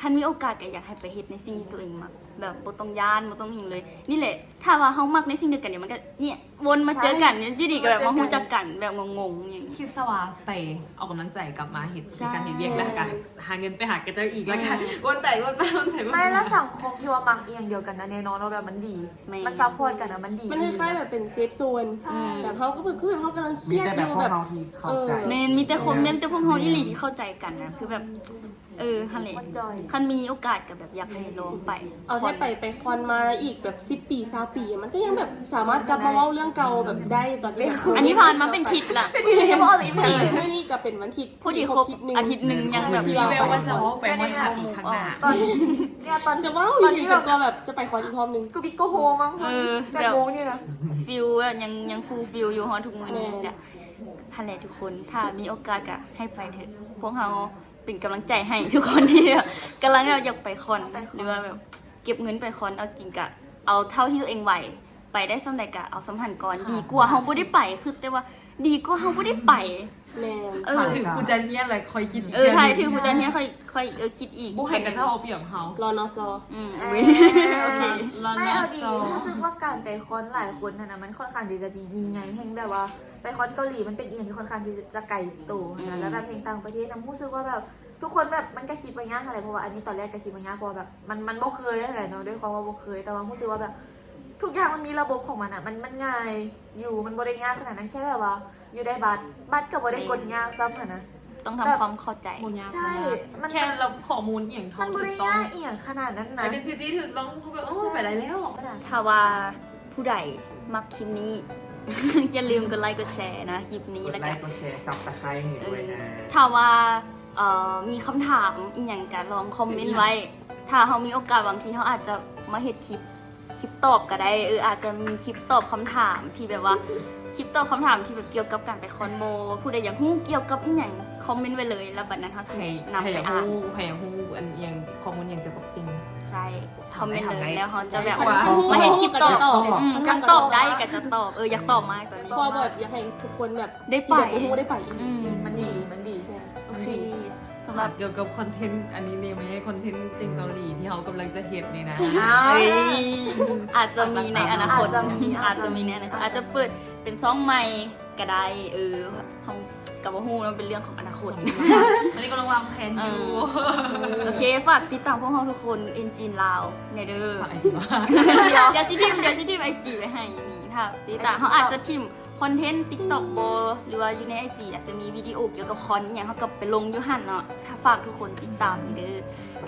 ຄັນມີໂອກາດກໍຢາກໃຫ້ໄປເຮັດໃນສິ່ງທີ່ຕົວເອງມັກ ແບບບໍ່ຕ້ອງຢ້ານ ບໍ່ຕ້ອງຫຍັງເລີຍ ນີ້ແຫຼະ ຖ້າວ່າເຮົາມັກໃນສິ່ງດຽວກັນ ດຽວມັນກໍ ນີ້ ວົນມາເຈີກັນ ຢູ່ດີໆກໍແບບມາຮູ້ຈັກກັນ ແບບງົງໆຫຍັງ ຄິດຊະວ່າໄປອອກກຳລັງໃຈ ກັບມາເຮັດການເຮັດວຽກ ແລ້ວກໍຫາເງິນໄປຫາຂະເຈົ້າອີກ ແລ້ວກໍວົນໄປວົນໄປວົນໄປ ແມ່ນລະສັງຄົມທີ່ວ່າມັກອີ່ຫຍັງດຽວກັນນະ ແນ່ນອນວ່າແບບມັນດີ ມັນ support ກັນນະ ມັນດີ ມັນຄ້າຍໆແບບເປັນ safe zone ແບບເຮົາກໍຄືແບບເຮົາກຳລັງຄຽດຢູ່ແບບ ແມ່ນມີແຕ່ພວກເຮົາທີ່ເຂົ້າໃຈ ແມ່ນ ມີແຕ່ຄົນ ແມ່ນແຕ່ພວກເຮົາອີ່ຫຼີທີ່ເຂົ້າໃຈກັນນະ ຄືແບບ ເອີ ຫັ້ນແຫຼະ ຄັນມີໂອກາດກໍແບບຢາກໃຫ້ລອງໄປ ເອົາແທ້ໄປ ໄປຄອນມາອີກແບບສິບປີຊາວປີ ມັນກໍຍັງແບບສາມາດກັບມາເວົ້າເລື່ອງເກົ່າແບບໄດ້ຕອນທີ່ ອັນນີ້ຜ່ານມາເປັນທິດລະ ເອີ ມື້ນີ້ກໍເປັນວັນທິດ ພໍດີຄົບອາທິດໜຶ່ງ ຍັງແບບ ມີແວວວ່າຈະເວົ້າໄປຮອດອີກຂ້າງໜ້າ ຕອນເນີ້ຍຕອນ ຈະເວົ້າອີ່ຫຼີຈົນກວ່າແບບຈະໄປຄອນອີກຮອບໜຶ່ງ ກໍບິດກໍໂຮມັງ ເອີ ແບບ ແບບໂມງນີ້ນະ ຟີລ ຍັງ ຍັງ full feel ຢູ່ຮອດທຸກມື້ນີ້ ກະຫັ້ນແຫຼະທຸກຄົນ ຖ້າມີໂອກາດກະໃຫ້ໄປເຖິ ພວກເຮົາ ເປັນກຳລັງໃຈໃຫ້ທຸກຄົນທີ່ແບບກຳລັງແບບຢາກໄປຄອນ ຫຼືວ່າແບບເກັບເງິນໄປຄອນ ເອົາຈິງກະເອົາເທົ່າທີ່ຕົວເອງໄຫວ ໄປໄດ້ສ່ຳໃດກະເອົາສ່ຳຫັ້ນກ່ອນ ດີກວ່າເຮົາບໍ່ໄດ້ໄປ ຄືແຕ່ວ່າດີກວ່າເຮົາບໍ່ໄດ້ໄປ ແມ່ນ ເອີ ຖ້າຖືກຜູ້ຈັດເຮັດ ແລ້ວຄ່ອຍຄິດອີກ ເອີ ຖ້າຖືກຜູ້ຈັດເຮັດ ຄ່ອຍ ຄ່ອຍ ເອີ ຄິດອີກ ບໍ່ໃຫ້ເຂົາເຈົ້າເອົາປຽບເຮົາ ລໍນອຊ ອືມ ໂອເຄ ແມ່ນ ເອົາດີ ຮູ້ສຶກວ່າການໄປຄອນຫຼາຍຄົນຫັ້ນນະ ມັນຂ້ອນຂ້າງທີ່ຈະຍິ່ງໃຫຍ່ ແຮ່ງແບບວ່າ ໄປຄອນເກົາຫຼີມັນເປັນອີ່ຫຍັງທີ່ຂ້ອນຂ້າງທີ່ຈະໄກໂຕຫັ້ນນະ ແລ້ວແບບແຮ່ງຕ່າງປະເທດນຳ ຮູ້ສຶກວ່າແບບ ທຸກຄົນແບບມັນກໍຄິດວ່າຍາກຫັ້ນແຫຼະ ເພາະວ່າອັນນີ້ຕອນແລກກໍຄິດວ່າຍາກ ເພາະວ່າແບບມັນ ມັນບໍ່ເຄີຍຫັ້ນແຫຼະເນາະ ດ້ວຍຄວາມວ່າບໍ່ເຄີຍ ແຕ່ວ່າຮູ້ສຶກວ່າແບບທຸກຢ່າງມັນມີລະບົບຂອງມັນນະ ມັນ ມັນງ່າຍຢູ່ ມັນບໍ່ໄດ້ຍາກຂະໜາດນັ້ນ ແຄ່ແບບວ່າຢູ່ໄດ້ບັດ ບັດກໍບໍ່ໄດ້ກົດຍາກຊ້ຳຫັ້ນນະ ຕ້ອງທຳຄວາມເຂົ້າໃຈ ໃຊ່ ມັນ ແຄ່ ແບບຂໍ້ມູນອີ່ຫຍັງ ມັນບໍ່ໄດ້ຍາກອີ່ຫຍັງ ຂະໜາດນັ້ນນະ identity ຖືກຕ້ອງ ເຮົາກໍ ໂອ້ ໄປໄດ້ແລ້ວ ຖ້າວ່າຜູ້ໃດມັກຄລິບນີ້ ຢ່າລືມກົດໄລກົດແຊນະ ຄລິບນີ້ ແລ້ວກໍກົດໄລກົດແຊ Subscribe ໃຫ້ດ້ວຍນະ ຖ້າວ່າ ເອີ ມີຄຳຖາມອີ່ຫຍັງກໍລອງຄອມເມັນໄວ້ ຖ້າເຮົາມີໂອກາດ ບາງທີເຮົາອາດຈະມາເຮັດຄລິບ ຄລິບຕອບກໍໄດ້ ເອີ ອາດຈະມີຄລິບຕອບຄຳຖາມທີ່ແບບວ່າ ຄລິບຕອບຄຳຖາມທີ່ແບບກ່ຽວກັບການໄປຄອນບໍ ຜູ້ໃດຢາກຮູ້ກ່ຽວກັບອີ່ຫຍັງ ຄອມເມັນໄວ້ເລີຍ ແລ້ວບັດນັ້ນເຮົາຊິນຳໄປອ່ານ ໃຜຢາກຮູ້ ໃຜຢາກຮູ້ອັນອີ່ຫຍັງ ຂໍ້ມູນອີ່ຫຍັງກ່ຽວກັບຕິ່ງ ໃຊ່ ຄອມເມັນເລີຍ ແລ້ວເຮົາຈະແບບມາເຮັດຄລິບຕອບ ອືມ ຄັນຕອບໄດ້ກໍຈະຕອບ ເອີ ຢາກຕອບມາກຕອນນີ້ ເພາະວ່າແບບຢາກໃຫ້ທຸກຄົນແບບ ໄດ້ໄປ ທີ່ແບບບໍ່ຮູ້ໄດ້ໄປອີກ ອືມ ມັນດີ ມັນດີ ໂອເຄ ສຳລັບກ່ຽວກັບຄອນເທັນອັນນີ້ນີ້ແມ່ ຄອນເທັນຕິ່ງເກົາຫຼີທີ່ເຮົາກຳລັງຈະເຮັດນີ້ນະ ເອີຍ ອາດຈະມີໃນອະນາຄົດ ອາດຈະມີ ອາດຈະມີໃນອະນາຄົດ ອາດຈະເປີດເປັນຊ່ອງໃໝ່ກໍໄດ້ ເອີ ເຮົາກໍບໍ່ຮູ້ເນາະ ເປັນເລື່ອງຂອງອະນາຄົດ ອັນນີ້ກຳລັງວາງແຜນຢູ່ ເອີ ໂອເຄ ຝາກຕິດຕາມພວກເຮົາທຸກຄົນ ເອັນຈີນລາວ ແດ່ເດີ ດຽວຊິຖິ້ມ ດຽວຊິຖິ້ມໄອຈີໄວ້ໃຫ້ນີ້ ຖ້າຕິດຕາມ ເຮົາອາດຈະຖິ້ມ ຄອນເທັນ TikTok ບໍ ຫຼືວ່າຢູ່ໃນໄອຈີອາດຈະມີວິດີໂອກ່ຽວກັບຄອນອີ່ຫຍັງ ເຮົາກໍໄປລົງຢູ່ຫັ້ນເນາະ ຖ້າຝາກທຸກຄົນຕິດຕາມນີ້ເດີ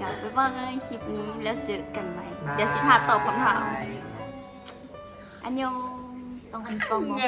ກໍບາຍບາຍ ຄລິບນີ້ແລ້ວເຈີກັນໃໝ່ ດຽວຊິຖ້າຕອບຄຳຖາມ ອັນຍອງ ຕ້ອງອັນນີ້ກ້ອງບໍ່?